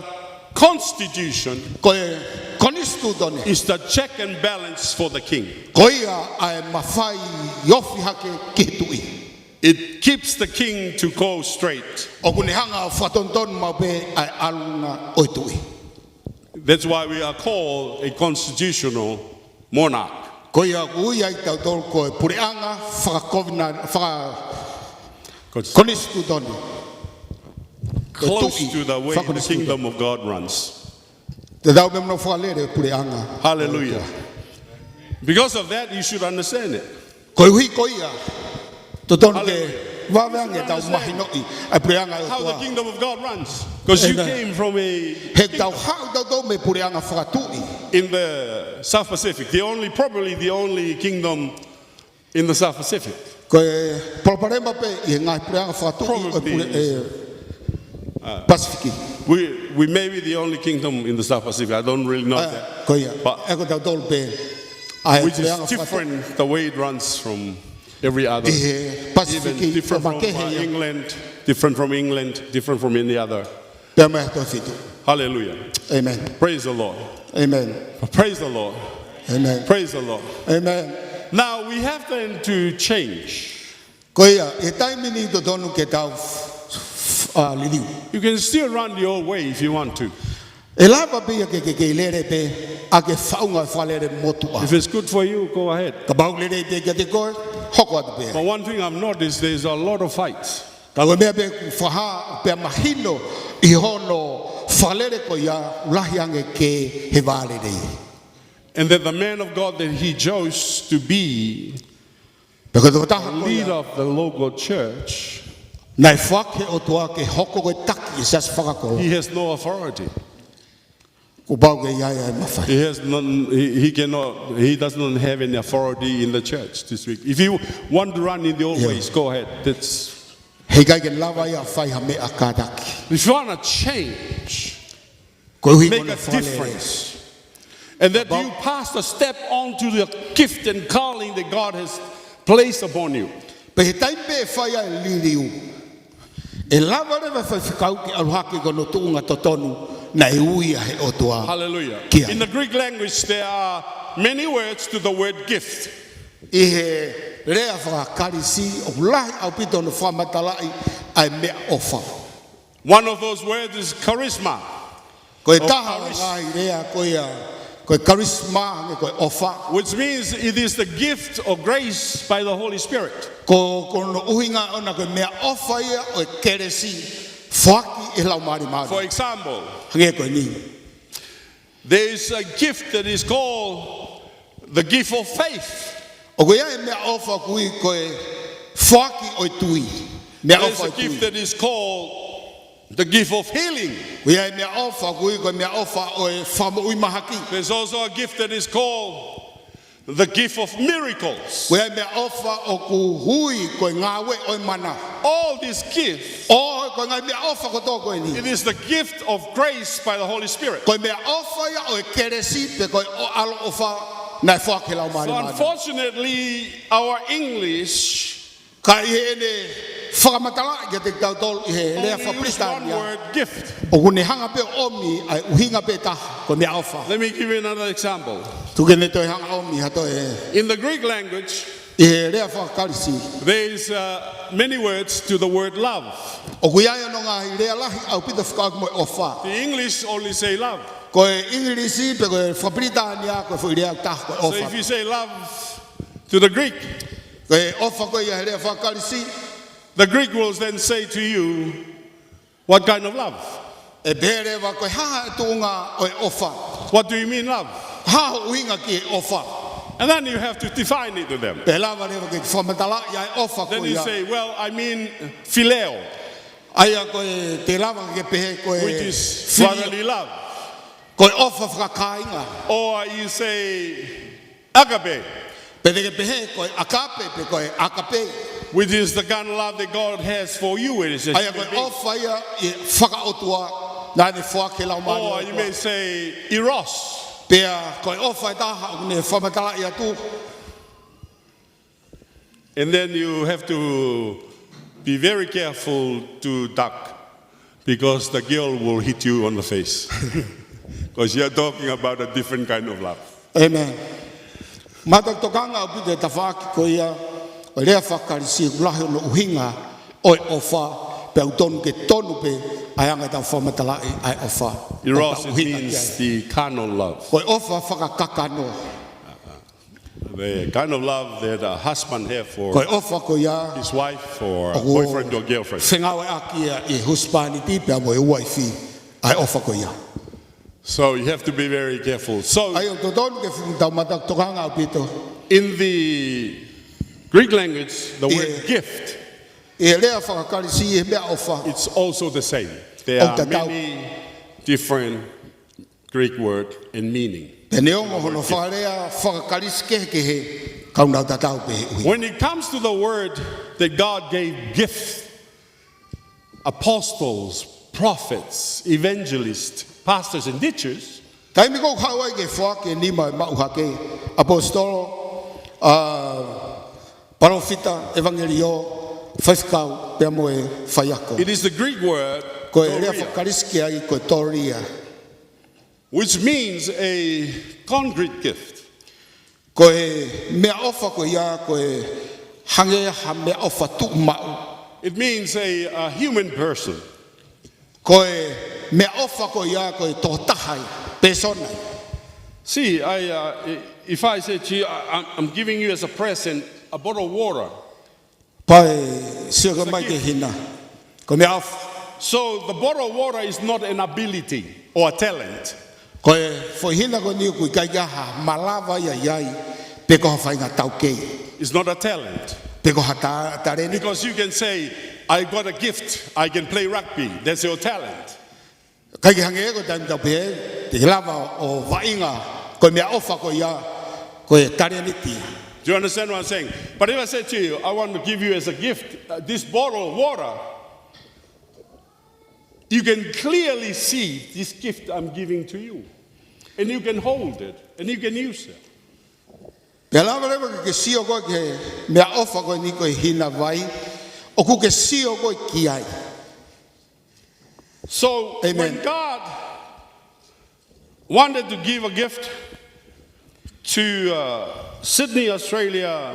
constitution ko e konisitūtone, is the check and balance for the king. Ko ia ʻa e mafai ofi hake ki he tuʻi. It keeps the king to go straight. ʻOku ne hanga ʻo fakatonutonu maʻu pē ʻa e ʻalunga ʻo e tuʻi. That's why we are called a constitutional monarch. Ko ia ʻoku ui ai kitautolu ko e puleʻanga fakakovina-, faka-, Cons- konisitūtone. Close Ko e tuʻi to the way the fakakonisitūtone. Kingdom of God runs. Te tau meʻa mo hono fakalele puleʻanga. Hallelujah. Because of that, you should understand it. Koeʻuhi ko ia, totonu ke Hallelujah. Vave ange tau mahinoʻi ʻa e puleʻanga ʻo e ʻOtua. How the kingdom of God runs. Because you Amen. Came from a He tau haʻu tautolu mei he puleʻanga fakatuʻi. In the South Pacific, the only, probably the only kingdom in the South Pacific. Ko e palopalema pē ʻi he ngaahi puleʻanga fakatuʻi ʻo e Probably. Pule-, ʻe, Pasifiki. We, we may be the only kingdom in the South Pacific. I don't really know that. Ko ia. But ʻE ko tautolu pē ʻa e which is puleʻanga fakatuʻi. Different the way it runs from every other. ʻI he Pasifiki, Even different from, makehe uh, ia. England, different from England, different from any other. Pea mei he Tohi Fitu. Hallelujah. Amen. Praise the Lord. Amen. Praise the Lord. Amen. Praise the Lord. Amen. Now we have then to change. Ko ia, ʻi he taimi ni totonu ke tau f-, f-, ʻa, liliu. You can still run the old way if you want to. ʻE lava pē ia ke, ke, ke lele pē ʻaki e faʻunga fakalele motuʻa. If it's good for you, go ahead. Kapau lelei pē kiate koe, hoko atu pē. But one thing I've noticed, there's a lot of fights. Ka ko e meʻa pē ʻoku fakahā pea mahino ʻi hono fakalele ko ia, lahi ange ke he vā lelei. And that the man of God that he chose to be Pea ko e tokotaha ko ia leader of the local church, naʻe foaki ʻe he ʻOtua ke hoko ko e taki ʻo e siasi fakakolo. He has no authority. Kuo pau ke ʻi ai ʻa e mafai. He has none, he, he cannot, he does not have any authority in the church to speak. If you want to run in the old Yeah. ways, go ahead. That's He ʻikai ke lava ia ʻo fai ha meʻa kātaki. If you wanna change, Koeʻuhi ko Make hono a fakalele. Difference. And that Kapau you, pastor, step onto the gift and calling that God has placed upon you. Pea ʻi he taimi pē ʻe fai ai e liliu, ʻe lava leva e faifekau ke ʻalu hake ki hono tuʻunga totonu naʻe ui ai ʻe he ʻOtua. Hallelujah. Kia. In the Greek language, there are many words to the word gift. ʻI he lea faka-Kalisi, ʻoku lahi ʻaupito hono fakamatalaʻi ʻa e meʻaʻofa. One of those words is charisma. Ko e Or taha ʻo e charis- ngaahi lea ko ia, ko e charisma, hangē ko e ʻofa. Which means it is the gift or grace by the Holy Spirit. Ko, ko hono ʻuhinga ʻona ko e meʻaʻofa ia ʻo e kelesi Foaki ʻe he Laumālie Māʻoniʻoni. For example, hangē ko eni. There is a gift that is called the gift of faith. ʻOku ʻi ai e meʻaʻofa ʻoku ui ko e foaki ʻo e tui. There is a gift that is called the gift of healing. ʻOku ʻi ai e meʻaʻofa ʻoku ui ko e meʻaʻofa ʻo e fakamoʻui mahaki. There's also a gift that is called the gift of miracles. ʻOku ʻi ai e meʻaʻofa ʻoku ui ko e ngāue ʻo e mana. All these gifts, ʻOku ʻi ai e ngaahi meʻaʻofa kotoa ko eni. It is the gift of grace by the Holy Spirit. Ko e meʻaʻofa ia ʻo e kelesi pe ko e ʻaloʻofa naʻe foaki ʻe he Laumālie Māʻoniʻoni. So unfortunately, our English Ka ʻi heʻene fakamatalaʻi kiate kitautolu ʻi he lea faka-Pilitānia, ʻoku ne hanga pē ʻo ʻomi ʻa e ʻuhinga pē taha, ko e meʻaʻofa. Let me give you another example. Tuku ke ne toe hanga ʻo ʻomi ha toe. In the Greek language, ʻI he lea faka-Kalisi, there is uh, many words to the word love. ʻOku ʻi ai hono ngaahi lea lahi ʻaupito fekauʻaki mo e ʻofa. The English only say love. Ko e ʻIngilisi pe ko e faka-Pilitānia ko e foʻi lea taha ko e ʻofa. So if you say love to the Greek, ko e ʻofa ko ia he lea faka-Kalisi, the Greek will then say to you, "What kind of love?" ʻE pehē leva ko e hā e tuʻunga ʻo e ʻofa. "What do you mean love?" Hā ho ʻuhinga ki he ʻofa. And then you have to define it to them. Pea lava leva ke fakamatalaʻi ʻa e ʻofa ko ia. Then you say, "Well, I mean phileo." ʻA ia ko e te lava ke pehē ko e, which is phileo, brotherly love. Ko e ʻofa fakakāinga. Or you say, agape. Pe te ke pehē ko e agape, pe ko e agape, which is the kind of love that God has for you. It is a, ʻa ia ko e ʻofa ia ʻi he fakaʻotua naʻa ne foaki ʻe he Laumālie. Or you may say eros. Pea ko e ʻofa ʻe taha ʻoku ne fakamatalaʻi atu. And then you have to be very careful to duck, because the girl will hit you on the face. Because you're talking about a different kind of love. Amen. Mātuʻaki tokanga ʻaupito e tafaʻaki ko ia ʻo e lea faka-Kalisi ʻoku lahi hono ʻuhinga ʻo e ʻofa, pea ʻoku tonu ke tonu pē ʻa e anga ʻetau fakamatalaʻi ʻa e ʻofa. Eros, it means the carnal love. Ko e ʻofa fakakakano. The kind of love that a husband have for, ko e ʻofa ko ia, his wife or ʻoku boyfriend or girlfriend. Fengāueʻaki ia ʻi he husepāniti pea mo e uaifi, ʻa e ʻofa ko ia. So you have to be very careful. So ʻa ia ʻoku totonu ke fuʻu tau mātuʻaki tokanga ʻaupito. In the Greek language, the word gift, ʻI he lea faka-Kalisi ʻi he meʻaʻofa, it's also the same. There are many different Greek word and meaning. Pea neongo hono fakalea faka-Kalisi kehekehe, ka ʻoku nau tatau pē he ʻuhinga. When it comes to the word that God gave gifts, apostles, prophets, evangelists, pastors, and teachers, taimi ʻoku haʻu ai ke foaki e nima ʻo e maʻu hake, ʻaposetolo, ʻa, palōfita, ʻevangeliō, faifekau, pea mo e faiako. It is the Greek word, ko e lea faka-Kalisi ki ai ko e dolia, which means a concrete gift. Ko e meʻaʻofa ko ia, ko e hangē ha meʻaʻofa tuʻumaʻu. It means a, a human person. Ko e meʻaʻofa ko ia, ko e tokotaha ia, pēsona ia. See, I, uh, i-, if I say to you, I, I'm, I'm giving you as a present a bottle of water. Pea sio mai ki he hina, ko e meʻaʻofa. So the bottle of water is not an ability or a talent. Ko e foʻi hina ko eni ʻoku ʻikai ke ʻi ai ha malava ia ʻi ai, pe ko ha faʻahinga taukei. It's not a talent. Pe ko ha ta-, talēniti. Because you can say, "I got a gift, I can play rugby." That's your talent. ʻIkai ke hangē ko e taimi ʻoku tau pehē, te ke lava ʻo vaʻinga, ko e meʻaʻofa ko ia, ko e talēniti. Do you understand what I'm saying? But if I say to you, "I want to give you as a gift, uh, this bottle of water," you can clearly see this gift I'm giving to you. And you can hold it, and you can use it. Pea lava leva ke ke sio koe ki he meʻaʻofa ko eni ko e hina vai, ʻoku ke sio koe ki ai. So, amen, when God wanted to give a gift to, uh, Sydney, Australia,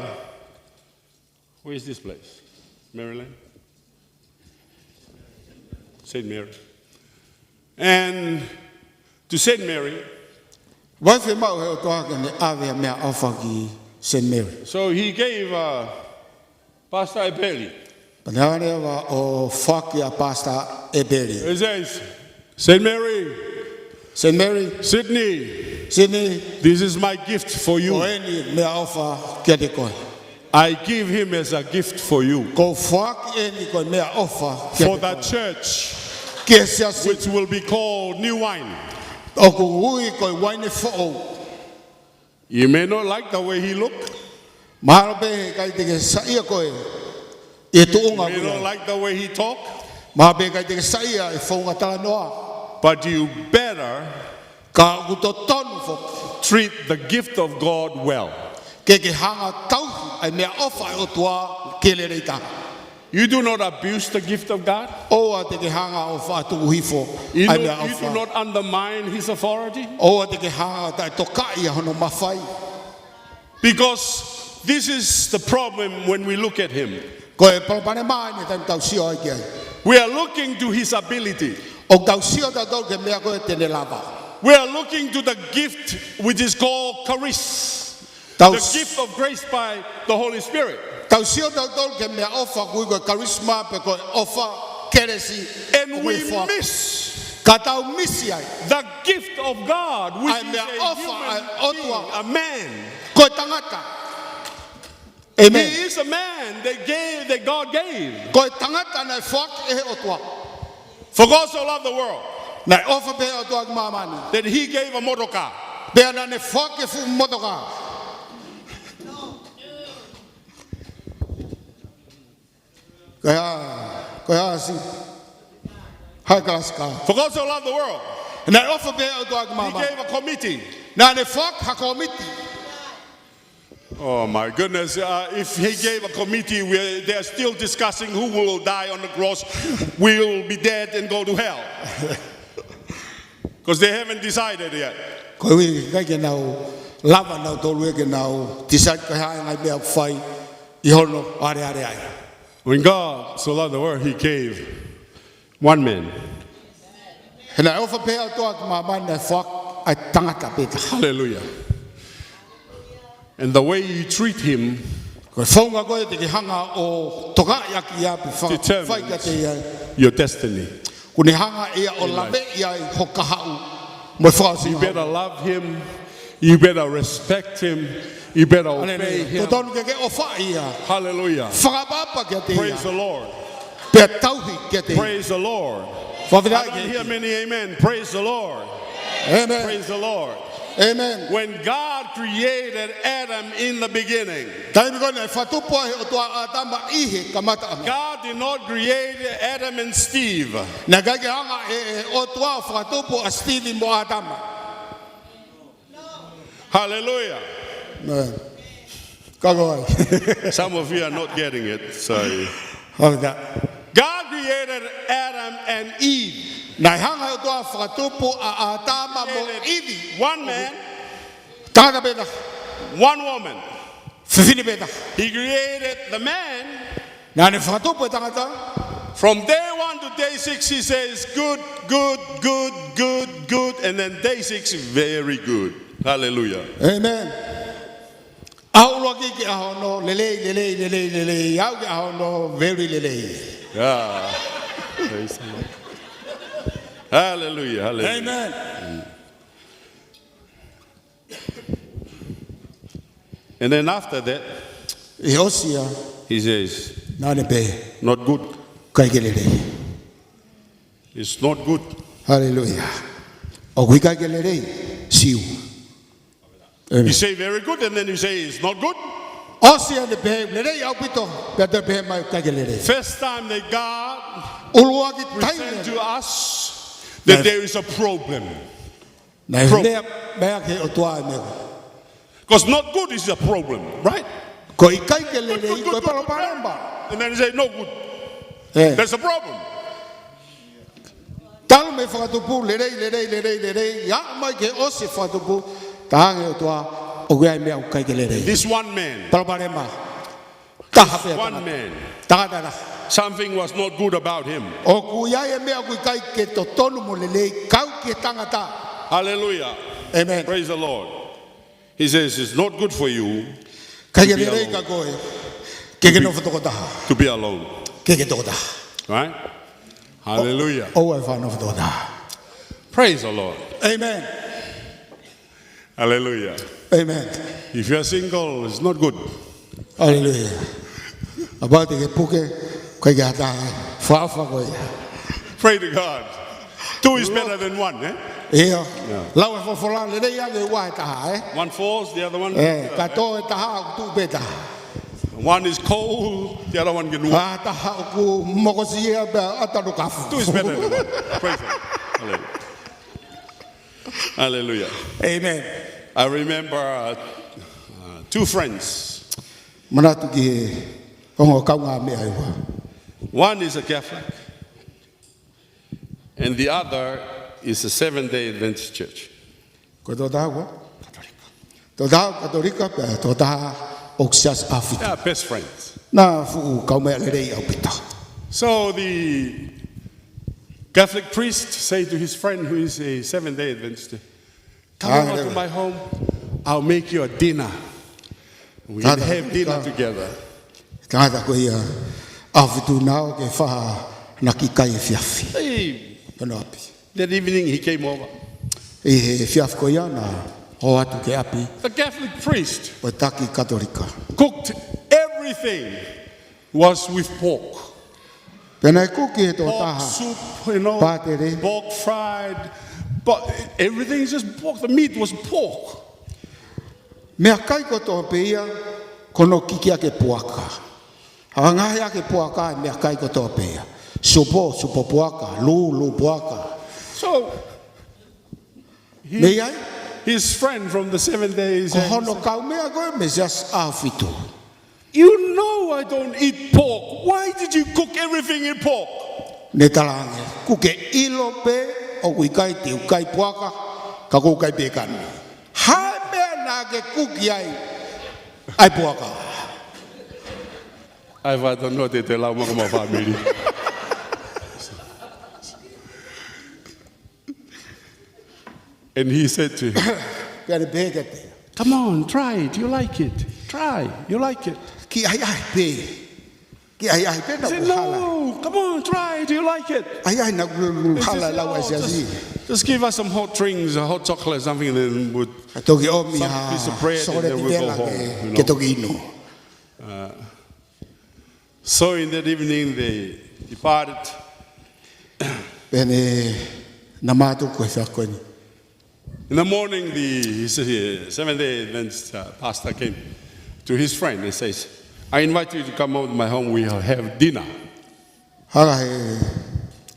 where is this place? Maryland? Saint Mary. And to Saint Mary, ʻoku fiemaʻu ʻe he ʻOtua ke ne ʻave ʻa e meʻaʻofa ki Saint Mary. So he gave, uh, Pastor Epeli. Pea ne hanga leva ʻo foaki ʻa Pastor ʻEpeli. He says, "Saint Mary, Saint Mary, Sydney, Sydney, this is my gift for you. Ko eni meʻaʻofa kiate koe. I give him as a gift for you. Ko u foaki eni ko e meʻaʻofa kiate koe. For the church, ki he siasi, which will be called New Wine." ʻOku ui ko e Uaine Foʻou. You may not like the way he look. Mahalo pē heʻikai te ke saiʻia koe ʻi he tuʻunga. You may not like the way he talk. Mahalo pē heʻikai te ke saiʻia e founga talanoa. But you better, ka ʻoku totonu foki, treat the gift of God well. Ke ke hanga ʻo tauhi ʻa e meʻaʻofa ʻa e ʻOtua ki he lelei taha. You do not abuse the gift of God. ʻOua te ke hanga ʻo faʻa tuku hifo ʻa e meʻaʻofa. You do, you do not undermine his authority. ʻOua te ke hanga ʻo taʻetokaʻi ʻa hono mafai. Because this is the problem when we look at him. Ko e palopalema eni taimi tau sio ai ki ai. We are looking to his ability. ʻOku tau sio tautolu ki he meʻa ko ē te ne lava. We are looking to the gift which is called charis. Tau, the gift of grace by the Holy Spirit. Tau sio tautolu ki he meʻaʻofa ʻoku ui ko e karisma pe ko e ʻofa kelesi. And we miss, ka tau misi ai, the gift of God, which is a human being, ʻa e meʻaʻofa ʻa e ʻOtua, a man. Ko e tangata. Amen. He is a man that gave, that God gave. Ko e tangata naʻe foaki ʻe he ʻOtua. For God so loved the world, naʻe ʻofa pehē ʻa e ʻOtua ki māmani, that he gave a motor car. Pea naʻa ne foaki e fuʻu motoka. Ko e hā, ko e hā si, high class car. For God so loved the world, naʻe ʻofa pehē ʻa e ʻOtua ki māmani, he gave a committee. Naʻa ne foaki ha kōmiti. Oh my goodness, uh, if he gave a committee where they are still discussing who will die on the cross, will be dead and go to hell. 'Cause they haven't decided yet. Koeʻuhi ʻikai ke nau lava nautolu ia ke nau decide ko e hā e ngaahi meʻa ʻoku fai ʻi hono aleale ai. When God so loved the world, he gave one man. He naʻe ʻofa pehē ʻa e ʻOtua ki māmani naʻe foaki ʻa e tangata pē taha. Hallelujah. And the way you treat him, ko e founga ko ē te ke hanga ʻo tokaʻi ʻaki ia pe faka-, determines, fai kiate ia, your destiny. Kuo ne hanga ia ʻo, in life, laveʻi ai ho kahaʻu mo e fakaʻosinga. You better love him. You better respect him. You better obey him. Hallelujah. Totonu ke ke ʻofaʻi ia. Hallelujah. Fakaʻapaʻapa kiate ia. Praise the Lord. Pea tauhi kiate ia. Praise the Lord. Fakafetaʻi ki he ʻEiki. I don't hear many amen. Praise the Lord. Amen. Praise the Lord. Amen. When God created Adam in the beginning, taimi ko ē naʻe fakatupu ai ʻe he ʻOtua ʻa ʻĀtama ʻi he kamataʻanga, God did not create Adam and Steve. Naʻe ʻikai ke hanga ʻe he ʻOtua ʻo fakatupu ʻa Sitive mo ʻĀtama. Hallelujah. Amen. Ka ko ai. Some of you are not getting it, so. Hallelujah. God created Adam and Eve. Naʻe hanga ʻe he ʻOtua ʻo fakatupu ʻa ʻĀtama mo ʻIvi. Created one man, tangata pē taha, one woman. Fefine pē taha. He created the man. Naʻa ne fakatupu e tangata. From day one to day six, he says, "Good, good, good, good, good," and then day six, "Very good." Hallelujah. Amen. ʻAho ʻuluaki ki he ʻaho ono, lelei, lelei, lelei, lelei, aʻu ki he ʻaho ono, very lelei. Yeah. Praise the Lord. Hallelujah, hallelujah. Amen. And then after that, ʻi he ʻosi ia, he says, naʻa ne pehē, "Not good." ʻIkai ke lelei. It's not good. Hallelujah. ʻOku ʻikai ke lelei, siu. Amen. You say, "Very good," and then you say, "It's not good." ʻOsi ia ʻene pehē, "Lelei ʻaupito," pea toe pehē mai, "ʻIkai ke lelei." First time that God, ʻuluaki taimi, present to us that, amen, there is a problem. Naʻe, problem, lea mai ki he ʻOtua e meʻa. 'Cause not good is a problem, right? Ko e ʻikai ke lelei, good, good, ko e, good, good, palopalema. And then you say, "No good." Eh. There's a problem. Talu mei he fakatupu, lelei, lelei, lelei, lelei. Aʻu mai ki he ʻosi e fakatupu, talaange ʻe he ʻOtua, ʻoku ʻi ai e meʻa ʻoku ʻikai ke lelei. This one man. Palopalema. Taha pē, one man. Tangata taha. Something was not good about him. ʻOku ʻi ai e meʻa ʻoku ʻikai ke totonu mo lelei, kau ki he tangata. Hallelujah. Amen. Praise the Lord. He says, "It's not good for you, ʻikai ke lelei kia koe ke ke nofo toko taha." To be alone. Ke ke tokotaha. Right? Hallelujah. ʻOua ʻe fakanofo tokotaha. Praise the Lord. Amen. Hallelujah. Amen. If you are single, it's not good. Hallelujah. Kapau te ke puke, ʻikai ke ʻi ai ha taha. Fakaʻofa ko ia. Pray to God. Two is better than one, eh? ʻIo. Yeah. Lau e folofola, lelei ange ua he taha, eh? One falls, the other one. Eh, ka tō e taha, ʻoku tuʻu pē taha. One is cold, the other one can warm. Ka taha ʻoku mokosia pea ʻatā ʻo kafu. Two is better than one. Praise the Lord. Hallelujah. Hallelujah. Amen. I remember, uh, uh, two friends. Manatu ki he ongo kaungāmeʻa ʻe ua. One is a Catholic, and the other is a Seventh-day Adventist church. Ko e tokotaha ʻoku? Tokotaha Katolika, pea tokotaha ʻoku siasi ʻAhofitu. They are best friends. Naʻa fuʻu kaungāmeʻa lelei ʻaupito. So the Catholic priest say to his friend who is a Seventh-day Adventist, "Come over to my home. I'll make you a dinner. We can have dinner together." Tangata ko ia ʻAhofitu, naʻa ke fai ha kiʻi kai efiafi. Hey. Hono ʻapi. That evening he came over. ʻI he efiafi ko ia naʻe ō atu ki he ʻapi. The Catholic priest. Ko e taki Katolika. Cooked everything was with pork. Pea naʻe kuki he tokotaha. Pork soup, you know, pātele. Pork fried, but everything is just pork. The meat was pork. Meʻakai kotoa pē ia, ko hono kiki ʻaki e puaka. Hanga ʻaki e puaka, meʻakai kotoa pē ia. Supo, supo puaka, lū, lū puaka. So, he, mei ai? His friend from the Seventh Day is, ko hono kaungāmeʻa ko ē mei he siasi ʻAhofitu. "You know I don't eat pork. Why did you cook everything in pork?" Ne talaange, "ʻOku ke ʻilo pē ʻoku ʻikai te u kai puaka, ka ʻoku ou kai pē kani. Hā e meʻa naʻa ke kuki ai ʻa e puaka?" ʻAi, fai tonu te te lau maka ma family. And he said to him, pea ne pehē kiate ia, "Come on, try it. You like it. Try. You like it." Kiʻi ʻahiʻahi pē. Kiʻi ʻahiʻahi pē. He said, "No, come on, try it. You like it." ʻAhiʻahi naʻa ku hala lau ai siasi. He said, "Oh, just, just give us some hot drinks, a hot chocolate, something, and then we'll, a toki ʻomi ha, some piece of bread, and then we'll go home, you know." Ke toki inu. Uh, So in that evening they departed. Pea ne nau mātuku he efiafi ko eni. In the morning, the, his, uh, Seventh-day Adventist, uh, pastor came to his friend and says, "I invite you to come over to my home. We'll have dinner." Hala he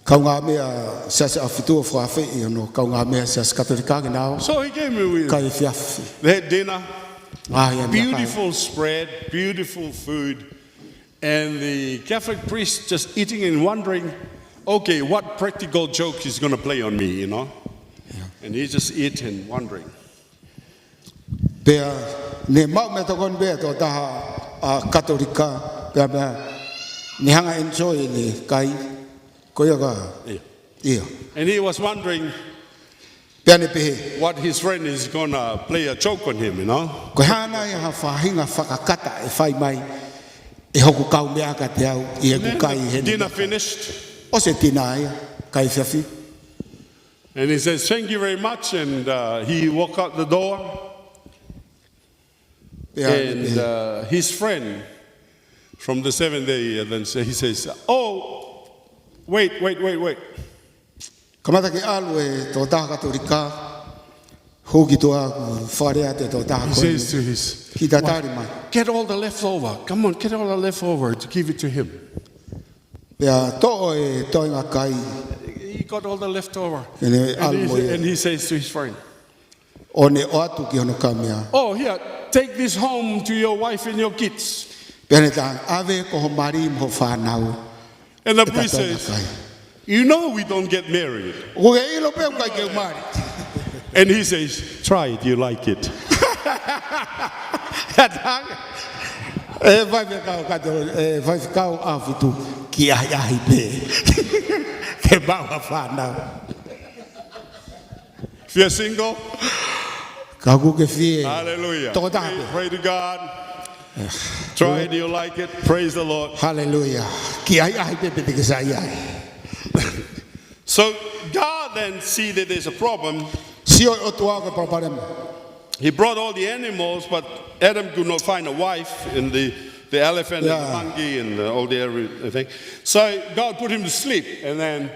kaungāmeʻa siasi ʻAhofitu ʻo fakaafeʻi hono kaungāmeʻa siasi Katolika ke nau. So he came with, kai efiafi. They had dinner. Beautiful spread, beautiful food. And the Catholic priest just eating and wondering, "Okay, what practical joke he's gonna play on me, you know?" Yeah. And he just eat and wondering. Pea ne maʻu meʻatokoni pē ʻa e tokotaha Katolika, pea, pea ne hanga ʻo enjoy ʻene kai, ko ia ka. ʻIo. ʻIo. And he was wondering, pea ne pehē, what his friend is gonna play a joke on him, you know? Ko e hā nai ha faʻahinga fakakata ʻe fai mai ʻe hoku kaungāmeʻa kiate au ʻi heʻeku kai he. Dinner finished. ʻOsi e tina ia, kai efiafi. And he says, "Thank you very much," and, uh, he walked out the door. And, uh, his friend from the Seventh Day Adventist, he says, "Oh, wait, wait, wait, wait." Kamata ke ʻalu e tokotaha Katolika, hū ki tuʻa, fakalea atu e tokotaha ko eni. He says to his wife, "Kiʻi tatali mai. Get all the leftover. Come on, get all the leftover to give it to him." Pea toʻo e toenga kai. He got all the leftover. Pea ne ʻalu mo ia. And he says to his friend, ʻo ne ʻoatu ki hono kaungāmeʻa. "Oh, here, take this home to your wife and your kids." Pea ne talaange, "ʻAve ko ho mali mo ho fānau." And the priest says, "You know we don't get married." ʻOku ke ʻilo pē ʻoku ʻikai ke u mali. And he says, "Try it, you like it." ʻE faifekau Kato-, ʻe faifekau ʻAhofitu, kiʻi ʻahiʻahi pē. Ke maʻu ha fānau. If you're single, ka ʻoku ke fie. Hallelujah. Tokotaha pē. Pray, pray to God. Try it, you like it. Praise the Lord. Hallelujah. Ke ʻahiʻahi pē pe te ke saiʻia ai. So God then see that there's a problem. Sio ʻOtua ko e palopalema. He brought all the animals, but Adam could not find a wife, and the, the elephant and the, yeah, monkey and the, all the everything. So God put him to sleep and then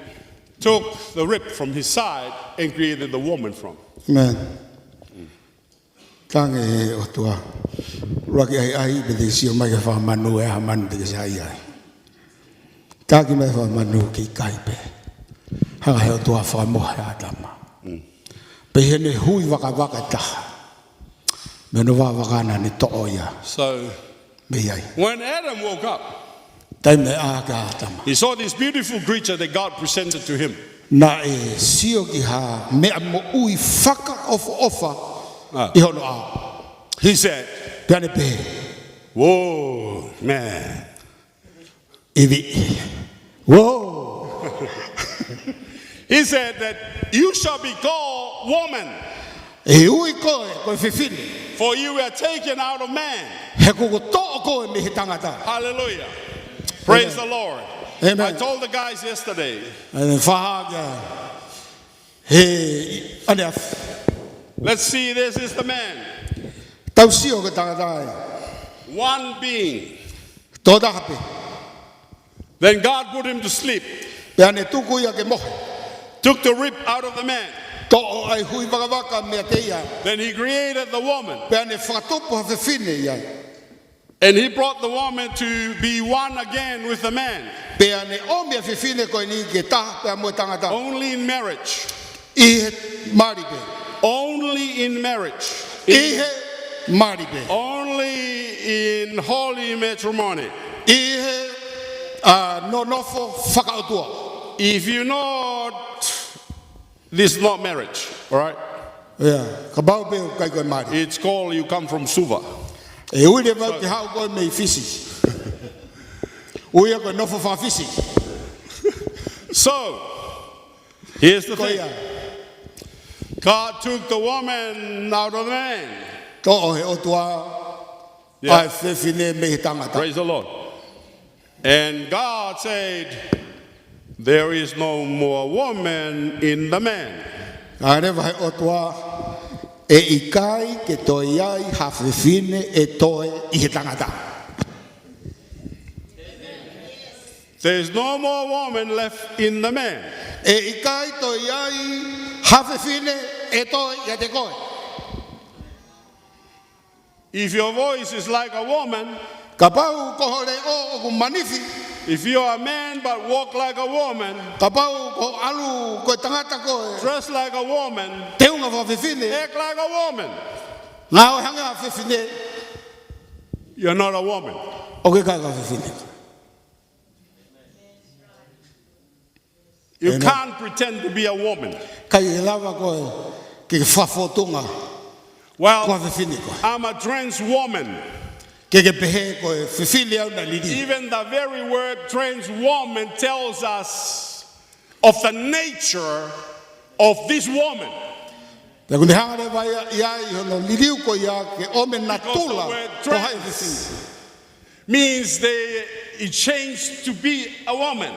took the rib from his side and created the woman from. Amen. Tangi ʻOtua. ʻUluaki ʻahiʻahi pe te ke sio mai ki he fanga manu, ʻe ʻi ai ha manu te ke saiʻia ai? Taki mai fanga manu, ʻikai pē. Hanga he ʻOtua ʻo fakamohe ʻa ʻĀtama. Mm. Pea ʻi heʻene hui vakavaka ʻe taha, mei hono vakavaka naʻa ne toʻo ia. So, mei ai. When Adam woke up, taimi naʻe ʻā hake ʻa ʻĀtama, he saw this beautiful creature that God presented to him. Naʻe sio ki ha meʻa moʻui fakaʻofoʻofa, ah, ʻi hono ʻao. He said, pea ne pehē, "Whoa, man." Ivi. Whoa. He said that, "You shall be called woman. ʻE ui koe ko e fefine. For you were taken out of man." He kuo u toʻo koe mei he tangata. Hallelujah. Praise the Lord. Amen. I told the guys yesterday. Amen. Faha kia. He, ʻaneafi. Let's see, this is the man. Tau sio ki he tangata ē. One being. Tokotaha pē. Then God put him to sleep. Pea ne tuku ia ke mohe. Took the rib out of the man. Toʻo ʻa e hui vakavaka meiate ia. Then he created the woman. Pea ne fakatupu ha fefine ia. And he brought the woman to be one again with the man. Pea ne ʻomi ʻa e fefine ko eni ke taha pea mo e tangata. Only in marriage. ʻI he mali pē. Only in marriage. ʻI he mali pē. Only in holy matrimony. ʻI he, ā, nonofo fakaʻotua. If you not, this is not marriage, all right? Yeah, kapau pē ʻoku ʻikai ko e mali. It's called you come from Suva. ʻE ui leva ke haʻu koe mei Fisi. Ui ia ko e nofo faka-Fisi. So, here's the thing. Ko ia. God took the woman out of the man. Toʻo he ʻOtua, yeah, ʻa e fefine mei he tangata. Praise the Lord. And God said, "There is no more woman in the man." Kae leva he ʻOtua, ʻe ʻikai ke toe ʻi ai ha fefine ʻe toe ʻi he tangata. There's no more woman left in the man. ʻE ʻikai toe ʻi ai ha fefine ʻe toe ʻiate koe. If your voice is like a woman, kapau ko ho leʻo ʻoku manifi. If you are a man but walk like a woman, kapau ko hoʻo ʻalu ko e tangata koe, dress like a woman, teunga fakafefine, act like a woman, ngāue hangē ha fefine, you're not a woman. ʻOku ʻikai ko ha fefine. You, amen, can't pretend to be a woman. ʻIkai ke lava koe ke ke fakafōtunga, well, ko ha fefine koe. I'm a trans woman. Ke ke pehē ko e fefine au naʻe liliu. Even the very word trans woman tells us of the nature of this woman. Pea ʻoku ne hanga leva ia ʻi ai ʻi hono liliu ko ia ke ʻomi e natula ko ha fefine. Because the word trans means they, it changed to be a woman.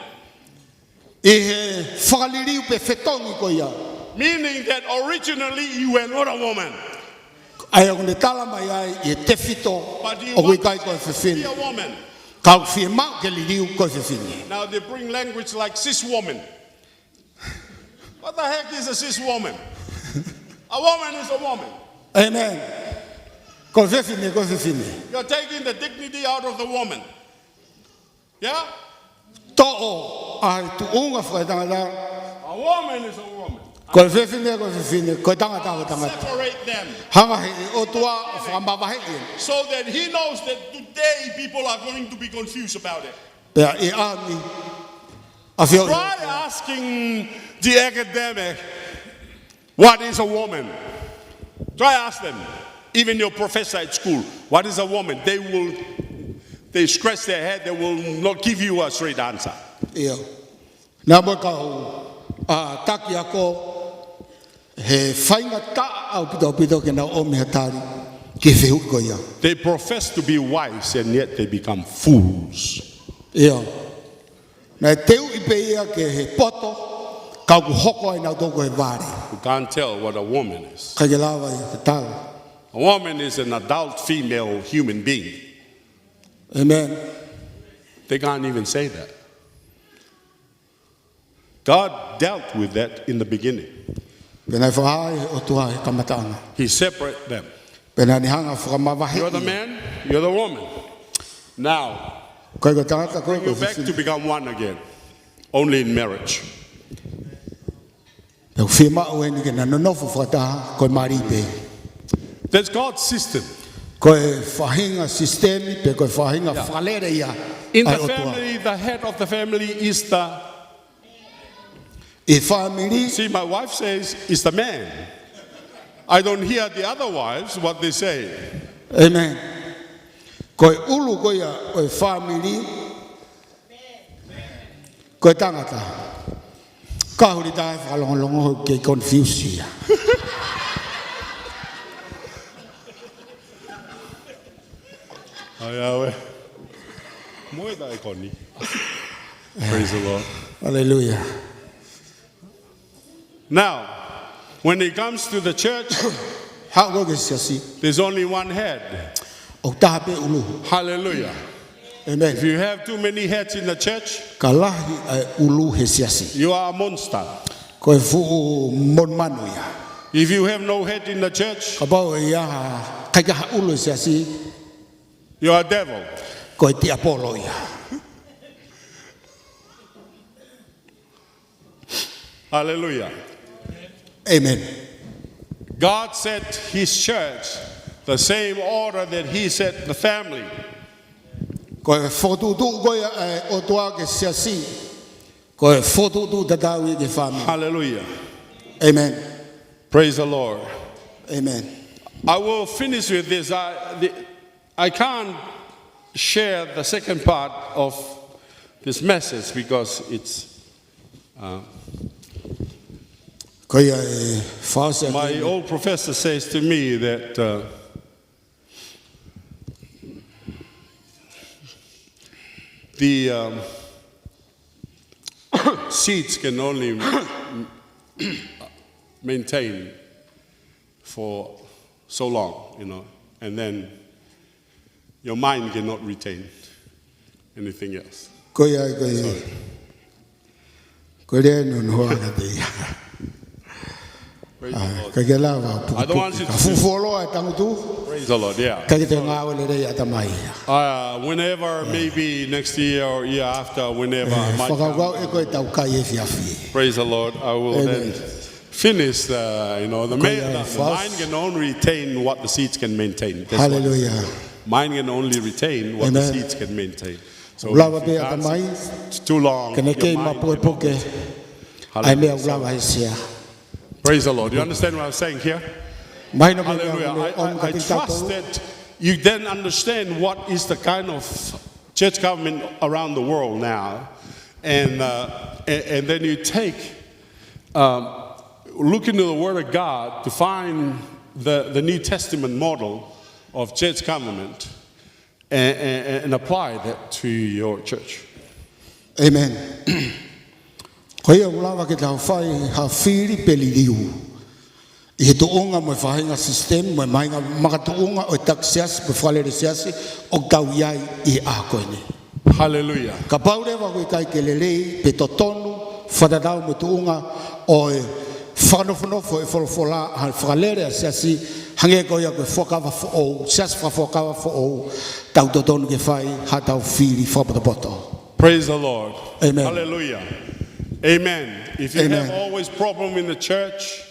ʻI he fakaliliu pe fetongi ko ia. Meaning that originally you were not a woman. ʻA ia ʻoku ne tala mai ai ʻi he tefito, but you ʻoku ʻikai ko e fefine, be a woman. Ka ʻoku fiemaʻu ke liliu ko e fefine. Now they bring language like cis woman. What the heck is a cis woman? A woman is a woman. Amen. Ko e fefine, ko e fefine. You're taking the dignity out of the woman. Yeah? Toʻo ʻa e tuʻunga fakaetangata. A woman is a woman. Ko e fefine, ko e fefine, ko e tangata, ko e tangata. Separate them. Hanga he ʻOtua ʻo fakamavaheʻi. So that he knows that today people are going to be confused about it. Pea ʻi he ʻaho ni, ʻafio. Try asking the academic, "What is a woman?" Try ask them, even your professor at school, "What is a woman?" They will, they scratch their head, they will not give you a straight answer. ʻIo. Naʻa mo e kau, ā, taki ako, he faingataʻa ʻaupito ʻaupito ke nau ʻomi ha tali. Ki he fehuʻi ko ia. They profess to be wise and yet they become fools. ʻIo. Naʻe teuʻi pē ia ke he poto, ka ʻoku hoko ai nautolu ko e vale. You can't tell what a woman is. ʻIkai ke lava ia ke tala. A woman is an adult female human being. Amen. They can't even say that. God dealt with that in the beginning. Pea naʻe fakahā ʻe he ʻOtua he kamataʻanga. He separated them. Pea naʻa ne hanga ʻo fakamavaheʻi. You're the man, you're the woman. Now, ko e tangata ko e, bring you back to become one again. Only in marriage. Pea ʻoku fiemaʻu eni ke na nonofo fakataha ko e mali pē. That's God's system. Ko e faʻahinga sisitemi, pe ko e faʻahinga fakalele ia ʻa e ʻOtua. In the family, the head of the family is the ʻI he fāmili. See, my wife says, "It's the man." I don't hear the other wives, what they say. Amen. Ko e ʻulu ko ia ʻo e fāmili, ko e tangata. Ka huli tae fakalongolongo ke confuse ia. ʻAi, ʻaue. Mo e tae koni. Praise the Lord. Hallelujah. Now, when it comes to the church, haʻu ki he siasi, there's only one head. ʻOku taha pē ʻulu. Hallelujah. Amen. If you have too many heads in the church, ka lahi ʻa e ʻulu he siasi, you are a monster. Ko e fuʻu monumanu ia. If you have no head in the church, kapau ʻe ʻikai ha ʻulu he siasi, you are a devil. Ko e tiapolo ia. Hallelujah. Amen. God set his church the same order that he set the family. Ko e fokotuʻutuʻu ko ia ʻa e ʻOtua ki he siasi, ko e fokotuʻutuʻu tatau ia ki he fāmili. Hallelujah. Amen. Praise the Lord. Amen. I will finish with this. I, the, I can't share the second part of this message because it's, uh, Ko ia e fakaʻosi ʻaki, my old professor says to me that, uh, the, um, seeds can only maintain for so long, you know, and then your mind cannot retain anything else. Ko ia, ko ia. Sorry. Ko e lea ʻe nonoʻa ʻaupito ia. Praise the Lord. ʻIkai ke lava ʻo pukepuke. I don't want you to, ka fuʻu fuoloa e tangutu. Praise the Lord, yeah. ʻIkai ke toe ngāue lelei ʻatamai ia. Uh, whenever, maybe next year or year after, whenever, I might come. Fakakaukau ʻe ko e tau kai efiafi. Praise the Lord. I will then finish the, you know, the, the mind can only retain what the seeds can maintain. That's what it is. Hallelujah. Mind can only retain what the seeds can maintain. So if you can't, it's too long, your mind cannot maintain. Lava pē ʻatamai ke ne kei mapukepuke ʻa e meʻa ʻoku lava he sea. Praise the Lord. You understand what I'm saying here? Mahino pē. Hallelujah. I, I, I trust that you then understand what is the kind of church government around the world now. And, uh, and, and then you take, um, look into the Word of God to find the, the New Testament model of church government and, and, and apply that to your church. Amen. Ko ia ʻoku lava ke tau fai ha fili pe liliu ʻi he tuʻunga mo e faʻahinga sisitemi mo e mahinga makatuʻunga ʻo e taki siasi pe fakalele siasi ʻoku tau ʻi ai ʻi he ʻaho ko eni. Hallelujah. Kapau leva ʻoku ʻikai ke lelei pe totonu fakatatau mo e tuʻunga ʻo e fakanofonofo ʻe he folofola ʻa e fakalele ʻa e siasi, hangē ko ia ko e fuakava foʻou, siasi fakafuakava foʻou, tau totonu ke fai haʻatau fili fakapotopoto. Praise the Lord. Amen. Hallelujah. Amen. If you have always problem in the church,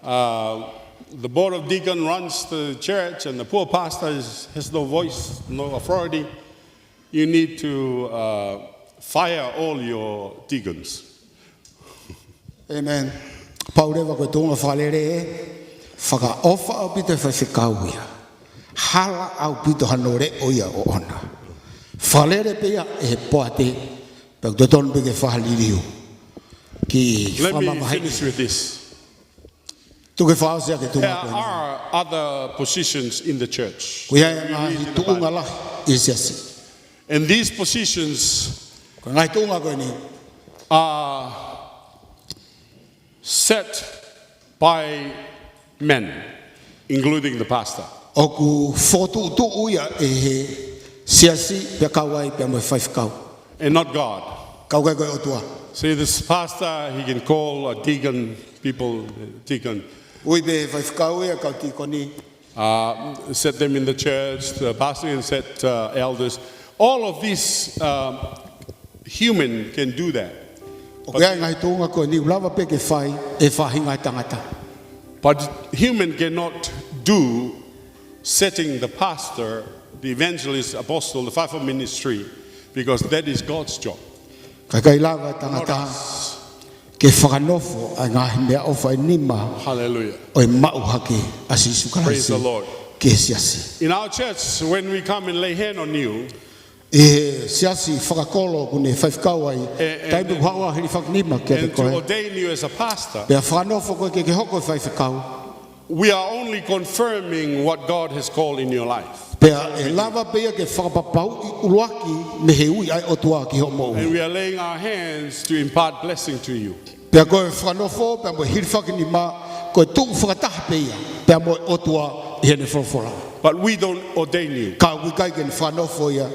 uh, the board of deacon runs the church and the poor pastor is, has no voice, no authority, you need to, uh, fire all your deacons. Amen. Pau leva ko e tuʻunga fakalele ʻe fakaʻofa ʻaupito e faifekau ia. Hala ʻaupito hano leʻo ia ʻoʻona. Fakalele pē ia ʻe he poate, pea ʻoku totonu pē ke fakaliliu. Ki fakamamahiʻi. Let me finish with this. Tuku ke fakaʻosi ʻaki e tuʻunga ko eni. There are other positions in the church. Ko ia e ngaahi tuʻunga lahi ʻi he siasi. And these positions Ko e ngaahi tuʻunga ko eni are set by men, including the pastor. ʻOku fokotuʻutuʻu ia ʻe he siasi pea kau ai pea mo e faifekau. And not God. Ka ʻoku ʻikai ko e ʻOtua. See, this pastor, he can call a deacon, people, uh, deacon. Ui pē faifekau ia kau tīkoni. Uh, set them in the church, the pastor can set, uh, elders. All of this, um, human can do that. ʻOku ʻi ai e ngaahi tuʻunga ko eni ʻoku lava pē ke fai ʻe he faʻahinga ʻo e tangata. But human cannot do setting the pastor, the evangelist, apostle, the fivefold ministry, because that is God's job. Ka ʻoku ʻikai lava e tangata ke fakanofo ʻa e ngaahi meʻaʻofa ʻe nima ʻo e maʻu hake ʻa Sīsū Kalaisi ki he siasi. Hallelujah. Praise the Lord. In our church, when we come and lay hand on you, ʻI he siasi fakakolo ʻoku ne faifekau ai, taimi ʻoku haʻu ʻo hilifakinima kiate koe, and to ordain you as a pastor, pea fakanofo koe ke ke hoko ko e faifekau, we are only confirming what God has called in your life. Pea ʻe lava pē ia ke fakapapauʻi ʻuluaki mei he ui ʻa e ʻOtua ki hoʻo moʻui. And we are laying our hands to impart blessing to you. Pea ko e fakanofo pea mo e hilifakinima, ko e tuʻu fakataha pē ia pea mo e ʻOtua ʻi heʻene folofola. But we don't ordain you. Ka ʻoku ʻikai ke ne fakanofo ia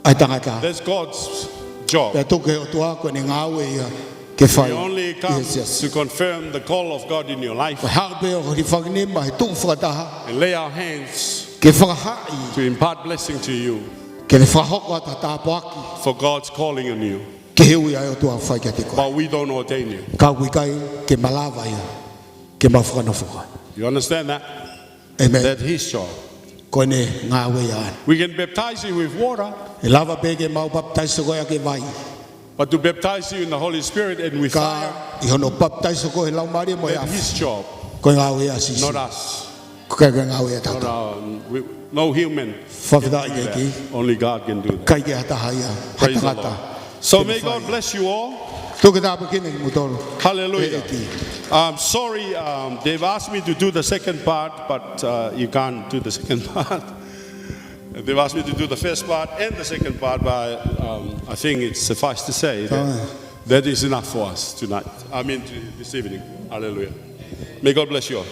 ʻa e tangata. That's God's job. Pea tuku ki he ʻOtua, ko ʻene ngāue ia ke fai ʻi he siasi. We only come to confirm the call of God in your life. Ko e haʻu pē ʻo hilifakinima he tuʻu fakataha, and lay our hands, ke fakahaaʻi, to impart blessing to you, ke ne fakahoko atu ha tāpuaki, for God's calling on you, ki he ui ʻa e ʻOtua ʻoku fai kiate koe. But we don't ordain you. Ka ʻoku ʻikai ke malava ia ke mau fakanofo koe. You understand that? Amen. That's his job. Ko ʻene ngāue ia ʻana. We can baptize you with water. ʻE lava pē ke mau papitaiso koe ʻaki e vai. But to baptize you in the Holy Spirit and with fire, ka ʻi hono papitaiso koe he Laumālie mo e afi, that's his job, ko e ngāue ia ʻa Sīsū. Not us. ʻOku ʻikai ko e ngāue ia ʻatautolu. Not our, we, no human can do that. Fakafetaʻi ki he ʻEiki. Only God can do that. ʻIkai ke ʻi ai ha taha ia, ha tangata. Praise the Lord. So may God bless you all. Tuku ke tāpuekina kimoutolu ʻe he ʻEiki. Hallelujah. I'm sorry, um, they've asked me to do the second part, but, uh, you can't do the second part. They've asked me to do the first part and the second part, but, um, I think it's suffice to say that that is enough for us tonight. I mean, t-, this evening. Hallelujah. May God bless you all.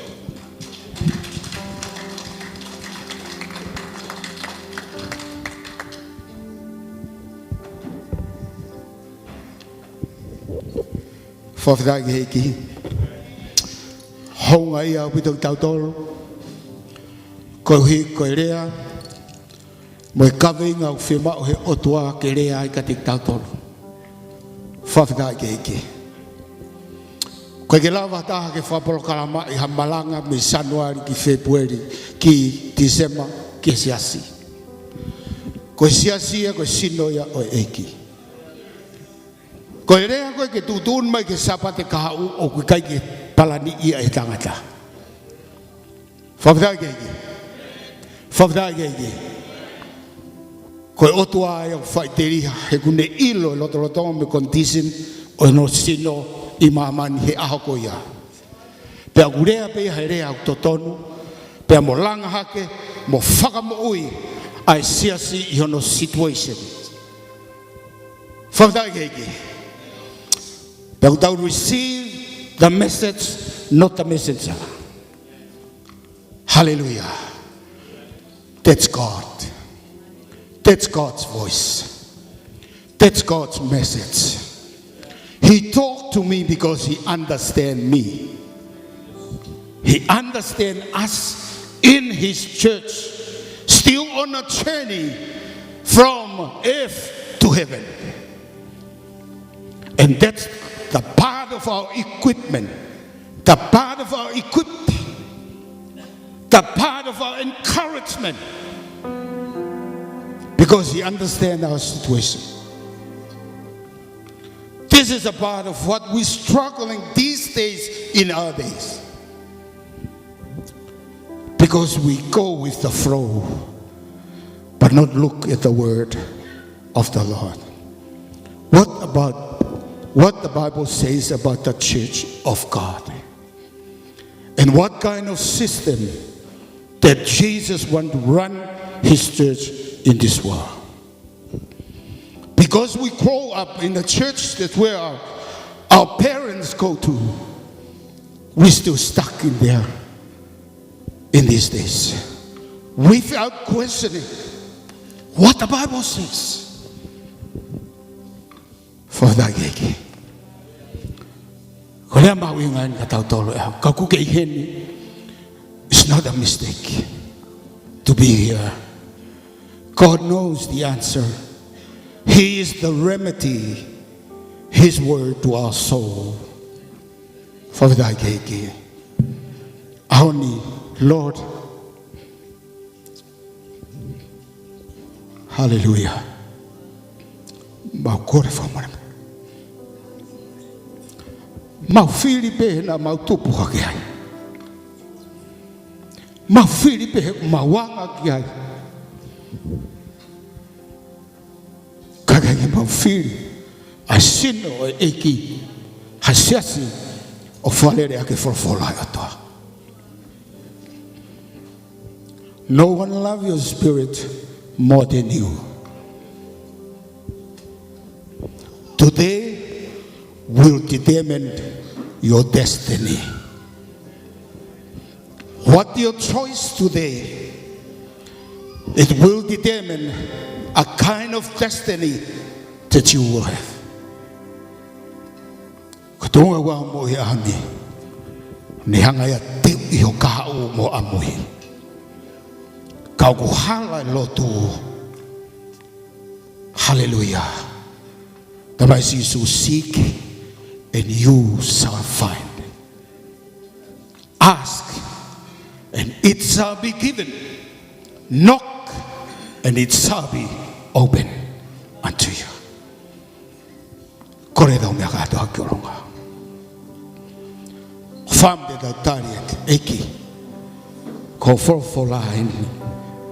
Fakafetaʻi ki he ʻEiki. Houngaʻia ʻaupito kitautolu koeʻuhi ko e lea mo e kaveinga ʻoku fiemaʻu he ʻOtua ke lea ai kiate kitautolu. Fakafetaʻi ki he ʻEiki. ʻOku ʻikai ke lava ha taha ke fakapolokalamaʻi ha malanga mei Sānuali ki Fēpueli ki Tīsema ki he siasi. Ko e siasi ia, ko e sino ia ʻo e ʻEiki. Ko e lea ko ē ke tuʻutuʻuni mai ki he Sāpate kahaʻu ʻoku ʻikai ke palaniʻi ia ʻe he tangata. Fakafetaʻi ki he ʻEiki. Fakafetaʻi ki he ʻEiki. Ko e ʻOtua ia ʻoku faʻiteliha, he ʻoku ne ʻilo e lotolotonga mo e condition ʻo hono sino ʻi māmani he ʻaho ko ia. Pea ʻoku lea pē ia he lea ʻoku totonu, pea mo langa hake, mo fakamoʻui ʻa e siasi ʻi hono situation. Fakafetaʻi ki he ʻEiki. Pea ʻoku tau receive the message, not the messenger. Hallelujah. That's God. That's God's voice. That's God's message. He talked to me because he understand me. He understand us in his church, still on a journey from earth to heaven. And that's the part of our equipment, the part of our equip, the part of our encouragement, because he understands our situation. This is a part of what we're struggling these days in our days. Because we go with the flow, but not look at the word of the Lord. What about what the Bible says about the church of God? And what kind of system that Jesus want to run his church in this world? Because we grow up in a church that where our, our parents go to, we still stuck in there in these days without questioning what the Bible says. Fakafetaʻi ki he ʻEiki. Ko e lea mahuʻinga eni kia tautolu ē. Ka ʻoku ke ʻi heni, it's not a mistake to be here. God knows the answer. He is the remedy, his word to our soul. Fakafetaʻi ki he ʻEiki. ʻAho ni, Lord. Hallelujah. Mau kole fakamolemole. Mau fili pē he naʻa mau tupu hake ai. Mau fili pē he mau anga ki ai. Ka ʻikai ke mau fili ʻa e sino ʻo e ʻEiki, ha siasi ʻoku fakalele ʻaki e folofola ʻa e ʻOtua. No one love your spirit more than you. Today will determine your destiny. What your choice today, it will determine a kind of destiny that you will have. Ko e tuʻunga ʻoku ou moʻui ai ʻaho ni, ne hanga ia ʻo teuʻi ho kahaʻu mo ʻamui. Ka ʻoku hala e lotu. Hallelujah. Talamai ʻe Sīsū, seek and you shall find. Ask and it shall be given. Knock and it shall be open unto you. Kole tau meʻa kātoa ki ʻolunga. Fakaʻamu ke tau tali ʻEiki. Ko e folofola eni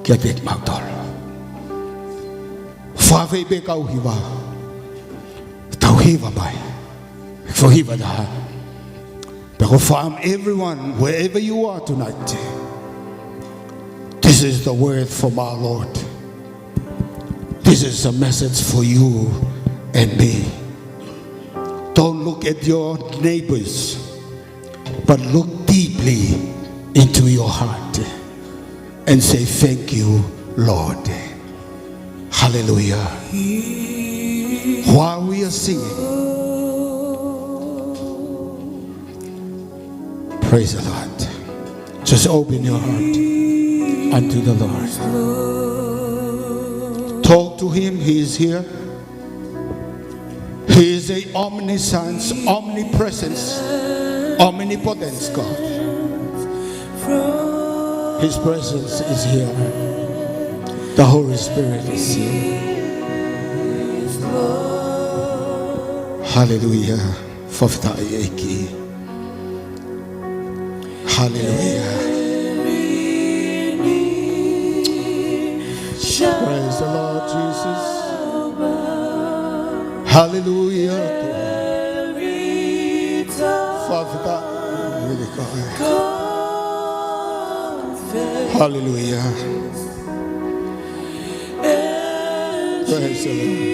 kiate kimautolu. Fakaafeʻi pē kau hiva. Tau hiva mai. Fo hiva taha. Pea ko e fakaʻamu everyone, wherever you are tonight. This is the word from our Lord. This is a message for you and me. Don't look at your neighbors, but look deeply into your heart and say, "Thank you, Lord." Hallelujah. While we are singing, praise the Lord. Just open your heart unto the Lord. Talk to him. He is here. He is a omniscience, omnipresence, omnipotence God. His presence is here. The Holy Spirit is here. Hallelujah. Fakafetaʻi ʻEiki. Hallelujah. Praise the Lord Jesus. Hallelujah. Fakafetaʻi. Hallelujah. Praise the Lord.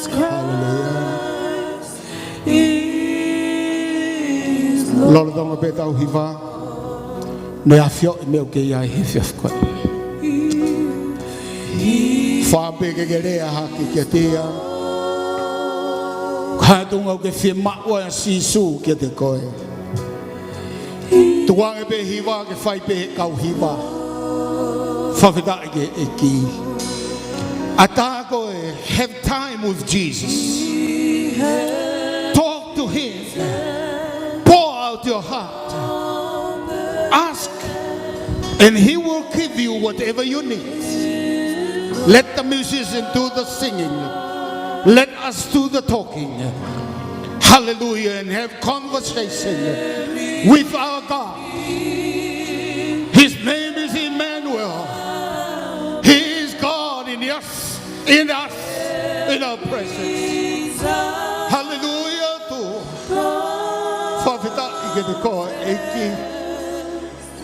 Hallelujah. Lolotonga pē ʻetau hiva, ne afioʻi meʻa ʻoku ke ʻi ai he efiafi ko eni. Fakaafeʻi ke ke lea hake kiate ia. Ko e tuʻunga ʻoku ke fiemaʻu ai ʻa Sīsū kiate koe. Tukuange pē hiva ke fai pē ʻe he kau hiva. Fakafetaʻi ki he ʻEiki. ʻAtā koe, have time with Jesus. Talk to him. Pour out your heart. Ask, and he will give you whatever you need. Let the musician do the singing. Let us do the talking. Hallelujah. And have conversation with our God. His name is Emmanuel. He is God in us, in us, in our presence. Hallelujah. kiate koe ʻEiki.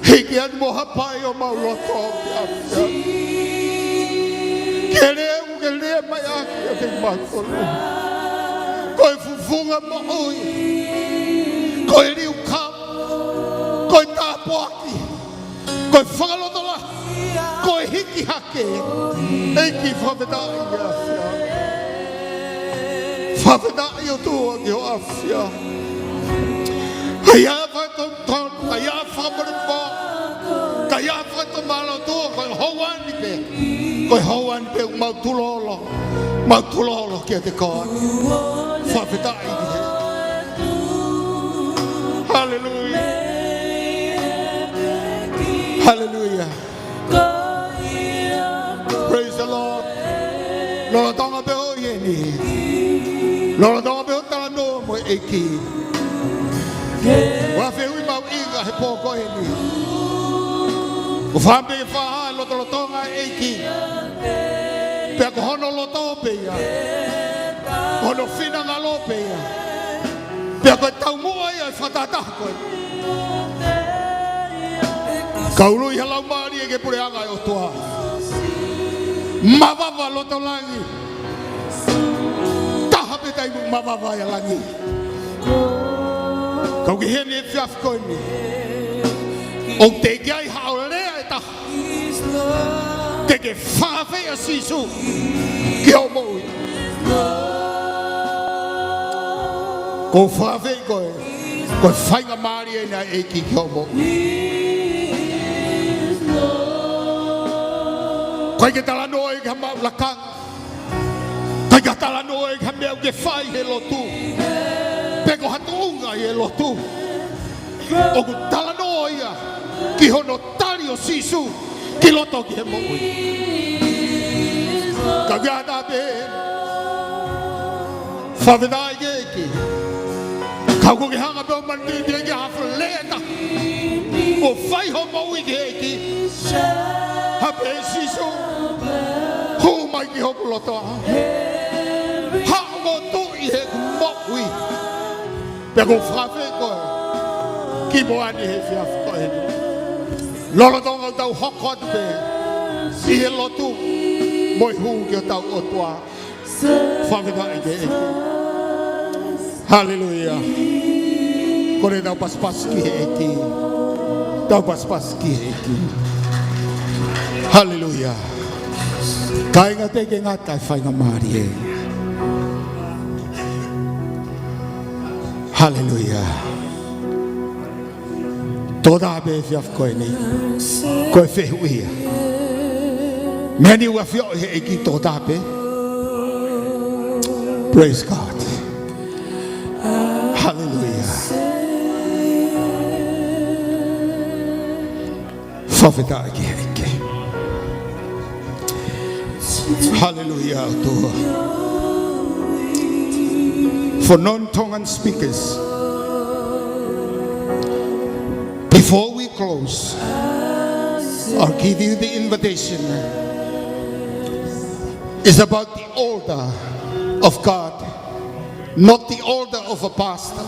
Hiki atu mo hapai homau loto kiate koe. Ke lea ʻoku ke lea mai ʻaki kiate kimautolu. Ko e fufunga moʻui. Ko e liukau. Ko e tāpuaki. Ko e fakalotolahi. Ko e hiki hake. ʻEiki, fakafetaʻi ʻi he ʻafio. Fakafetaʻi ʻOtua ki hoʻo ʻafio. Ka ʻi ai ha fakatomala, ka ʻi ai ha fakamolemole, ka ʻi ai ha fakatomala ʻOtua, ko e houa ni pē. Ko e houa ni pē ʻoku mau tulolo. Mau tulolo kiate koe. Fakafetaʻi ki he. Haleluia. Haleluia. Praise the Lord. Lolotonga pē hoʻo ʻi heni. Lolotonga pē hoʻo talanoa mo e ʻEiki. ʻOku fehuʻi maʻu ʻi he pō ko eni. ʻOku fai pē ke fakahā e lotolotonga ʻo e ʻEiki. Pea ko hono loto pē ia. Hono finangalo pē ia. Pea ko e taumuʻa ia ʻo e fakatahataha ko ē. Ka ului ha laumālie ki he puleʻanga ʻo e ʻOtua. Mavava loto langi. Taha pē taimi ʻoku mavava ai ʻa langi. Ka ʻoku ke ʻi heni he efiafi ko eni. ʻOku teʻeki ai haʻo lea ʻe taha. Te ke fakaafeʻi ʻa Sīsū ki hoʻo moʻui. ʻOku ou fakaafeʻi koe, ko e faingamālie ʻeni ʻa e ʻEiki ki hoʻo moʻui. ʻIkai ke talanoa ia ki ha maʻu lakanga. ʻIkai ke talanoa ia ki ha meʻa ʻoku ke fai he lotu. Pe ko ha tuʻunga ʻi he lotu. ʻOku talanoa ia ki hono tali ʻo Sīsū ki loto ki he moʻui. Ka ʻoku ʻi ai ha taha pē, fakafetaʻi ki he ʻEiki. Ka ʻoku ke hanga pē ʻo manatuʻi pē ki ha foʻi lea ʻe taha ʻoku fai hoʻo moʻui ki he ʻEiki. Haʻu pē Sīsū. Hū mai ki hoku loto. Haʻu mo tuʻu ʻi heʻeku moʻui. Pea ʻoku ou fakaafeʻi koe ki muʻa ni he efiafi ko eni. Lolotonga ʻoku tau hoko atu pē ʻi he lotu mo e hū ki hotau ʻOtua. Fakafetaʻi ki he ʻEiki. Haleluia. Kole tau pasipasi ki he ʻEiki. Tau pasipasi ki he ʻEiki. Haleluia. Kāinga, teʻeki ke ngata e faingamālie. Haleluia. Tokotaha pē he efiafi ko eni. Ko e fehuʻi ia. Meʻa ni ʻoku ʻafioʻi ʻe he ʻEiki, tokotaha pē. Praise God. Haleluia. Fakafetaʻi ki he ʻEiki. Haleluia, ʻOtua. For non-Tongan speakers, before we close, I'll give you the invitation. It's about the order of God, not the order of a pastor.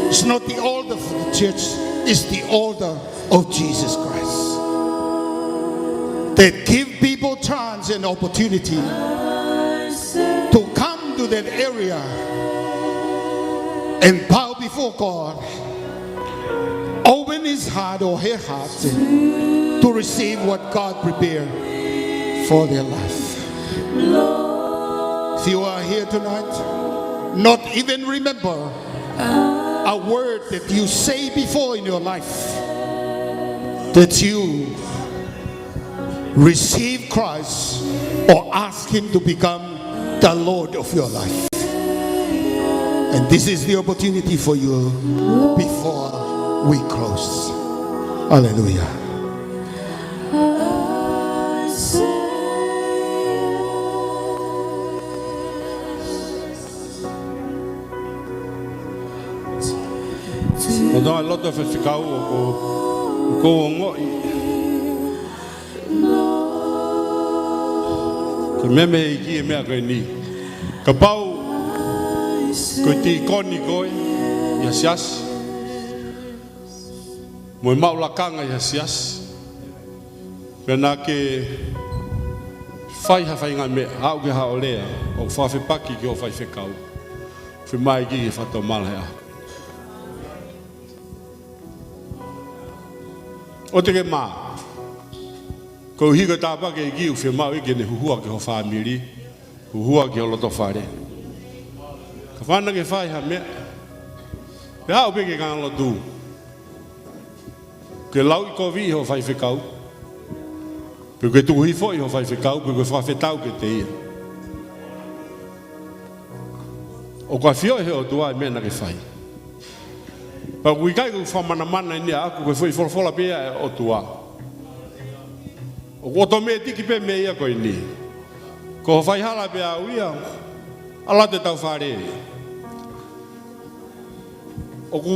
It's not the order for the church. It's the order of Jesus Christ. That give people chance and opportunity to come to that area and bow before God, open his heart or her heart to receive what God prepared for their life. If you are here tonight, not even remember a word that you say before in your life, that you receive Christ or ask him to become the Lord of your life. And this is the opportunity for you before we close. Hallelujah. Ko e loto faifekau ʻoku ou ongoʻi ko e meʻa mei he ʻEiki e meʻa ko eni. Kapau ko e tīkoni koe ʻi ha siasi, mo e maʻu lakanga ʻi ha siasi, pea naʻa ke fai ha faʻahinga meʻa, aʻu ki ha ʻo lea ʻoku fakafepaki ki hoʻo faifekau, fiemaʻu ke ke fakatomala he ʻaho. ʻOua te ke mā, koeʻuhi ko e tāpuaki ʻa e ʻEiki ʻoku fiemaʻu ia ke ne huhua ki ho fāmili, huhua ki ho loto fale. Kapau naʻa ke fai ha meʻa, pea aʻu pē ki he kanga lotu, ke lauʻikoviʻi hoʻo faifekau, pe ke tuku hifo ʻi hoʻo faifekau, pe ke fakafetau kiate ia. ʻOku ʻafioʻi ʻe he ʻOtua e meʻa naʻa ke fai. Pea ʻoku ʻikai ko e fakamanamana eni ʻaʻaku, ko e foʻi folofola pē ia ʻa e ʻOtua. ʻOku ʻotomētiki pē meʻa ia ko eni. Ko hoʻo faihala pē ʻaʻau ia, ʻalu atu e tau fale. ʻOku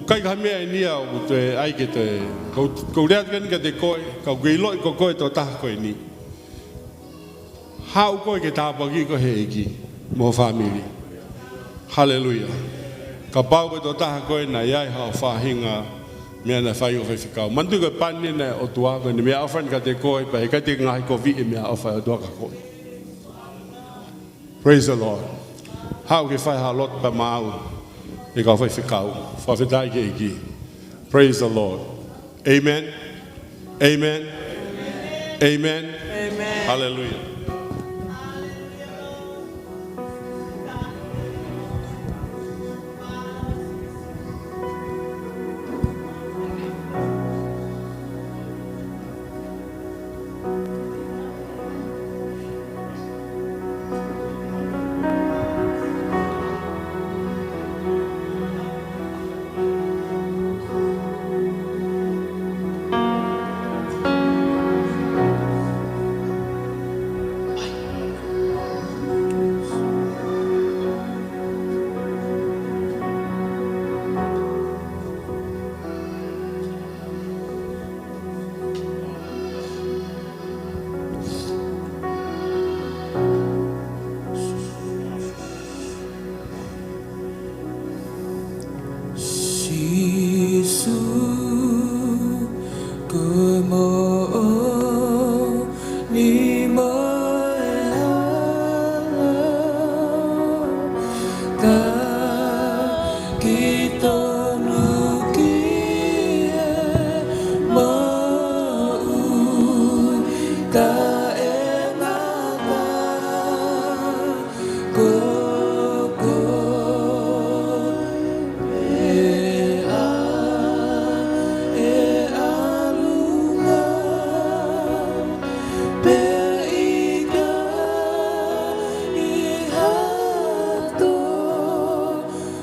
ʻikai ko ha meʻa eni ia ʻoku te ʻai ke te, ʻoku ou lea atu eni kiate koe, ka ʻoku ke ʻiloʻi ko koe e tokotaha ko eni. Haʻu koe ke tāpuakiʻi koe ʻe he ʻEiki mo ho fāmili. Haleluia. Kapau ko e tokotaha koe naʻe ʻi ai haʻo faʻahinga meʻa naʻe fai ʻe ho faifekau, manatuʻi ko e pani ena ʻa e ʻOtua, ko ʻene meʻaʻofa eni kiate koe, pea heʻikai te ke ngaahi koviʻi e meʻaʻofa ʻa e ʻOtua kia koe. Praise the Lord. Haʻu ke fai ha lotu pea maʻu e kau faifekau. Fakafetaʻi ki he ʻEiki. Praise the Lord. Amen. Amen. Amen. Amen. Hallelujah. Sīsū, ko e moʻoni mo e hala, ka ki tonu ki he moʻui taʻengata. Ko koe pē ʻa e ʻalunga, pea ʻikai ha toe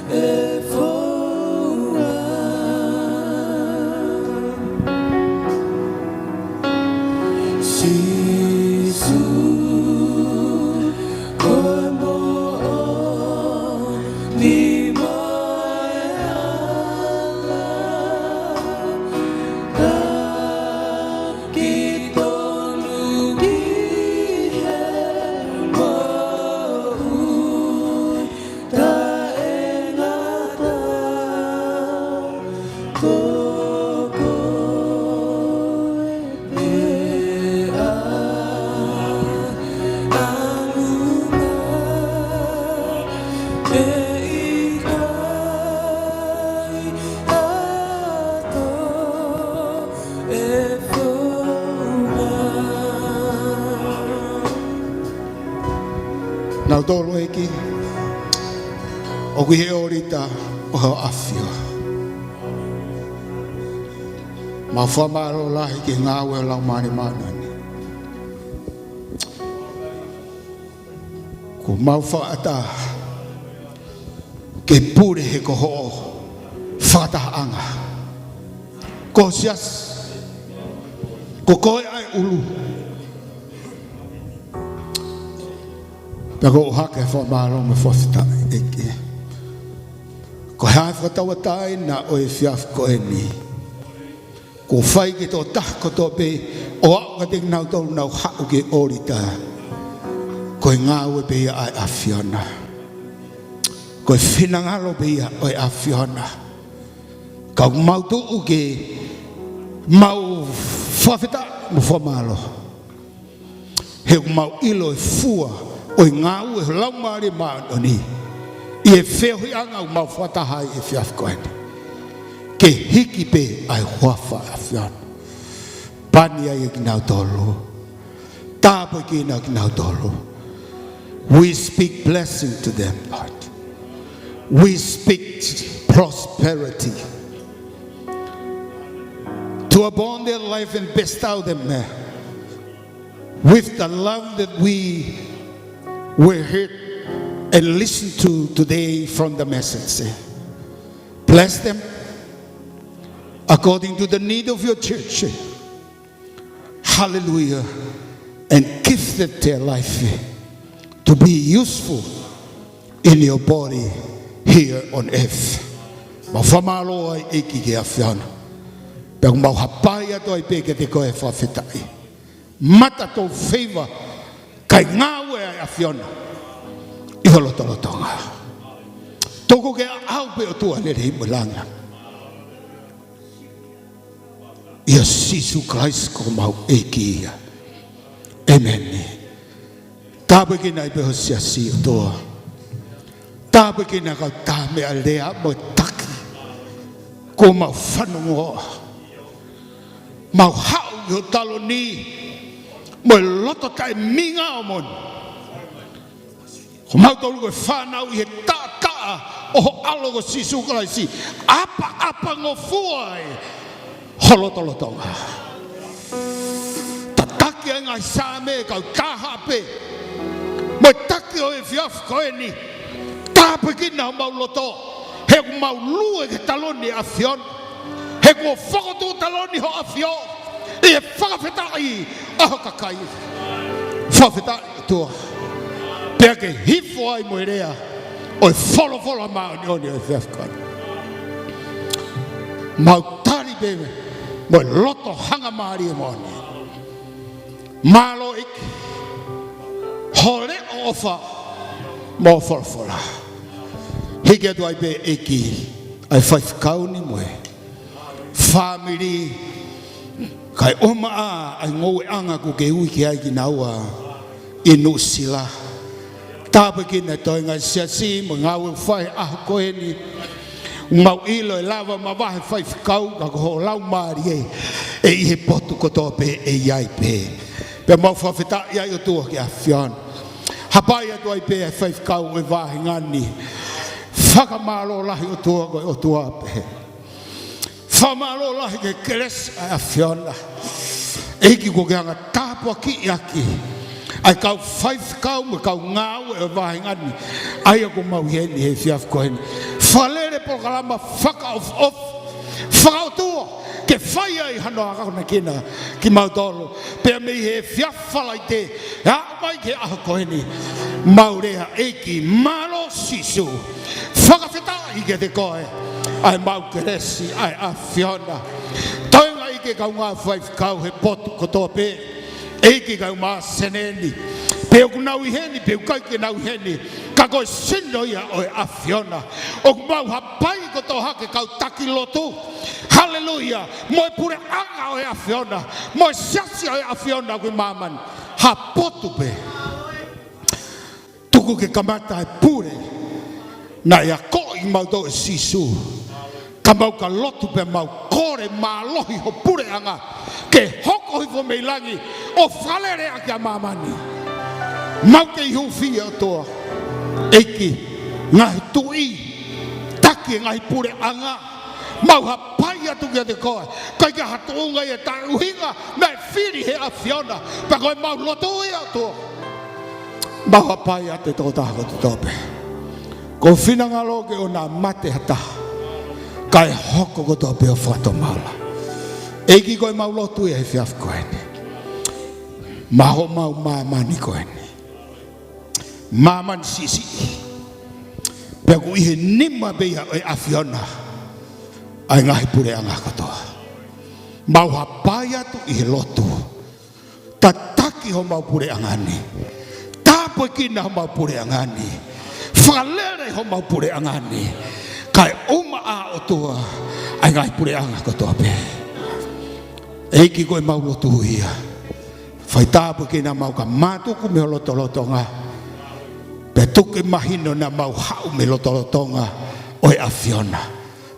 ʻe founga. Sīsū, ko e moʻoni mo e hala, ka ki tonu ki he moʻui taʻengata. Ko koe pē ʻa e ʻalunga, pea ʻikai ha toe ʻe founga. Nautolu ʻEiki, ʻoku ʻi he ʻōlita ʻo ho ʻAfio. Mau fakamālō lahi ki he ngāue ʻa e Laumālie Māʻoniʻoni. Kuo mau fakaʻatā ke pule he ko hoʻo fakatahaʻanga. Ko ho siasi, ko koe ʻa e ʻulu. Pea ʻoku ou ʻohake e fakamālō mo e fakafetaʻi ʻEiki. Ko e hā e fakatauʻatāina ʻo e efiafi ko eni. Kuo fai ki he tokotaha kotoa pē ʻo aʻu kiate kinautolu ʻoku nau haʻu ki he ʻōlita. Ko e ngāue pē ia ʻa e ʻAfiona. Ko e finangalo pē ia ʻo e ʻAfiona. Ka ʻoku mau tuʻu ke Mau fakafetaʻi mo fakamālō he ʻoku mau ʻilo e fua ʻo e ngāue ʻa e Laumālie Māʻoniʻoni ʻi he feohiʻanga ʻoku mau fakataha ai he efiafi ko eni, ke hiki pē ʻa e huafa ʻo e ʻAfiona. Pani ai ʻa kinautolu. Tāpuekina kinautolu. We speak blessing to them, Lord. We speak prosperity to upon their life and bestow them, eh, with the love that we were here and listened to today from the message, eh. Bless them according to the need of your church, eh. Hallelujah. And give them their life, eh, to be useful in your body here on earth. Mau fakamālō ai ʻEiki ki he ʻAfiona. Pea mau hapai atu ai pē kiate koe e fakafetaʻi. Mata tō feiva kae ngāue ʻa e ʻAfiona ʻi ho lotolotonga. Tuku ke ʻaʻau pē ʻOtua lelei mo langi. ʻIa Sīsū Kalaisi ko homau ʻEiki ia. ʻĒmeni. Tāpuekina ai pē ho siasi ʻOtua. Tāpuekina e kau tā meʻa lea mo e taki kuo mau fanongoa. Mau haʻu ʻi ho taloni mo e loto taʻeminga ʻo moʻoni. Ko mautolu ko e fānau ʻi he taʻataʻa ʻo ho ʻAlo ko Sīsū Kalaisi. ʻApaʻapangofua ai ho lotolotonga. Tataki ai e ngaahi Saame, kau taha pē mo e taki ʻo e efiafi ko eni. Tāpuekina homau loto he ʻoku mau lue ki he taloni ʻa e ʻAfiona. He kuo fokotuʻu taloni ho ʻAfio ʻi he fakafetaʻi ʻa ho kakai. Fakafetaʻi ʻOtua. Pea ke hifo ai mo e lea ʻo e folofola māʻoniʻoni ʻo e efiafi ko eni. Mau tali pē mo e loto hangamālie moʻoni. Mālō ʻEiki ho leʻo ʻofa mo e folofola. Hiki atu ai pē ʻEiki ʻa e faifekau ni mo e fāmili, kae ʻumaʻā ʻa e ngoueʻanga kuo ke ui ki ai kinaua ʻi Nuʻusila. Tāpuekina e toenga ʻo e siasi mo e ngāue ʻoku fai he ʻaho ko eni. Mau ʻilo ʻe lava mavahe faifekau ka ko ho Laumālie ē, ʻe ʻi he potu kotoa pē ʻe ʻi ai pē. Pea mau fakafetaʻi ai ʻOtua ki he ʻAfiona. Hapai atu ai pē ʻa e faifekau ʻo e vāhenga ni. Fakamālō lahi ʻOtua, ko e ʻOtua pē. Fakamālō lahi ki he kelesi ʻa e ʻAfiona. ʻEiki, kuo ke hanga ʻo tāpuakiʻi ʻaki ʻa e kau faifekau mo e kau ngāue ʻo e vāhenga ni, ʻa ia ʻoku mau ʻi heni he efiafi ko eni. Fakalele polokalama fakaʻofoʻofa, fakaʻotua, ke fai ai hano akonekina kimautolu. Pea mei he efiafi Falaite ʻo aʻu mai ki he ʻaho ko eni, mau lea ʻEiki, mālō Sīsū. Fakafetaʻi kiate koe ʻa e maʻu kelesi ʻa e ʻAfiona. Toenga ʻEiki e kau ngāue faifekau he potu kotoa pē, ʻEiki, kau mā seneni, pe ʻoku nau ʻi heni pe ʻoku ʻikai ke nau ʻi heni, ka ko e sino ia ʻo e ʻAfiona. ʻOku mau hapai kotoa hake kau taki lotu. Haleluia. Mo e puleʻanga ʻo e ʻAfiona, mo e siasi ʻo e ʻAfiona ʻoku ʻi māmani. Ha potu pē. Tuku ke kamata e pule naʻe akoʻi kimautolu ʻe Sīsū. Ka mau ka lotu pea mau kole mālohi ho puleʻanga ke hoko hifo mei langi ʻo fakalele ʻaki ʻa māmani. Mau kei hūfia ʻOtua, ʻEiki, ngaahi tuʻi, taki e ngaahi puleʻanga. Mau hapai atu kiate koe, ʻikai ke ha tuʻunga ia ʻe taʻeʻuhinga naʻe fili he ʻAfiona, pea ko e mau lotu ia ʻOtua. Mau hapai atu e tokotaha kotoa pē. Ko ho finangalo ke ʻoua naʻa mate ha taha, kae hoko kotoa pē ʻo fakatomala. ʻEiki, ko e mau lotu ia he efiafi ko eni. Maʻa homau māmani ko eni. Māmani siʻisiʻi. Pea ʻoku ʻi he nima pē ia ʻo e ʻAfiona ʻa e ngaahi puleʻanga kotoa. Mau hapai atu ʻi he lotu. Tataki homau puleʻanga ni. Tāpuekina homau puleʻanga ni. Fakalele homau puleʻanga ni. Kae ʻumaʻā ʻOtua ʻa e ngaahi puleʻanga kotoa pē. ʻEiki, ko ʻemau lotu ia. Fai tāpuekina mau ka mātuku mei ho lotolotonga. Pea tuku ke mahino naʻa mau haʻu mei lotolotonga ʻo e ʻAfiona.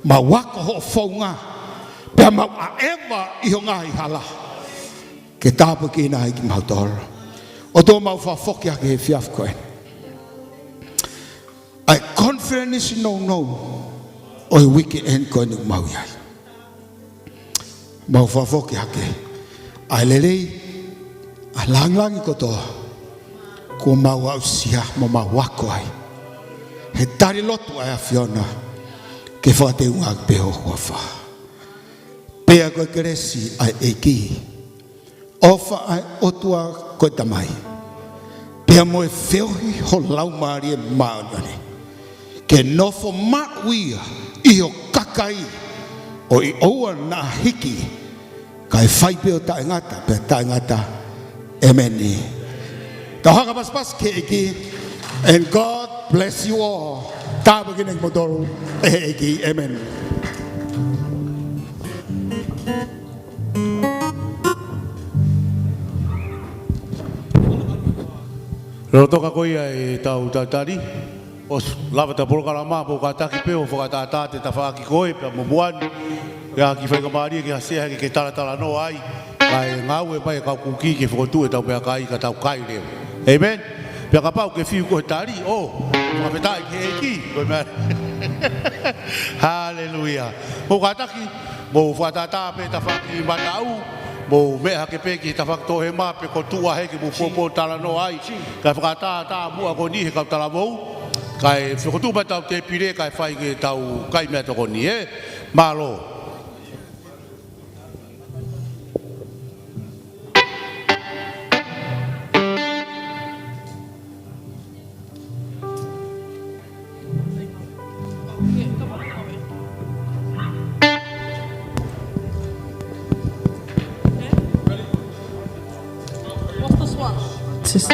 Mau ako hoʻo founga. Pea mau ʻaʻeva ʻi ho ngaahi hala. Ke tāpuekina ai kimautolu. ʻOtua, mau fakafoki hake he efiafi ko eni ʻa e konifelenisi nounou ʻo e uike eni ko eni ʻoku mau ʻi ai. Mau fakafoki hake ʻa e lelei, ʻa e langilangi kotoa kuo mau aʻusia mo mau ako ai. He tali lotu ʻa e ʻAfiona ke fakateunga pē ho huafa. Pea ko e kelesi ʻa e ʻEiki, ʻofa ʻa e ʻOtua ko e Tamai, pea mo e feohi ho Laumālie Māʻoniʻoni, ke nofo maʻu ia ʻi ho kakai ʻo ʻiʻoua naʻa hiki, kae fai pē ʻo taʻengata pea taʻengata. ʻEmeni. Tau hanga pasipasi ki he ʻEiki. And God bless you all. Tāpuekina kimoutolu ʻe he ʻEiki. ʻEmeni. Lolotonga ko ia ʻetau talitali, ʻosi lava ʻetau polokalama, mou kātaki pē ʻo fakatātā atu e tafaʻaki ko ē pea mo Moani, ke ʻai ke fai kamālie ke haʻu hake ke talatalanoa ai ʻa e ngāue mai ʻa e kau kuki ke fokotuʻu ʻetau meʻakai ka tau kai leva. ʻĒmeni. Pea kapau ʻoku ke fiu koe he tali, ʻo fakafetaʻi ki he ʻEiki, ko e meʻa. Haleluia. Mou kātaki, mou fakatātā pē tafaʻaki mataʻu, mou meʻa hake pē ki he tafaʻaki toʻohema pe ko e tuʻa he ke mou poupou talanoa ai. Kae fakatātā muʻa ko eni he kau talavou, kae fokotuʻu mai ʻetau tēpile, kae fai ke tau kai meʻatokoni, ē? Mālō. What's the swatch? Just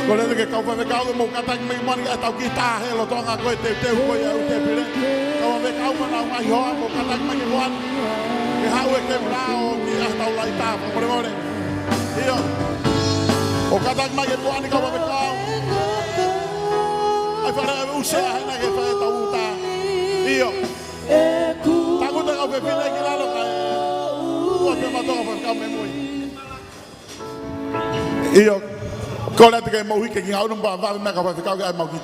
Ko lele ke kau faifekau ke mou kātaki mai ki Moani, ʻa e tau kiʻi tā he lolotonga ko e teuteu ko ia ʻa e tēpile. Kau faifekau mo e ngaahi hoa, mou kātaki mai ki Moani. Ke haʻu e kemela ʻo kiʻi ʻai ʻetau laita, fakamolemole. ʻIo. ʻO kātaki mai ki Moani kau faifekau. ʻAi fale ʻa e ʻū sea hena ke fai ʻetau tā. ʻIo. Tangutu e kau fefine ki lalo kae ʻoua pē mātou kau faifekau mei mui. ʻIo, kole atu ke mou hiki ki ngā unu pea vave mai e kau faifekau ke ʻai mau kiʻi